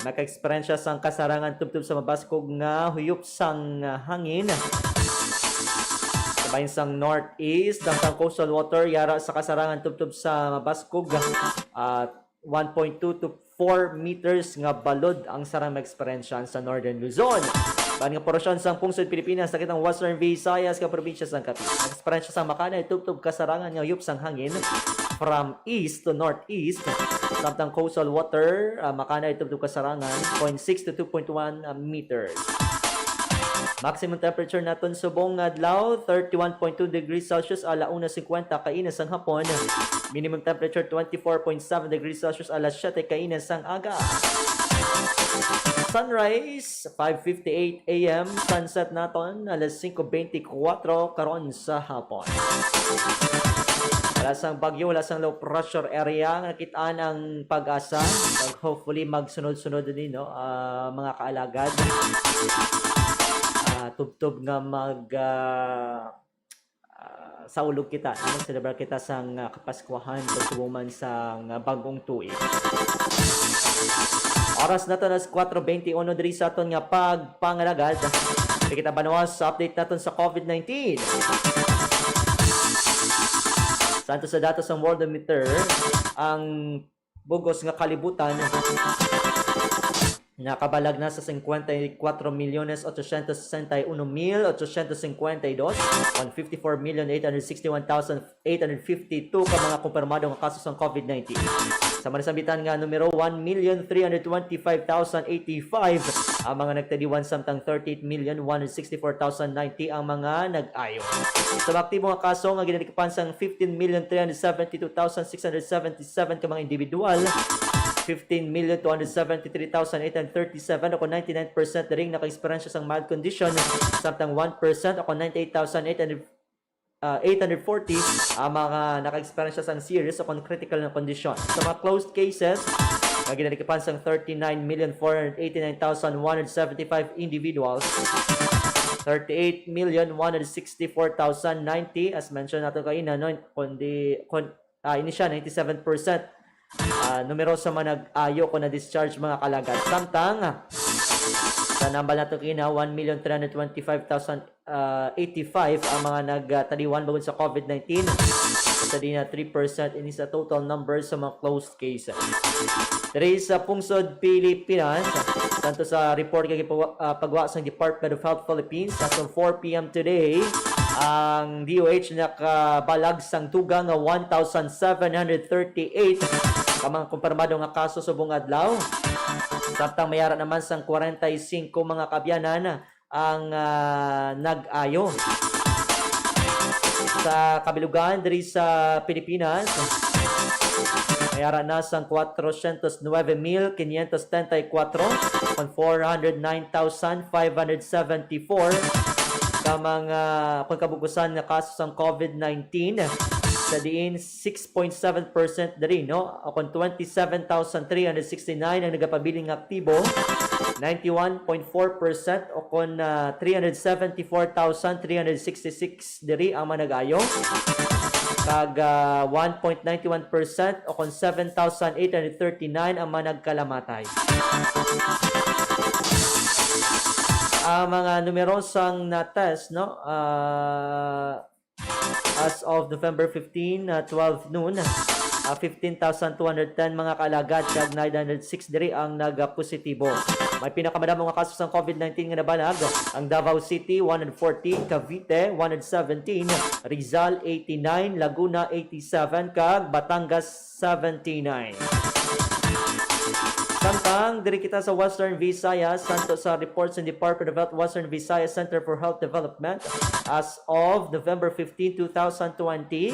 maka-eksperyensya sang kasarangan tubtob sa mabaskog nga huyop sang hangin. Sa bahin sang northeast, samtang coastal water yara sa kasarangan tubtob sa mabaskog, ah, one point two to four meters nga balod ang sarang maeksperiensyahan sa Northern Luzon. Bahin nga porsyon sang pungsod Pilipinas, sa kitang Western Visayas kag probinsya sang Capiz, eksperyensya sang makanay tubtob kasarangan nga huyop sang hangin from east to northeast, samtang coastal water, ah, makanay tubtob kasarangan point six to two point one meters. Maximum temperature naton subong nga adlaw, thirty-one point two degrees Celsius, ala una cincuenta kaina sang hapon. Minimum temperature, twenty-four point seven degrees Celsius, alas siyete kaina sang aga. Sunrise, five fifty-eight A M. Sunset naton, alas singko beintikwatro karon sa hapon. Wala sang bagyo, wala sang low pressure area nga nakit-an ang PAGASA. Kag hopefully, magsunod-sunod din, no, ah, mga kaalagad. Ah, tubtob nga mag, ah, ah, saulog kita, no? Mag-celebrar kita sang, ah, Kapaskuhan, pagtubo man sang, ah, bag-ong tuig. Oras naton alas kuwatro beintiuno diri sa aton nga pagpangalagad. Diri kita banwa sa update naton sa COVID nineteen. Sa ato sa datos sang Worldometer, ang bug-os nga kalibutan nakabalag na sa cincuenta y cuatro millones ochocientos sesenta y uno mil ochocientos cincuenta y dos, one fifty-four million eight hundred sixty-one thousand eight hundred fifty-two ka mga kumpirmado nga kaso sang COVID nineteen. Sa malisambitan nga numero, one million three hundred twenty-five thousand eighty-five ang mga nagtaliwan, samtang thirty-eight million one hundred sixty-four thousand ninety ang mga nag-ayo. Sa mga aktibo nga kaso nga ginalikapan sang fifteen million three hundred seventy-two thousand six hundred seventy-seven ka mga individual, fifteen million two hundred seventy-three thousand eight hundred thirty-seven, o kon ninety-nine percent, diri naka-eksperyensya sang mild condition, samtang one percent, o kon ninety-eight thousand eight hundred, ah, eight hundred forty ang mga naka-experience sang serious o kon critical na kondisyon. Sa mga closed cases, nga ginalikipan sang thirty-nine million four hundred eighty-nine thousand one hundred seventy-five individuals, thirty-eight million one hundred sixty-four thousand ninety, as mentioned nato kaina, no? Kundi, kun, ah, ini siya, ninety-seven percent, ah, numero sa mga nag-ayo o na-discharge, mga kaalagad. Samtang, sa number nato kaina, one million three hundred twenty-five thousand, ah, eighty-five ang mga nagtaliwan bangod sa COVID nineteen. Sa di na three percent ini sa total number sa mga closed cases. Diri sa pungsod Pilipinas, tanto sa report nga gipawa-, ah, pagwa sang Department of Health Philippines, as of four p m today, ang D O H nakabalag sang dugang nga one thousand seven hundred thirty-eight ka mga kumpirmado nga kaso subong adlaw. Samtang may ara naman sang kwarenta y singko mga kaabyanan ang, ah, nag-ayo. Sa kabilugan diri sa Pilipinas, may ara na sang cuatrocientos nueve mil quinientos setenta y cuatro, kon four hundred nine thousand five hundred seventy-four ka mga, kon kabugusan nga kaso sang COVID nineteen, sa diin six point seven percent diri, no? O kon twenty-seven thousand three hundred sixty-nine ang nagapabilin nga aktibo, ninety-one point four percent o kon, ah, three hundred seventy-four thousand three hundred sixty-six diri ang mga nag-ayo, kag, ah, one point nine one percent o kon seven thousand eight hundred thirty-nine ang mga nagkalamatay. Ang mga numero sang na-test, no? Ah, as of November fifteen, ah, twelve noon, ah, fifteen thousand two hundred ten mga kaalagad kag nine hundred six diri ang nagapositibo. May pinakamadamo nga kaso sang COVID nineteen nga nabalag, ang Davao City, one hundred fourteen, Cavite, one hundred seventeen, Rizal, eighty-nine, Laguna, eighty-seven, kag Batangas, seventy-nine. Samtang diri kita sa Western Visayas, santo sa report sa Department of Health Western Visayas Center for Health Development, as of November fifteen, two thousand twenty,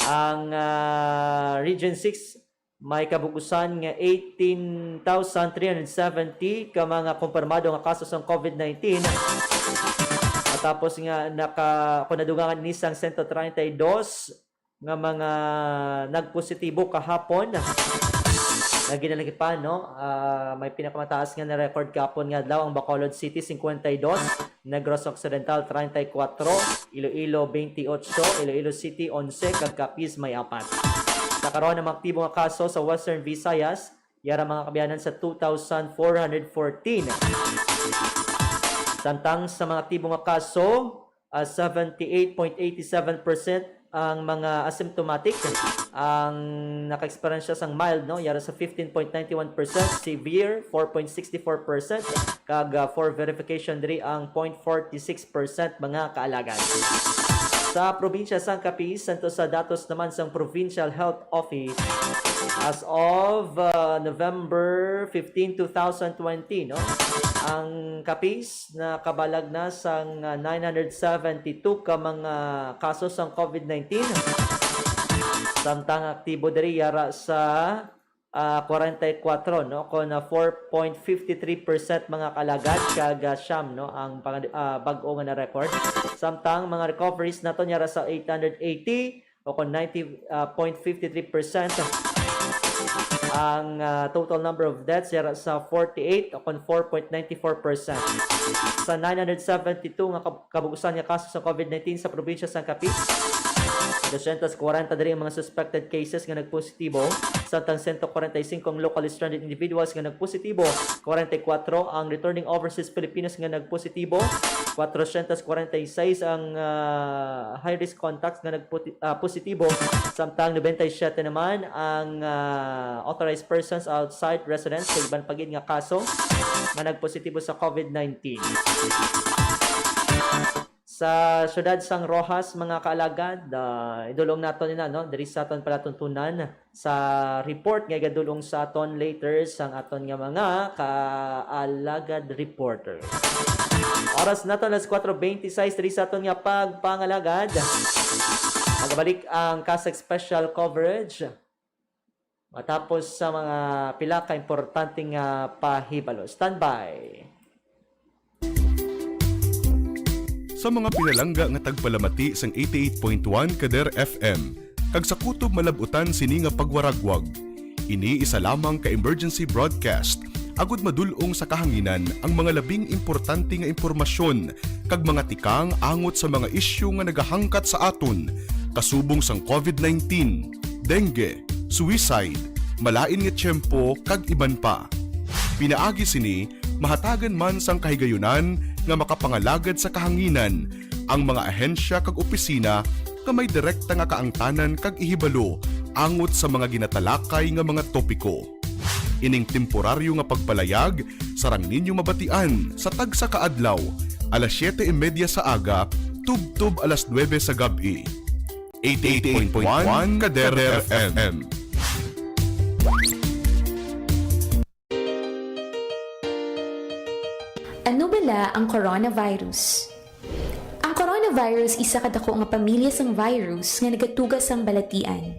ang, ah, Region six may kabugusan nga eighteen thousand three hundred seventy ka mga kumpirmado nga kaso sang COVID nineteen. Matapos nga naka-, kon nadugangan ini sang sento treinta y dos nga mga nagpositibo kahapon nga ginalikipan, no? Ah, may pinakamataas nga na-record kahapon nga adlaw ang Bacolod City, cincuenta y dos, Negros Occidental, treinta y cuatro, Iloilo, veintiocho, Iloilo City, onse, kag Capiz, may apat. Sa karon, ang mga aktibo nga kaso sa Western Visayas, yara mga kaabyanan sa two thousand four hundred fourteen. Samtang sa mga aktibo nga kaso, ah, seventy-eight point eight seven percent ang mga asymptomatic, ang naka-eksperyensya sang mild, no, yara sa fifteen point nine one percent, severe, four point six four percent, kag, ah, for verification diri ang point forty six percent mga kaalagad. Sa probinsya sang Capiz, santo sa datos naman sang Provincial Health Office, as of, ah, November fifteen, two thousand twenty, no, ang Capiz nakabalag na sang, ah, nine hundred seventy-two ka mga kaso sang COVID nineteen. Samtang aktibo diri yara sa, ah, kwarenta y kuwatro, no? Kon, ah, four point fifty three percent mga kaalagad kag, ah, siyam, no, ang pang-, ah, bag-o nga na-record. Samtang mga recoveries naton yara sa eight hundred eighty, o kon ninety, ah, point fifty three percent ang, ah, total number of deaths, yara sa forty-eight, o kon four point nine four percent. Sa nine hundred seventy-two nga kab-, kabugusan nga kaso sa COVID nineteen sa probinsya sang Capiz, dosyentos kwarenta diri ang mga suspected cases nga nagpositibo, samtang sento kwarenta y singko ang locally stranded individuals nga nagpositibo, kwarenta y kuwatro ang returning overseas Filipinos nga nagpositibo, kwatrosyentos kwarenta y seis ang, ah, high-risk contacts nga nagputi-, ah, positibo, samtang nobenta y siyete naman ang, ah, authorized persons outside residence sa iban pa gid nga kaso nga nagpositibo sa COVID nineteen. Sa siyudad sang Roxas, mga kaalagad, ah, idulong naton ina, no? Diri sa aton palatuntunan, sa report nga igadulong sa aton later sang aton nga mga kaalagad reporter. Oras naton alas kuwatro bente y seis diri sa aton nga pagpangalagad. Magabalik ang CASAC Special Coverage matapos sa mga pila ka importante nga pahibalo. Standby. Sa mga pinalangga nga tagpalamati sang eighty-eight point one Kader F M, kag sa kutob malab-utan sini nga pagwaragwag. Ini isa lamang ka emergency broadcast agud madul-ong sa kahanginan ang mga labing importante nga impormasyon kag mga tikang angot sa mga isyu nga nagahangkat sa aton, kasubong sang covid nineteen, dengue, suicide, malain nga tiyempo, kag iban pa. Pinaagi sini, mahatagan man sang kahigayunan nga makapangalagad sa kahanginan ang mga ahensya kag opisina nga may direkta nga kaangtanan kag ihibalo angot sa mga ginatalakay nga mga topiko. Ining temporaryo nga pagpalayag sarang ninyo mabatian sa tagsa ka adlaw, alas siyete y media sa aga tubtob alas nuebe sa gab-i. Eighty-eight point one Kader F M. Ano bala ang coronavirus? Ang coronavirus isa ka dako nga pamilya sang virus nga nagatuga sang balatian.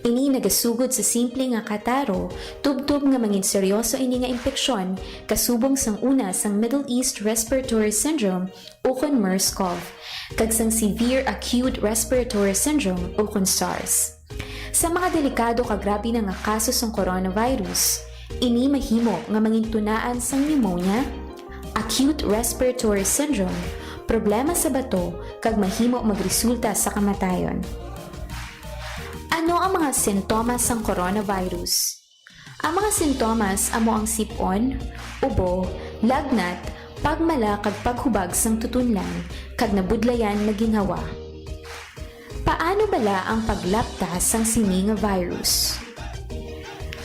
Ini nagasugod sa simple nga kataro, tubtob nga mangin seryoso ini nga impeksyon, kasubong sang una sang Middle East Respiratory Syndrome ukon MERS-CoV, kag sang Severe Acute Respiratory Syndrome ukon SARS. Sa mga delikado kag grabe na nga kaso sang coronavirus, ini mahimo nga mangintunaan sang pneumonia, acute respiratory syndrome, problema sa bato, kag mahimo magresulta sa kamatayon. Ano ang mga sintomas sang coronavirus? Ang mga sintomas amo ang sip-on, ubo, lagnat, pagmala kag paghubag sang tutunlan, kag nabudlayan nga ginhawa. Paano bala ang paglapta sang sini nga virus?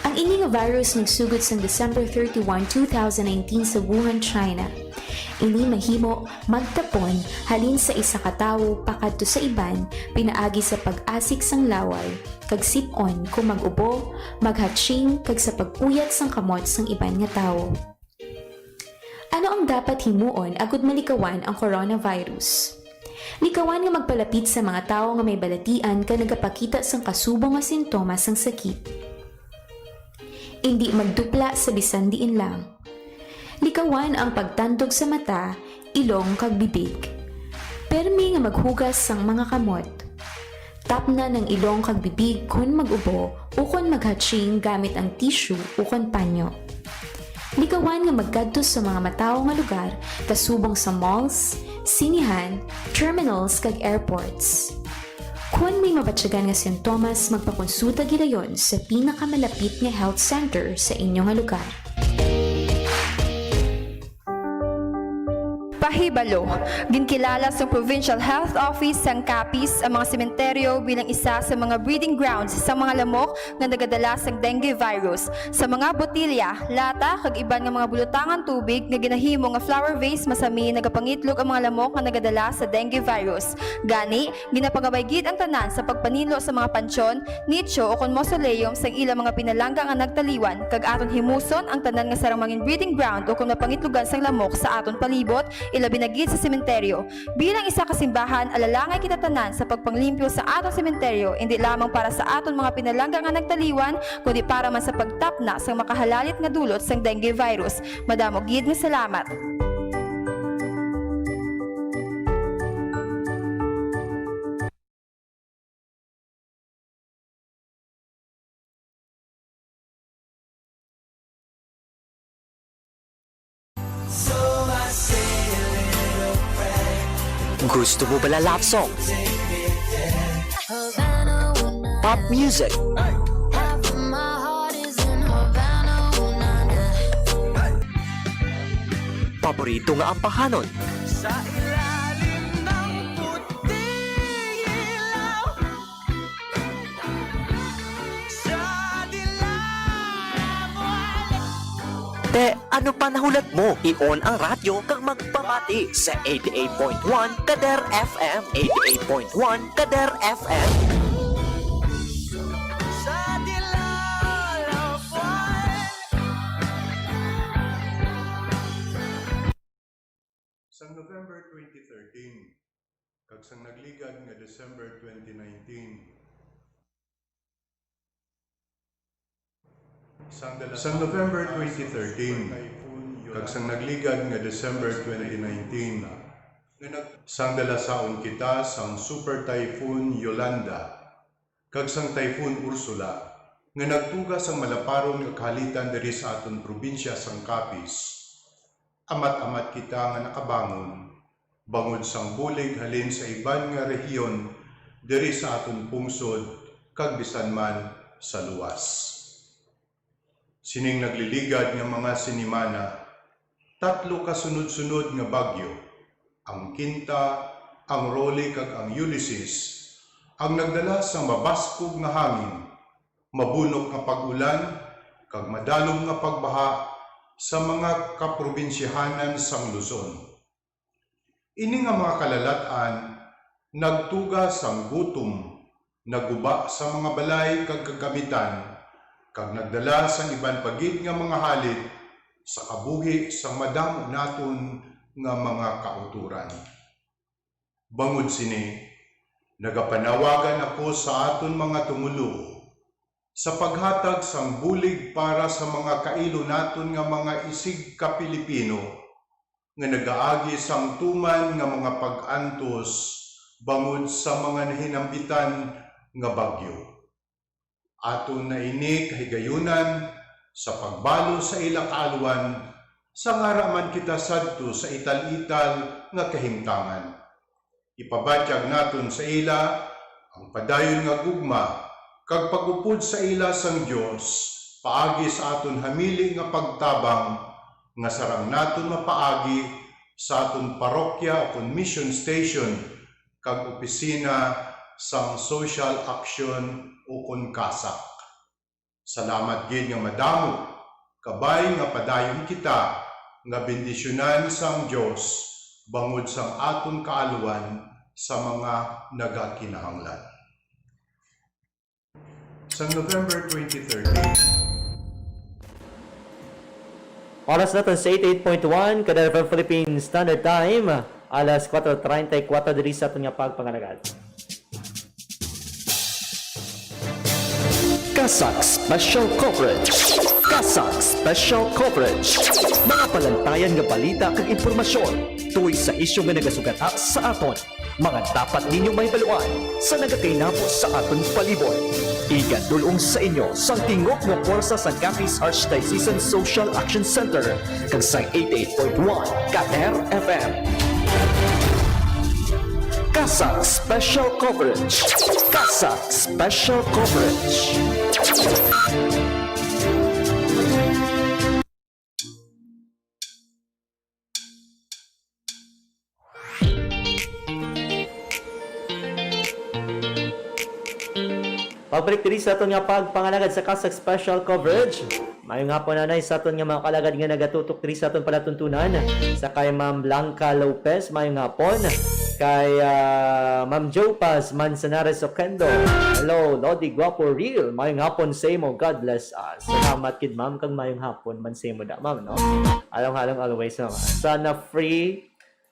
Ang ini nga virus nagsugod sang December thirty-one, two thousand nineteen sa Wuhan, China. Ini mahimo magtapon halin sa isa ka tawo pakadto sa iban pinaagi sa pag-asik sang laway, kag sip-on kon mag-ubo, maghatsying, kag sa pag-uyat sang kamot sang iban nga tawo. Ano ang dapat himuon agud malikawan ang coronavirus? Likawan nga magpalapit sa mga tawo nga may balatian kag nagapakita sang kasubong nga sintomas sang sakit. Indi magdupla sa bisan diin lang. Likawan ang pagtandog sa mata, ilong, kag bibig. Permi nga maghugas sang mga kamot. Tapnan ang ilong kag bibig kon mag-ubo ukon maghatsying gamit ang tissue ukon panyo. Likawan nga magkadto sa mga matawo nga lugar, kasubong sa malls, sinihan, terminals, kag airports. Kon may mabatyagan nga sintomas, magpakonsulta gilayon sa pinakamalapit nga health center sa inyo nga lugar. Pahibalo, ginkilala sang Provincial Health Office sang Capiz ang mga sementeryo bilang isa sa mga breeding grounds sang mga lamok nga nagadala sang dengue virus. Sa mga botilya, lata, kag iban nga mga bulotangan tubig nga ginahimo nga flower vase masami nagapangitlog ang mga lamok nga nagadala sa dengue virus. Gani, ginapangabay gid ang tanan sa pagpaninlo sa mga pansyon, nicho, ukon mausoleum sang ilang mga pinalangga nga nagtaliwan, kag aton himuson ang tanan nga sarang mangin breeding ground ukon mapangitlogan sang lamok sa aton palibot, ilabi na gid sa sementeryo. Bilang isa ka simbahan, alalangay kita tanan sa pagpanglimpyo sa aton sementeryo, indi lamang para sa aton mga pinalangga nga nagtaliwan, kundi para man sa pagtapna sang makahalalit nga dulot sang dengue virus. Madamo gid nga salamat. Gusto mo bala love song? Pop music? Paborito nga ampahanon? Sa ilalim ng puting ilaw. Sa dilaw. Te, ano pa nahulat mo? I-on ang radyo kag magpamati sa eighty-eight point one Kader F M. Eighty-eight point one Kader F M. Sa dilaw. Sang November twenty thirteen, kag sang nagligad nga December twenty nineteen. Sang November twenty thirteen, kag sang nagligad nga December twenty nineteen, Nga nag-, sang dalasaon kita sang Super Typhoon Yolanda kag sang Typhoon Ursula nga nagtuga sang malaparon nga kahalitan diri sa aton probinsya sang Capiz, amat-amat kita nga nakabangon bangod sang bulig halin sa iban nga rehiyon diri sa aton pungsod kag bisan man sa luwas. Sining nagliligad nga mga sinimana, tatlo ka sunod-sunod nga bagyo, ang Quinta, ang Rolly, kag ang Ulysses, ang nagdala sang mabaskog nga hangin, mabunok nga pag-ulan, kag madalom nga pagbaha sa mga kaprobinsyahanan sang Luzon. Ini nga mga kalalat-an nagtuga sang gutom, nagguba sa mga balay kag kagamitan, kag nagdala sang iban pa gid nga mga halit sa kabuhi sang madamo naton nga mga kautoran. Bangod sini, nagapanawagan ako sa aton mga tumoluo sa paghatag sang bulig para sa mga kailo naton nga mga isig ka Pilipino nga nagaagi sang tuman nga mga pag-antos bangod sa mga nahinambitan nga bagyo. Aton na ini kahigayunan sa pagbalo sa ila kaalwan, sa ngara man kita sadto sa ital-ital nga kahimtangan. Ipabatyag naton sa ila ang padayon nga gugma kag pag-upod sa ila sang Dios paagi sa aton hamili nga pagtabang nga sarang naton mapaagi sa aton parokya ukon mission station kag opisina sang Social Action ukon CASAC. Salamat gid nga madamo, kabay nga padayon kita nga bendisyonan sang Dios bangod sang aton kaalwan sa mga nagakinahanglan. Sa November twenty thirteen, Oras naton sa eighty-eight point one, Kadar F M Philippine Standard Time, alas kuwatro treinta y kuwatro diri sa aton nga pagpangalagad. CASAC Special Coverage. CASAC Special Coverage. Mga palantayan nga balita kag impormasyon tungod sa isyu nga nagasugata sa aton. Mga dapat ninyo mahibaluan sa nagakainabo sa aton palibot. Igadul-ong sa inyo sang tingog nga pwersa sang Capiz Archdiocesan Social Action Center kag sang eighty-eight point one Kader F M. CASAC Special Coverage. CASAC Special Coverage. Pagbalik diri sa aton nga pagpangalagad sa CASAC Special Coverage. Maayong hapon, anay, sa aton nga mga kalagad nga nagatutok diri sa aton palatuntunan. Sa kay Ma'am Blanca Lopez, maayong hapon. Kay, ah, Ma'am Joe Paz Manzanares Oquendo. Hello, Lodi Guapo Real. Maayong hapon sa imo. God bless us. Salamat gid, ma'am, kag maayong hapon man sa imo da, ma'am, no? Halong-halong always, ma'am. Sana free,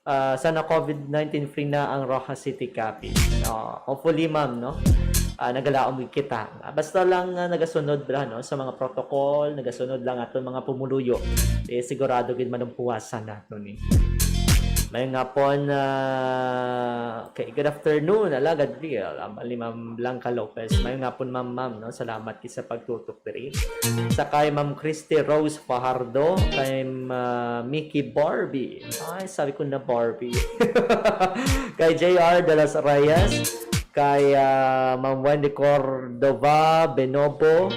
ah, sana covid nineteen free na ang Roxas City Capiz. No? Hopefully, ma'am, no? Ah, nagalaom gid kita. Ah, basta lang, ah, nagasunod bala, no, sa mga protocol, nagasunod lang aton mga pumuluyo. Eh, sigurado gid malumpuwasan naton ni. Maayong hapon, ah, okay, good afternoon, Alagad Real. Ambal ni Ma'am Blanca Lopez. Maayong hapon, ma'am, ma'am, no? Salamat gid sa pagtutok diri. Sa kay Ma'am Christy Rose Fajardo, kay Ma-, Mickey Barbie. Ay, sabi ko na Barbie. Kay J R de los Reyes, kay, ah, Ma'am Wendy Cordova Benobo,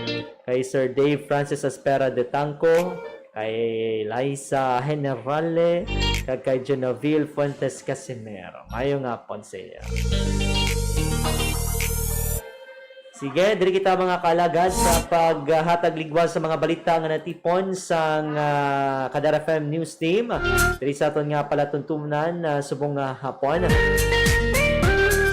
kay Sir Dave Francis Aspera de Tanco, kay Liza Generale, kag kay Genoville Fuentes Casimero. Maayong hapon sa iya. Sige, diri kita, mga kaalagad, sa paghatag ligwas sa mga balita nga natipon sang, ah, Kadar F M News Team. Diri sa aton nga palatuntunan, ah, subong nga hapon.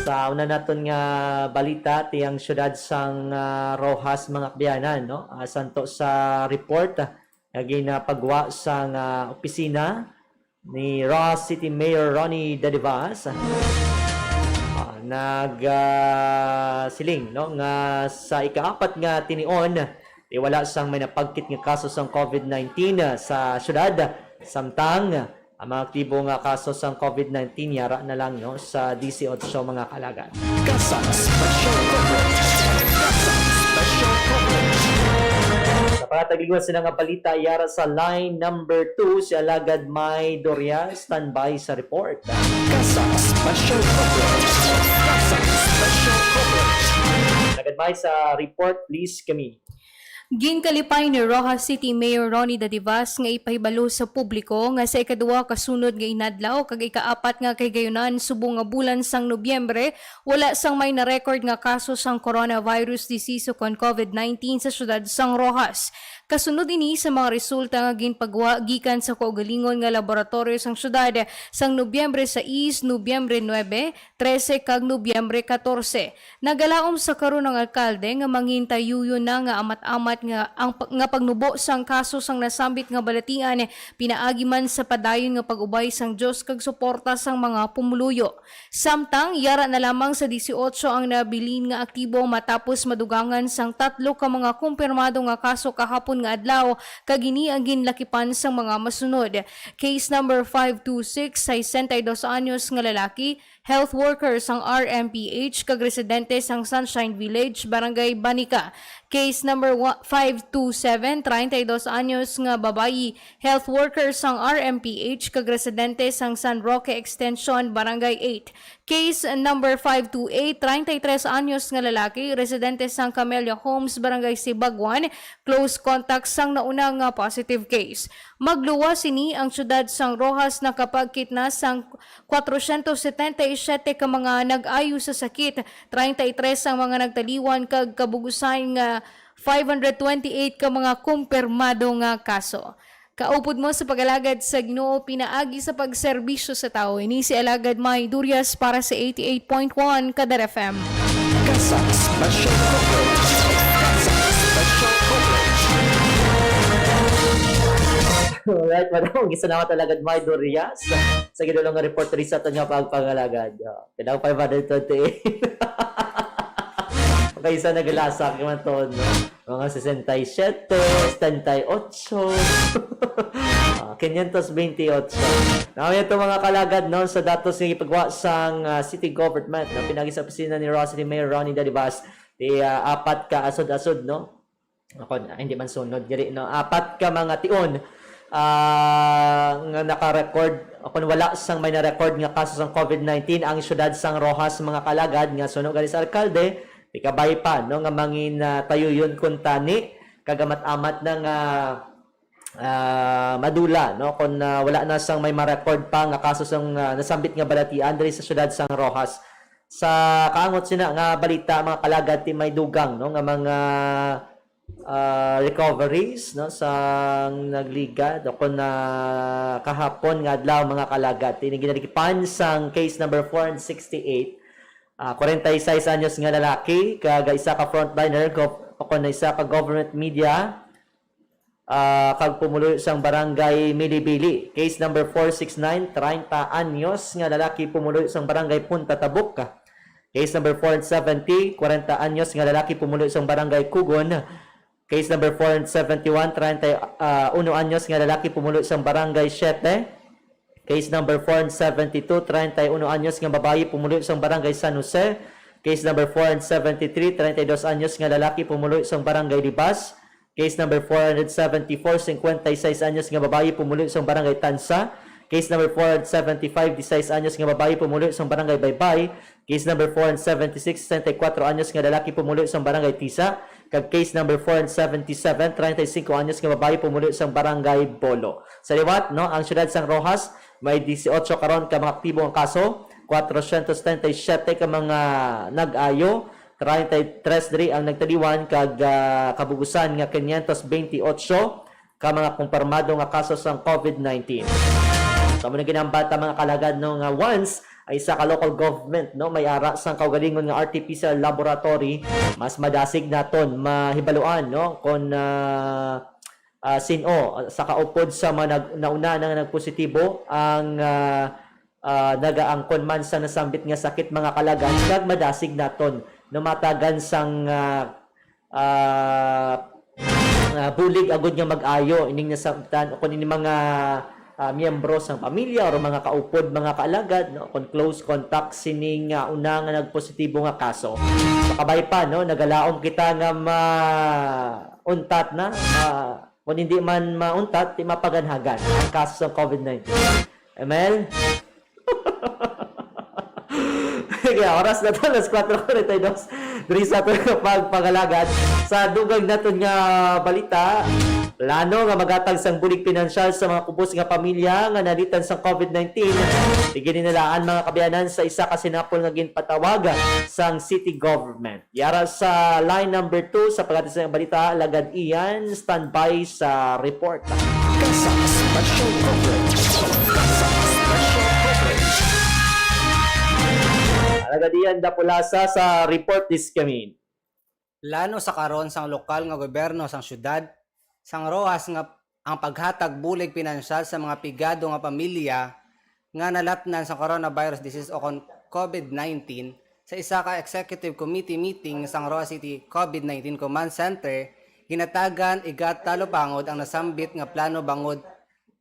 Sa una naton nga balita, ti ang siyudad sang, ah, Roxas, mga kaabyanan, no? Ah, santo sa report, ah, nga ginapagwa sang, ah, opisina ni Roxas City Mayor Ronnie Dadivas, ah, nag, ah, siling, no, nga sa ikaapat nga tinion, ti wala sang may napagkit nga kaso sang covid nineteen, ah, sa siyudad, samtang Ang mga aktibo nga kaso sang COVID nineteen yara na lang, no, sa disiotso, mga kalagad. Kasang Special Coverage. Kasang Special Coverage. Sa panatag liwat sila nga balita, yara sa line number two si Alagad May Doria. Standby sa report. Kasang Special Coverage. Kasang Special Coverage. Alagad May, sa report, please kami. Ginkalipay ni Roxas City Mayor Ronnie Dadivas nga ipahibalo sa publiko nga sa ikaduha ka sunod nga inadlaw kag ikaapat nga kahigayunan subong nga bulan sang Nobyembre, wala sang may na-record nga kaso sang coronavirus disease ukon COVID nineteen sa siyudad sang Roxas. Kasunod ini sa mga resulta nga ginpagwa gikan sa kaugalingon nga laboratoryo sang siyudad sang Nobyembre sais, Nobyembre nuebe, trese kag Nobyembre katorse. Nagalaom sa karon ang alkalde nga mangintayuyon na nga amat-amat nga ang pa- nga pagnubo sang kaso sang nasambit nga balatian pinaagi man sa padayon nga pag-ubay sang Dios kag suporta sang mga pumuluyo. Samtang yara na lamang sa disiotso ang nabilin nga aktibo matapos madugangan sang tatlo ka mga kumpirmado nga kaso kahapon nga adlaw, kag ini ang ginlakipan sang mga masunod. Case number five two six, sesenta y dos anyos nga lalaki, health worker sang R M P H kag residente sang Sunshine Village, Barangay Banica. Case number wa- five two seven, treinta y dos anyos nga babayi, health worker sang R M P H kag residente sang San Roque Extension, Barangay eight. Case number five two eight, treinta y tres anyos nga lalaki, residente sang Camellia Homes, Barangay Sibagwan, close contact sang nauna nga positive case. Magluwas sini, ang siyudad sang Roxas nakapagkit na sang kwatrocientos setenta y siete ka mga nag-ayo sa sakit, treinta y tres ang mga nagtaliwan, kag kabugusan nga five hundred twenty-eight ka mga kumpirmado nga kaso. Kaupod mo sa pag-alagad sa Ginoo pinaagi sa pagserbisyo sa tawo. Ini si Alagad May Durias para sa eighty-eight point one Kadar F M. Kasang Special Coverage. Kasang Special Coverage. Alright, madam. Gisalamat, Alagad May Durias. Sa gidulong nga report diri sa aton nga pagpangalagad. Oh, kanang five hundred twenty-eight. Okay, isa naglasak naman to, no? Mga sesenta y siete, setenta y ocho, ah, quinientos veintiocho. Now, ito, mga kalagad, no, sa datos nga ipagwa sang, ah, city government, no, pinagi sa opisina ni Roxas City Mayor Ronnie Dadivas, di, ah, apat ka asod-asod, no? Ako, ah, hindi man sunod, diri, no? Apat ka mga tion, ah, nga naka-record, o kung wala sang may na-record nga kaso sang COVID nineteen ang siyudad sang Roxas, mga kalagad, nga suno gani sa alkalde, di kabay pa, no, nga mangin, ah, tayuyon kuntani, kag amat-amat na nga, ah, madula, no, kung, ah, wala na sang may ma-record pa nga kaso sang, ah, nasambit nga balatian diri sa siyudad sang Roxas. Sa kaangot sina nga balita, mga kalagad, ti may dugang, no, nga mga, ah, recoveries, no, sang nagligad o kung na kahapon nga adlaw, mga kalagad, ti ginalikipan sang case number four hundred sixty-eight. Ah, kwarenta y seis anyos nga lalaki, kag isa ka frontliner, gov-, o kung isa ka government media, ah, kag pumuluyo sang barangay Milibili. Case number four six nine, treinta anyos nga lalaki pumuluyo sang barangay Punta Tabuk. Case number four seventy, kwarenta anyos nga lalaki pumuluyo sang barangay Kugon. Case number four seventy-one, treinta y uno anyos nga lalaki pumuluyo sang barangay Siete. Case number four seventy-two, treinta y uno anyos nga babayi pumuluyo sang barangay San Jose. Case number four seventy-three, treinta y dos anyos nga lalaki pumuluyo sang barangay Libas. Case number four seventy-four, cincuenta y seis anyos nga babayi pumuluyo sang barangay Tansa. Case number four seventy-five, diseis anyos nga babayi pumuluyo sang barangay Baybay. Case number four seventy-six, sesenta y kuwatro anyos nga lalaki pumuluyo sang barangay Tisa. Kag case number four seventy-seven, treinta y cinco anyos nga babayi pumuluyo sang barangay Bolo. Sa liwat, no, ang siyudad sang Roxas may dieciocho karon ka mga aktibo nga kaso, cuatrocientos treinta y siete ka mga nag-ayo, treinta y tres diri ang nagtaliwan, kag, ah, kabugusan nga quinientos veintiocho ka mga kumpirmado nga kaso sang COVID nineteen. Sa mga ginambata, mga kalagad, no, nga once ay isa ka local government, no, may ara sang kaugalingon nga R T P C R laboratory, mas madasig naton mahibaluan, no, kung, ah, ah, sin-o sa kaupod sa mga nag-, nauna na nga nagpositibo ang, ah, ah, nagaangkon man sa nasambit nga sakit, mga kalagad, kag madasig naton no matagan sang, ah, ah, ah, bulig agud nga mag-ayo ining nasabtan o kung ini mga, ah, miyembro sang pamilya or mga kaupod, mga kaalagad, no, kon close contact sining, ah, una nga nagpositibo nga kaso. Makabay pa, no, nagalaom kita nga mauntat na, ma-, kung hindi man mauntat, di mapaganhagan ang kaso sa covid nineteen. Emel? Sige, oras na to, alas kuwatro kuwarenta y dos. Diri sa aton nga pagpangalagad, sa dugang naton nga balita, plano nga magatag sang bulig pinansyal sa mga kubos nga pamilya nga nalitan sang covid nineteen. Igininalaan, mga kaabyanan, sa isa ka sinapol nga ginpatawag sang city government. Yara sa line number two sa paghatag sa balita, Alagad Ian, standby sa report. CASAC Special Coverage. CASAC Special Coverage. Alagad Ian Dapulasa sa report this kamin. Plano sa karon sang lokal nga gobyerno sang syudad sang Roxas nga ang paghatag bulig pinansyal sa mga pigado nga pamilya nga nalatnan sa coronavirus disease o kon covid nineteen. Sa isa ka executive committee meeting sang Roxas City covid nineteen Command Center, ginatagan igat talupangod ang nasambit nga plano bangod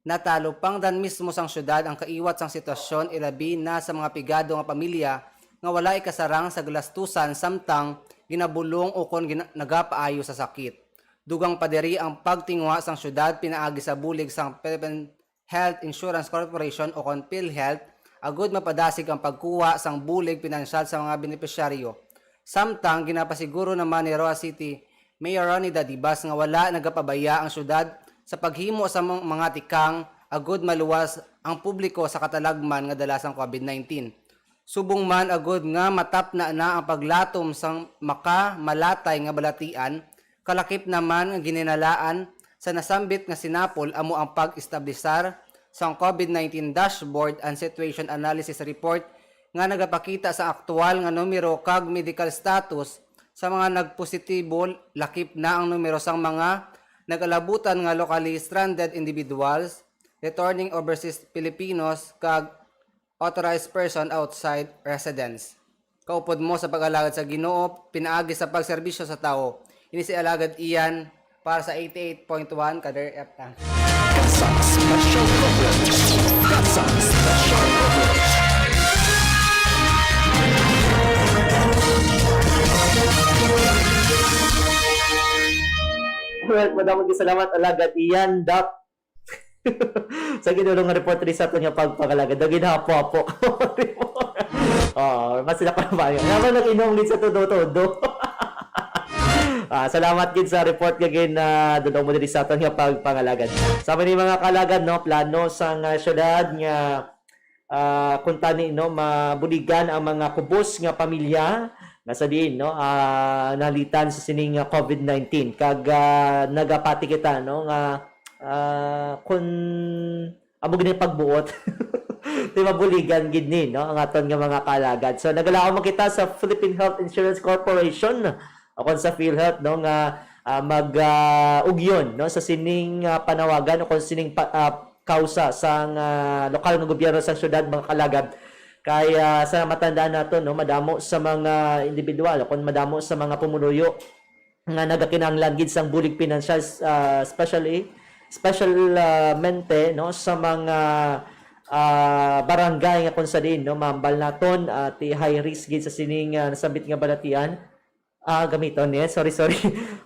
natalupangdan mismo sang syudad ang kaiwat sang sitwasyon, ilabi na sa mga pigado nga pamilya nga wala ikasarang sa galastusan samtang ginabulong ukon gina-, nagapaayo sa sakit. Dugang pa diri ang pagtinguha sang syudad pinaagi sa bulig sang Philippine Health Insurance Corporation o kon PhilHealth, agud mapadasig ang pagkuha sang bulig pinansyal sa mga benepisyaryo. Samtang ginapasiguro naman ni Roxas City Mayor Ronnie Dadibas nga wala nagapabaya ang syudad sa paghimo sa mga, mga tikang agud maluwas ang publiko sa katalagman nga dala sang covid nineteen. Subong man agud nga matapna na ang paglatom sang makamalatay nga balatian, kalakip naman nga gininalaan sa nasambit nga sinapol amo ang pag-establisar sang covid nineteen Dashboard and Situation Analysis Report nga nagapakita sa aktual nga numero kag medical status sa mga nagpositibo, lakip na ang numero sang mga nagalabutan nga locally stranded individuals, returning overseas Filipinos, kag authorized person outside residence. Kaupod mo sa pag-alagad sa Ginoo pinaagi sa pagserbisyo sa tawo. Ini si Alagad Ian para sa eighty-eight point one Kader F M. CASAC Special Coverage. CASAC Special Coverage. Alright, madamong salamat, Alagad Ian. Dap, sa ginulong nga report diri sa aton nga pagpangalagad, daw ginhapo-hapo. Oo, mas sila pa ba yun? Naman nag-inom gid sa todo-todo. Ah, salamat gid sa report nga gin, ah, dulong mo diri sa aton nga pagpangalagad. Sa mga, mga kalagad, no, plano sang, ah, syudad nga, ah, kung tani, no, mabuligan ang mga kubos nga pamilya nga sa diin, no, ah, nalitan sa sining, ah, covid nineteen. Kag, ah, nagapati kita, no, nga, ah, kun amo gid ang pagbuot, di mabuligan gid ni, no, ang aton nga mga kalagad. So, nagalaom man kita sa Philippine Health Insurance Corporation o kon sa PhilHealth, no, nga, ah, mag, ah, ugyon, no, sa sining, ah, panawagan o kon sining pa-, ah, kausa sang, ah, lokal nga gobyerno sa syudad, mga kalagad. Kay, ah, sa matandaan nato, no, madamo sa mga individual o kon madamo sa mga pumuluyo nga nagakinahanglan gid sang bulig pinansyal, ah, especially, specialmente, no, sa mga, ah, barangay nga kung sa diin, no, mahambal naton, ah, ti high risk gid sa sining, ah, nasambit nga balatian. Ah, gamiton, yes. Sorry, sorry.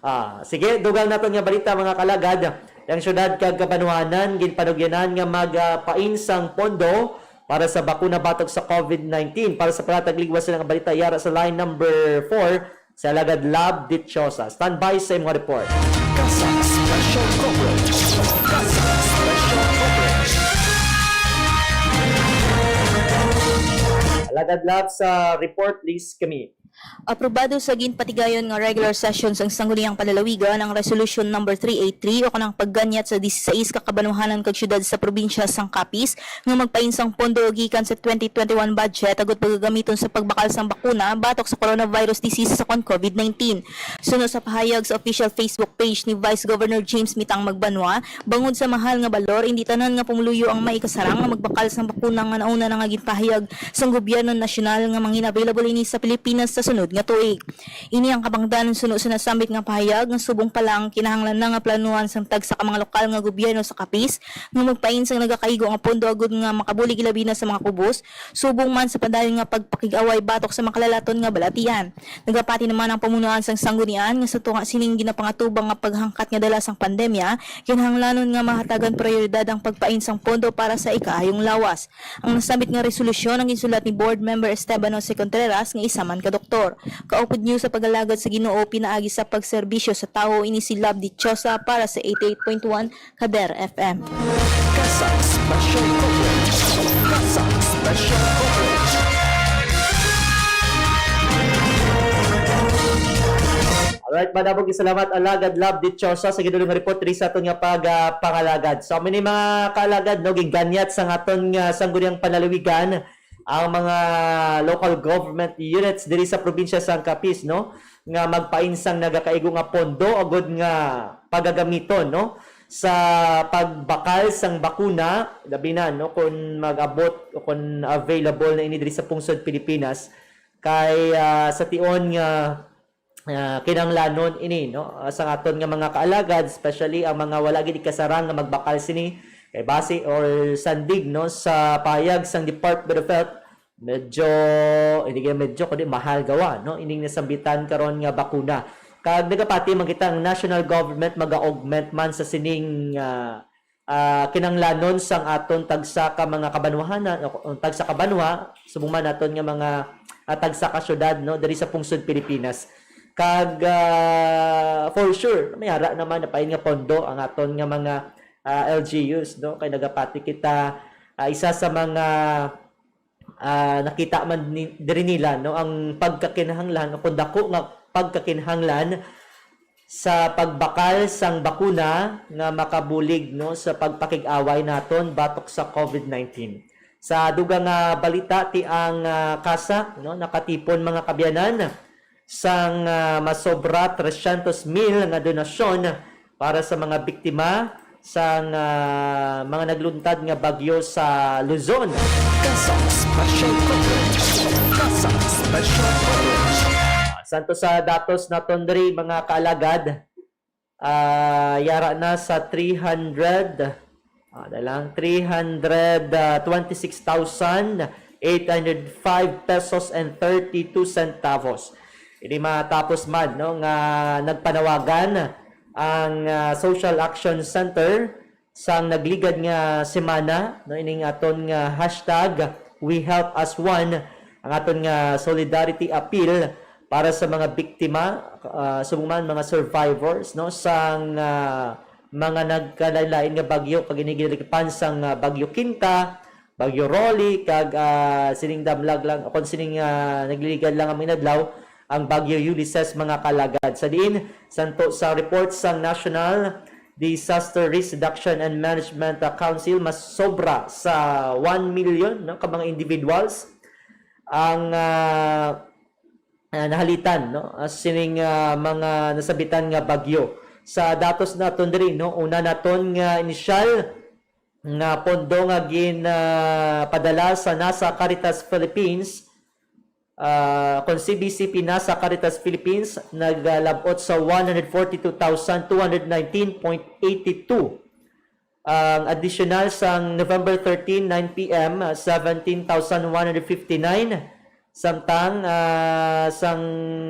Ah, sige, dugang naton nga balita, mga kalagad. Ang syudad kag kabanwahanan ginpanugyanan nga magpain sang pondo para sa bakuna batok sa covid nineteen. Para sa panatag ligwas sila nga balita, yara sa line number four, si Alagad Lab Dichosa. Standby sa imong report. CASAC Special Coverage. CASAC Special Coverage. Alagad Lab sa report, please, kami. Aprobado sa ginpatigayon nga regular session sang Sangguniang Panlalawigan ang Resolution Number three eight three, o kanang pagganyat sa disisais ka kabanwahanan kag syudad sa probinsya sang Capiz nga magpain sang pondo gikan sa twenty twenty-one budget agud pagagamiton sa pagbakal sang bakuna batok sa coronavirus disease sa kon covid nineteen. Suno sa pahayag sa official Facebook page ni Vice Governor James Mitang Magbanwa, bangod sa mahal nga balor, indi tanan nga pumuluyo ang maikasarang nga magbakal sang bakuna nga nauna na nga ginpahayag sang gobyerno nasyonal nga mangin-available ini sa Pilipinas sa sunod nga tuig. Ini ang kabangdanan suno sa nasambit nga pahayag nga subong pa lang kinahanglan na nga planuhan sang tagsa ka mga lokal nga gobyerno sa Capiz nga magpain sang nagakaigo nga pondo agud nga makabulig ilabi na sa mga kubos, subong man sa padayon nga pagpakig-away batok sa makalalaton nga balatian. Nagapati naman ang pamunuan sang sanggunian nga sa tunga sining ginapangatubang nga paghangkat nga dala sang pandemya, kinahanglanon nga mahatagan prioridad ang pagpain sang pondo para sa ikaayong lawas. Ang nasambit nga resolusyon ang ginsulat ni Board Member Esteban Jose Contreras nga isa man ka doktor. Kaupod niyo sa pag-alagad sa Ginoo pinaagi sa pagserbisyo sa tawo, ini si Love Dichosa para sa eighty-eight point one Kader F M. CASAC Special Coverage. CASAC Special Coverage. Alright, madamo gid salamat, Alagad Love Dichosa, sa gidulong report diri sa aton nga pag, ah, pangalagad. So, amo ni mga kaalagad, no, giganyat sa aton nga sangguniang panlalawigan ang mga local government units diri sa probinsya sang Capiz, no, nga magpain sang nagakaigo nga pondo agud nga pagagamiton, no, sa pagbakal sang bakuna, labi na, no, kung mag-abot o kung available na ini diri sa pungsod Pilipinas, kay, ah, sa tion nga, ah, kinahanglanon ini, no, ah, sa aton nga mga kaalagad, especially ang mga wala gid ikasarang nga magbakal sini, kay base or sandig, no, sa pahayag sang Department of Health, medyo, hindi kaya medyo, kundi mahal gawa, no, ining nasambitan karon nga bakuna. Kag nagapati man kita ang national government mag-augment man sa sining, ah, ah, kinahanglanon sang aton tagsa ka mga kabanwahanan, o, o tagsa ka banwa, subong man naton nga mga, ah, tagsa ka syudad, no, diri sa pungsod Pilipinas. Kag, ah, for sure, may ara naman napain nga pondo ang aton nga mga, ah, L G Us, no, kay nagapati kita, ah, isa sa mga, ah, nakita man ni, diri nila, no, ang pagkakinahanglan o kung dako nga pagkakinahanglan sa pagbakal sang bakuna nga makabulig, no, sa pagpakig-away naton batok sa COVID nineteen. Sa dugang nga balita, ti ang, ah, CASAC, no, nakatipon, mga kaabyanan, sang, ah, masobra tresyentos mil nga donasyon para sa mga biktima sang, ah, mga nagluntad nga bagyo sa Luzon. CASAC Special Coverage. CASAC Special Coverage. Santo sa datos naton diri, mga kaalagad, ah, yara na sa three hundred, ah, na lang, three hundred twenty-six thousand eight hundred five pesos and thirty-two centavos. Ini matapos man, no, nga nagpanawagan ang, ah, Social Action Center sang nagligad nga semana, no, ining aton nga hashtag We Help As One, ang aton nga solidarity appeal para sa mga biktima, ah, subong man mga survivors, no, sang, ah, mga nagkalain-lain nga bagyo, kag ini ginaligipan sang, ah, Bagyo Quinta, Bagyo Rolly, kag, ah, sining damlag lang, o kon sining, ah, nagliligad lang ang inadlaw, ang Bagyo Ulysses, mga kaalagad. Sa diin, santo sa report sang National Disaster Risk Reduction and Management, ah, Council, mas sobra sa one million, no, ka mga individuals ang, ah, ah, nahalitan, no, ah, sining, ah, mga nasabitan nga bagyo. Sa datos naton diri, no, una naton nga inisyal nga pondo nga gin, ah, padala sa NASA Caritas Philippines, ah, kon C B C P NASA Caritas Philippines, nagalab-ot sa one hundred forty-two thousand two hundred nineteen point eight two. Ang additional sang November thirteen, nine P M, ah, seventeen thousand one hundred fifty-nine. Samtang, ah, sang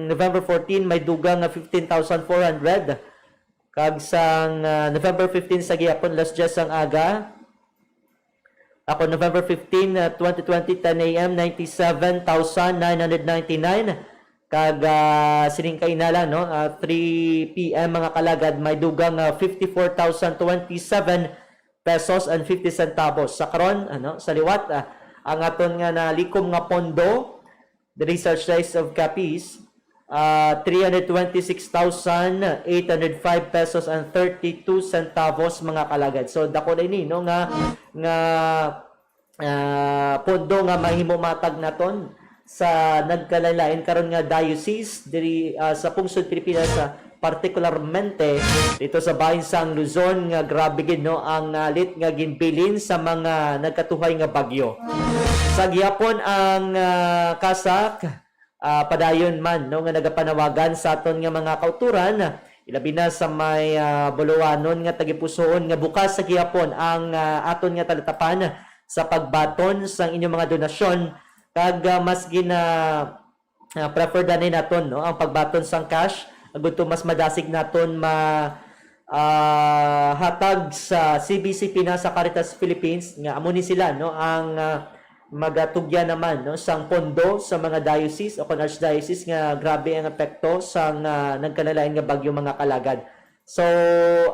November fourteen, may dugang nga fifteen thousand four hundred. Kag sang, ah, November fifteen sa gihapon, alas diyes sang aga, ako, November fifteen, ah, twenty twenty, ten A M, ninety-seven thousand nine hundred ninety-nine. Kag, ah, sining kaina lang, no, ah, three P M, mga kaalagad, may dugang, ah, fifty-four thousand twenty-seven pesos and fifty centavos. Sa karon, ano, sa liwat, ah, ang aton nga nalikom nga pondo, the Research Diocese of Capiz, ah, three hundred twenty-six thousand eight hundred five pesos and thirty-two centavos, mga kaalagad. So, dako na ini, no, nga, nga, ah, pondo nga mahimo matag naton sa nagkalain-lain karon nga diocese diri, ah, sa pungsod Pilipinas, ah, partikularmente dito sa bahin sang Luzon, nga grabe gid, no, ang nalit nga ginbilin sa mga nagkatuhay nga bagyo. Sa gihapon ang, ah, CASAC, ah, padayon man, no, nga nagapanawagan sa aton nga mga kautoran, ilabi na sa may, ah, buluhanon nga tagipusoon nga bukas sa gihapon ang, ah, aton nga talatapan sa pagbaton sang inyong mga donasyon, kag, ah, mas gina-, ah, prefer gani naton, no, ang pagbaton sang cash, agud to mas madasig naton ma-, ah, hatag sa C B C Pinas sa Caritas Philippines, nga amo ni sila, no, ang, ah, magatugyan naman, no, sang pondo sa mga diocese o kon archdiocese nga grabe ang epekto sang, ah, nagkalain-lain nga bagyo, mga kalagad. So,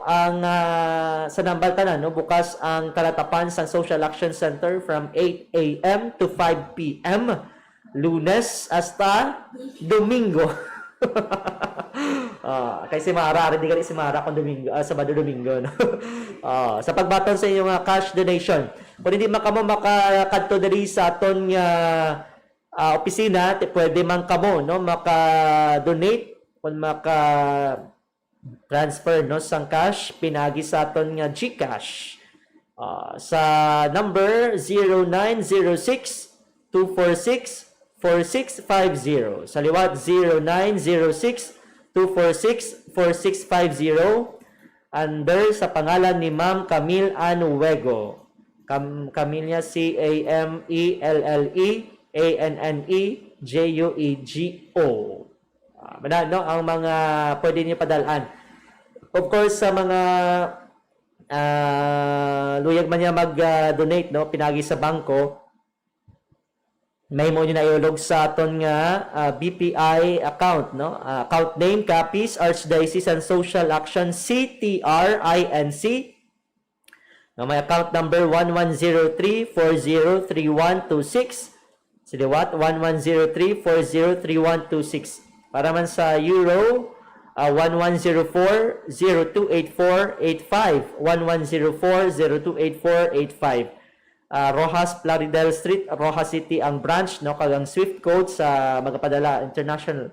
ang, ah, sa nambal tanan, no, bukas ang talatapan sang Social Action Center from eight a m to five p m, Lunes hasta Domingo. Ah, kay si Mara, ari di gali si Mara kung Domingo, ah, Sabado, Domingo, no? Ah, sa pagbaton sa inyong, ah, cash donation. Kung hindi man kamo makakadto diri sa aton nga, ah, opisina, ti-, pwede man kamo, no, maka-donate kung maka-transfer, no, sang cash pinaagi sa aton nga GCash. Ah, sa number zero nine zero six, two four six, four six five zero. Sa liwat, zero nine zero six, two four six, four six five zero. Under sa pangalan ni Ma'am Camille Ann Wego. Cam-, Camille, C A M E L L E A N N E J U E G O. Ah, mana, no, ang mga pwede niyo padalan. Of course, sa mga, ah, luyag man niya mag, ah, donate, no, pinagi sa bangko, mahimo niyo na iulog sa aton nga, ah, B P I account, no? Ah, account name, Capiz Archdiocese and Social Action, C T R I N C. No, may account number one one zero three four zero three one two six. Sa liwat, one one zero three four zero three one two six. Para man sa Euro, ah, one one zero four zero two eight four eight five, one one zero four zero two eight four eight five. Ah, Roxas Plaridel Street, Roxas City ang branch, no, kag ang SWIFT code sa magapadala international,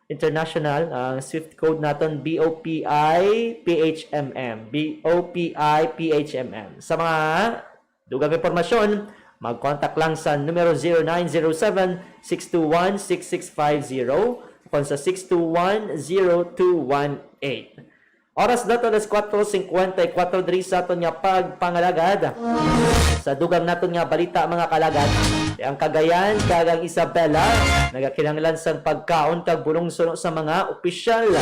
international, ang SWIFT code naton B O P I P H M M, B O P I P H M M. Sa mga dugang impormasyon, mag-contact lang sa numero zero nine zero seven, six two one, six six five zero, kon sa six two one, zero two one eight. Oras na to, alas kuwatro singkwenta y kuwatro, diri sa aton nga pagpangalagad. Sa dugang naton nga balita, mga kalagad, ang Cagayan kag ang Isabela nagakinahanglan sang pagkaon kag bulong suno sa mga opisyal.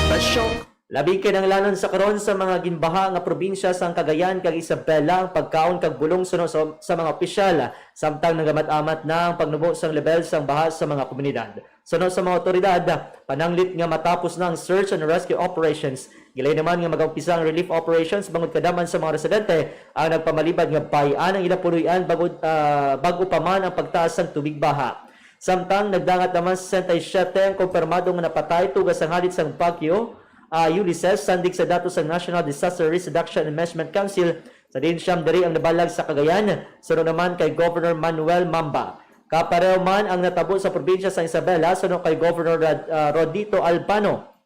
Special. Labi kinahanglanon sa karon sa mga ginbaha nga probinsya sang Cagayan kag Isabela ang pagkaon kag bulong suno sa, sa mga opisyal, samtang nagamat-amat na ang pagnubo sang lebel sang baha sa mga komunidad. Suno sa mga awtoridad, pananglit nga matapos na ang search and rescue operations. Gilayon naman nga mag-umpisa ang relief operations bangod kadam-an sa mga residente ang nagpamalibad nga bay-an ang ila puloy-an bangod, ah, bag-o pa man ang pagtaas sang tubig baha. Samtang nagdangat naman sesenta y siyete ang kumpirmado nga napatay tuga sang halit sang bagyo, ah, Ulysses, sandig sa datos sang National Disaster Risk Reduction and Management Council, sa diin siyam diri ang nabalag sa Cagayan, suno naman kay Governor Manuel Mamba. Kapareho man ang natabo sa probinsya sa Isabela, suno kay Governor Rad-, ah, Rodito Albano.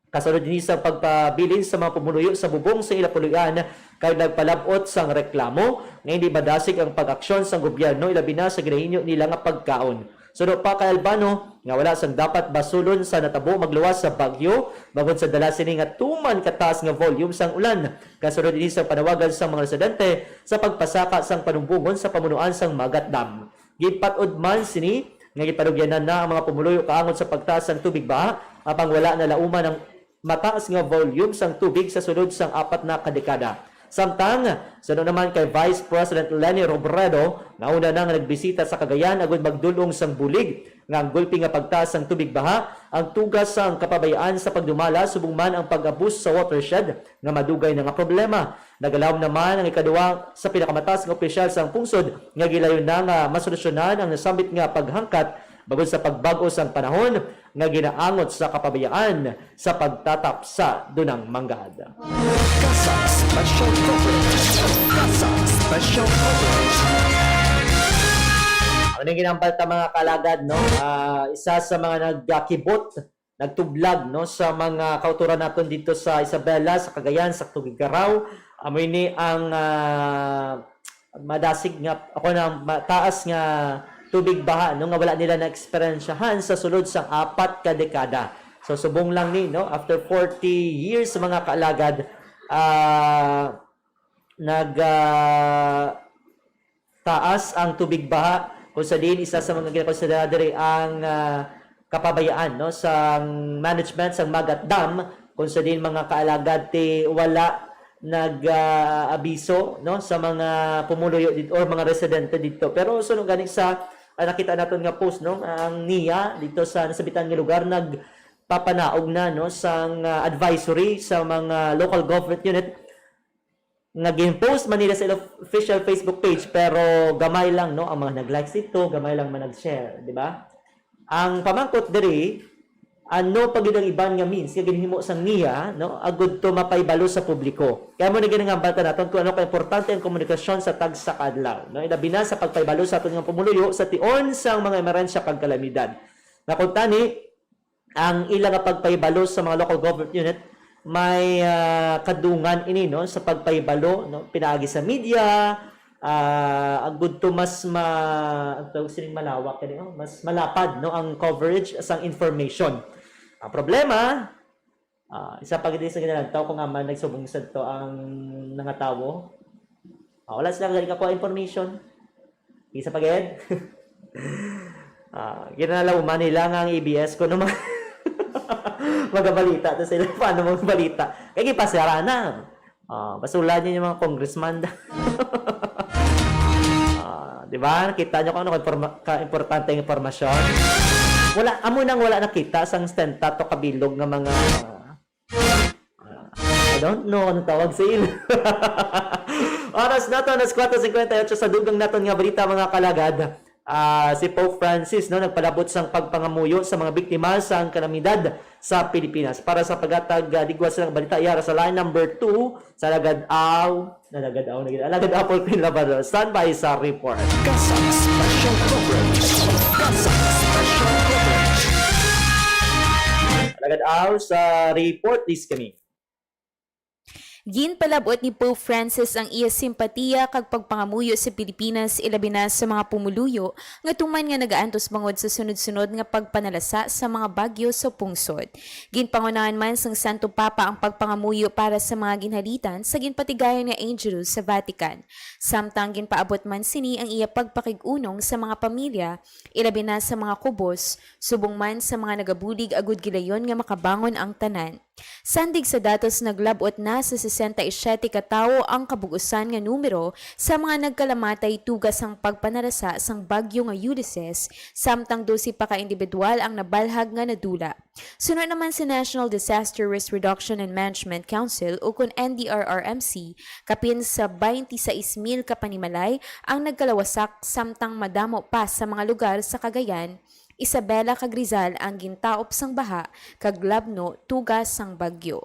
Kasunod ini sa pagpabilin sa mga pumuluyo sa bubong sa ila puloy-an kay nagpalab-ot sang reklamo nga hindi madasig ang pag-aksyon sang gobyerno, ilabi na sa ginahinyo nila nga pagkaon. Suno pa kay Albano nga wala sang dapat basulon sa natabo magluwas sa bagyo, bangod sa dala sini nga tuman kataas nga volume sang ulan. Kasunod ini sa panawagan sang mga residente sa pagpasaka sang panumbongon sa pamunuan sang Magat Dam. Ginpat-od man sini nga gipanugyanan na ang mga pumuluyo kaangod sa pagtaas sang tubig baha, apang wala nalauman ang mataas nga volume sang tubig sa sulod sang apat na ka dekada. Samtang, suno naman kay Vice President Leni Robredo, nauna na nga nagbisita sa Cagayan agud magdul-ong sang bulig nga ang gulpi nga pagtaas sang tubig baha ang tugas sang kapabayaan sa pagdumala, subong man ang pag-abus sa watershed nga madugay na nga problema. Nagalawom naman ang ikaduwa sa pinakamataas nga opisyal sang pungsod nga gilayon na nga masolusyonan ang nasambit nga paghangkat bangod sa pagbag-o sang panahon nga ginaangot sa kapabayaan sa pagtatap sa dunang manggad. CASAC Special Coverage. CASAC Special Coverage. Ang ning ginambal ta, mga kalagad, no? Ah, isa sa mga nagakibot, nagtublag, no, sa mga kautoran naton dito sa Isabela, sa Cagayan, sa Tuguegarao. Amo ini ang, ah, madasig nga, ako na, mataas nga tubig baha, no, nga wala nila na-eksperyensyahan sa sulod sang apat ka dekada. So, subong lang ni, no, after forty years, mga kaalagad, ah, nag, ah, taas ang tubig baha, kung sa diin isa sa mga ginakonsidera diri ang, ah, kapabayaan, no, sang management sang Magat Dam, kung sa diin, mga kaalagad, ti wala nag, ah, abiso, no, sa mga pumuluyo dito or mga residente dito. Pero suno gani sa, ah, nakita naton nga post, no, ang niya dito sa nasabitan nga lugar nagpapanaog na, no, sang, ah, advisory sa mga local government unit nga gin-post man nila sa ila official Facebook page, pero gamay lang, no, ang mga nag-likes dito, gamay lang man nag-share, di ba? Ang pamangkot diri, ano pa gid ang iban nga means nga ginhimo sang niya, no, agud to mapaibalo sa publiko? Kaya mo na ginangambal ta naton kung ano ka importante ang komunikasyon sa tagsa ka adlaw, no? Ilabi na sa pagpaibalo sa aton nga pumuluyo sa tion sang mga emerhensya kag kalamidad. Nga kung tani, ang ila nga pagpahibalo sa mga local government unit may, ah, kadungan ini, no, sa pagpahibalo, no, pinaagi sa media, ah, agud to mas ma-, ang tawag sining malawak kani, no, mas malapad, no, ang coverage sang information. Ang problema, ah, isa pa gid sa ginalantaw ko nga man nagsubong sad to ang mga tawo. Ah, wala sila gani kakuha information. Isa pa gid. Ah, ginalaw man nila nga ang A B S ko naman. Magabalita to sila. Paano magbalita? Kaya gipasara na. Ah, basulan niyo yung mga congressman. Ah, di ba? Nakita niyo kung ano ka-, informa-, ka-importante ang impormasyon? Wala, amo nang wala nakita sang sesenta to kabilog nga mga, ah, I don't know ano tawag sa ila. Oras naton, alas kuwatro singkwenta y ocho, sa dugang naton nga balita, mga kalagad. Ah, si Pope Francis, no, nagpalabot sang pagpangamuyo sa mga biktima sang kalamidad sa Pilipinas. Para sa paghatag, ah, ligwas sa balita, yara sa line number two, sa Alagad Aw, Alagad Aw, Alagad Apple Queen Labrador. Standby sa report. CASAC Special Coverage. CASAC Special Coverage. Alagad Aw, sa report, please kami. Ginpalab-ot ni Pope Francis ang iya simpatiya kag pagpangamuyo sa Pilipinas, ilabi na sa mga pumuluyo nga tuman nga nagaantos bangod sa sunod-sunod nga pagpanalasa sa mga bagyo sa pungsod. Ginpangunahan man sang Santo Papa ang pagpangamuyo para sa mga ginhalitan sa ginpatigayon nga Angelus sa Vatican. Samtang ginpaabot man sini ang iya pagpakig-unong sa mga pamilya, ilabi na sa mga kubos, subong man sa mga nagabulig agud gilayon nga makabangon ang tanan. Sandig sa datos, naglab-ot na sa sesenta y siete ka tawo ang kabug-usan nga numero sa mga nagkalamatay tuga sang pagpanalasa sang bagyo nga Ulysses, samtang dose pa ka indibidwal ang nabalhag nga nadula. Suno naman sa National Disaster Risk Reduction and Management Council, ukon N D R R M C, kapin sa twenty-six mil ka panimalay ang nagkalawasak, samtang madamo pa sa mga lugar sa Cagayan, Isabela kag Rizal ang gintaop sang baha kag labno tuga sang bagyo.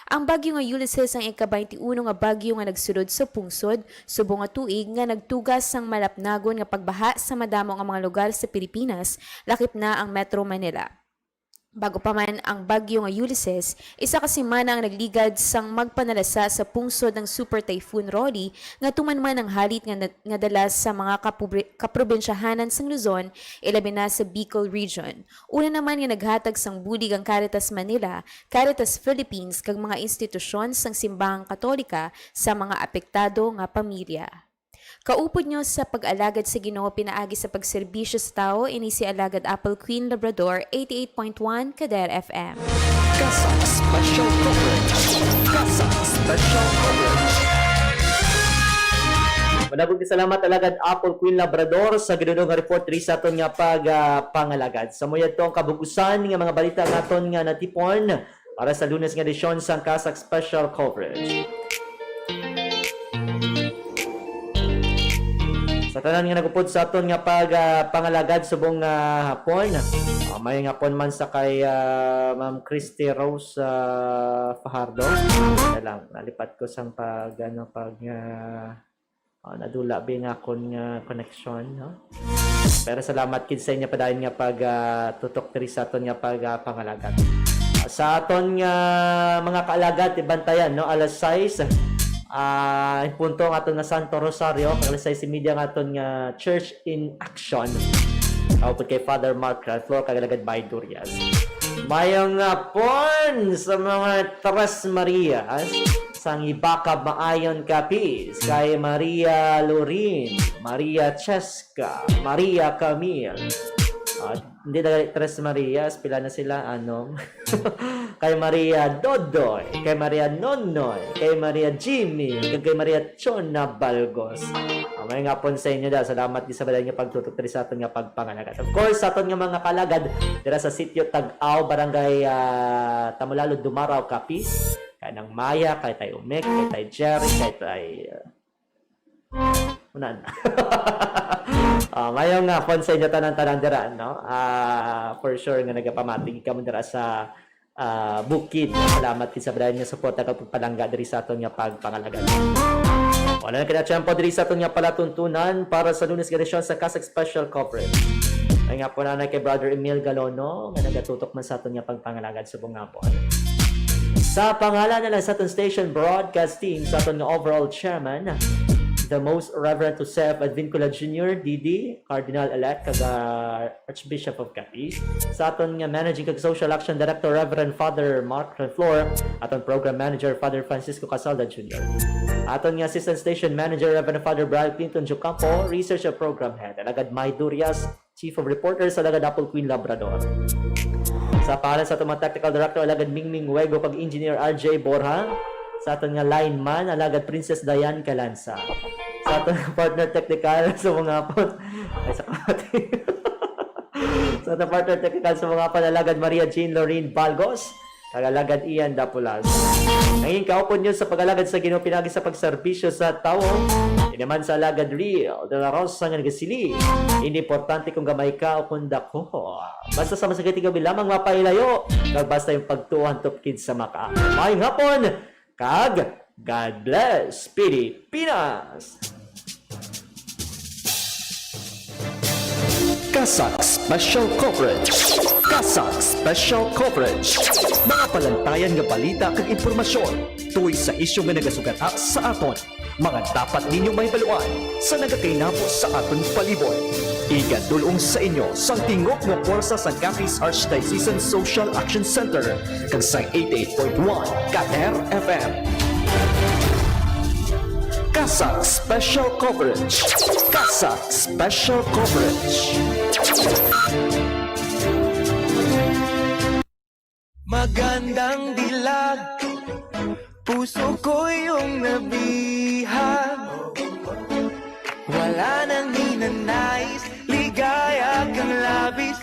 Ang bagyo nga Ulysses ang ika-twenty-uno nga bagyo nga nagsulod sa pungsod subong nga tuig nga nagtuga sang malapnagon nga pagbaha sa madamo nga mga lugar sa Pilipinas, lakip na ang Metro Manila. Bago pa man ang bagyo nga Ulysses, isa ka semana ang nagligad sang magpanalasa sa pungsod ang Super Typhoon Rolly, nga tuman man ang halit nga na-, nga dala sa mga kapubri-, kaprobinsyahanan sang Luzon, ilabi na sa Bicol Region. Una naman nga naghatag sang bulig ang Caritas Manila, Caritas Philippines, kag mga institusyon sang Simbahang Katolika sa mga apektado nga pamilya. Kaupod nyo sa pag-alagad sa Ginoo pinaagi sa pagserbisyo sa tawo, ini si Alagad Apple Queen Labrador, eighty-eight point one Kader F M. CASAC Special Coverage. CASAC Special Coverage. Madagog nga salamat, Alagad Apple Queen Labrador, sa ginuno nga report diri sa aton nga pag, ah, pangalagad. Sa mo yadto ang kabug-usan nga mga balita naton nga natipon para sa Lunes nga edisyon sang CASAC Special Coverage. Sa tanan nga nagupod sa aton nga pag, ah, pangalagad subong nga hapon, ah, may nga hapon man sa kay, ah, Ma'am Christy Rose, ah, Fajardo. Kaya lang, nalipat ko sang pag, ano, pag, ah, Ah, nadula bi nga akon nga connection, no? Pero salamat gid sa inyo padayon nga pag, ah, tutok diri sa aton nga pag, ah, pangalagad. Sa aton nga mga kaalagad, ibantayan, no? Alas sais, Ah, in punto ang aton nga Santo Rosario, kag alas sais y media ang aton nga Church in Action. Kaupod kay Father Mark Flor, kag alagad May Durias. Mayong hapon sa mga Tres Marias, sang Ibacab Maayon Capiz, kay Maria Lorin, Maria Cheska, Maria Camille. Ah, hindi na Tres Marias, pila na sila, anong? Kay Maria Dodoy, kay Maria Nonoy, kay Maria Jimmy, kag kay Maria Chona Balgos. Ah, mayong hapon sa inyo da. Salamat gid sa balay nga pagtutok diri sa aton nga pagpangalagad. Of course, sa aton nga mga kalagad dira sa Sitio Tag-aw, Barangay, ah, Tamulalod, Dumarao, Capiz. Kay Nang Maya, kay Tay Umek, kay Tay Jerry, kay Tay, ah, una na. Ah, mayong hapon sa inyo tanan-tanan dira, no? Ah, for sure nga nagapamati kamo dira sa, ah, bukid. Salamat gid sa balayan nga suporta kag pagpalangga diri sa aton nga pagpangalagad. Wala na kita tiyempo diri sa aton nga palatuntunan para sa Lunes nga edisyon sa Kasag Special Coverage. Ay nga po na kay Brother Emil Galono nga nagatutok man sa aton nga pagpangalagad subong nga po. Sa pangalan na lang sa aton station broadcast team, sa aton nga overall chairman, the Most Reverend Joseph Advincula Junior, D D, Cardinal-elect kag, ah, Archbishop of Capiz, sa aton nga Managing kag Social Action Director, Reverend Father Mark Renflor, aton Program Manager, Father Francisco Casalda Junior, aton nga Assistant Station Manager, Reverend Father Brian Clinton Jocampo, Research and Program Head, Alagad May Durias, Chief of Reporters, Alagad Apple Queen Labrador. Sa pangalan sa aton mga Technical Director, Alagad Mingming Wego, kag Engineer R J Borja, sa aton nga lineman, Alagad Princess Diane Calanza. Sa aton nga partner technical, sa mga hapon, ay, sa kapatid. Sa aton partner technical, sa mga hapon, Alagad Maria Jean Lorraine Balgos, kag Alagad Ian Dapulas. Nangin kaupod niyo sa pag-alagad sa Ginoo pinagi sa pagserbisyo sa tawo. Ini man sa Alagad Real de la Rosa nga nagasiling, hindi importante kung gamay ka o kung dako. Basta sa masakit nga lamang mapahilayo, kag basta yung pagtuo hantop kid sa maka. Mayong hapon, kag God bless Pilipinas! Kasag Special Coverage. Kasag Special Coverage. Mga palantayan nga balita kag impormasyon tuhoy sa isyu nga nagasugata sa aton. Mga dapat ninyo mahibaluan sa nagakainabo sa aton palibot. Igadul-ong sa inyo sang tingog nga pwersa sang Capiz Archdiocesan Social Action Center kag sa eighty-eight point one Kader F M. Kasag Special Coverage. Kasag Special Coverage. Magandang dilag, puso ko yung nabihag. Wala nang ninanais, ligaya kang labis.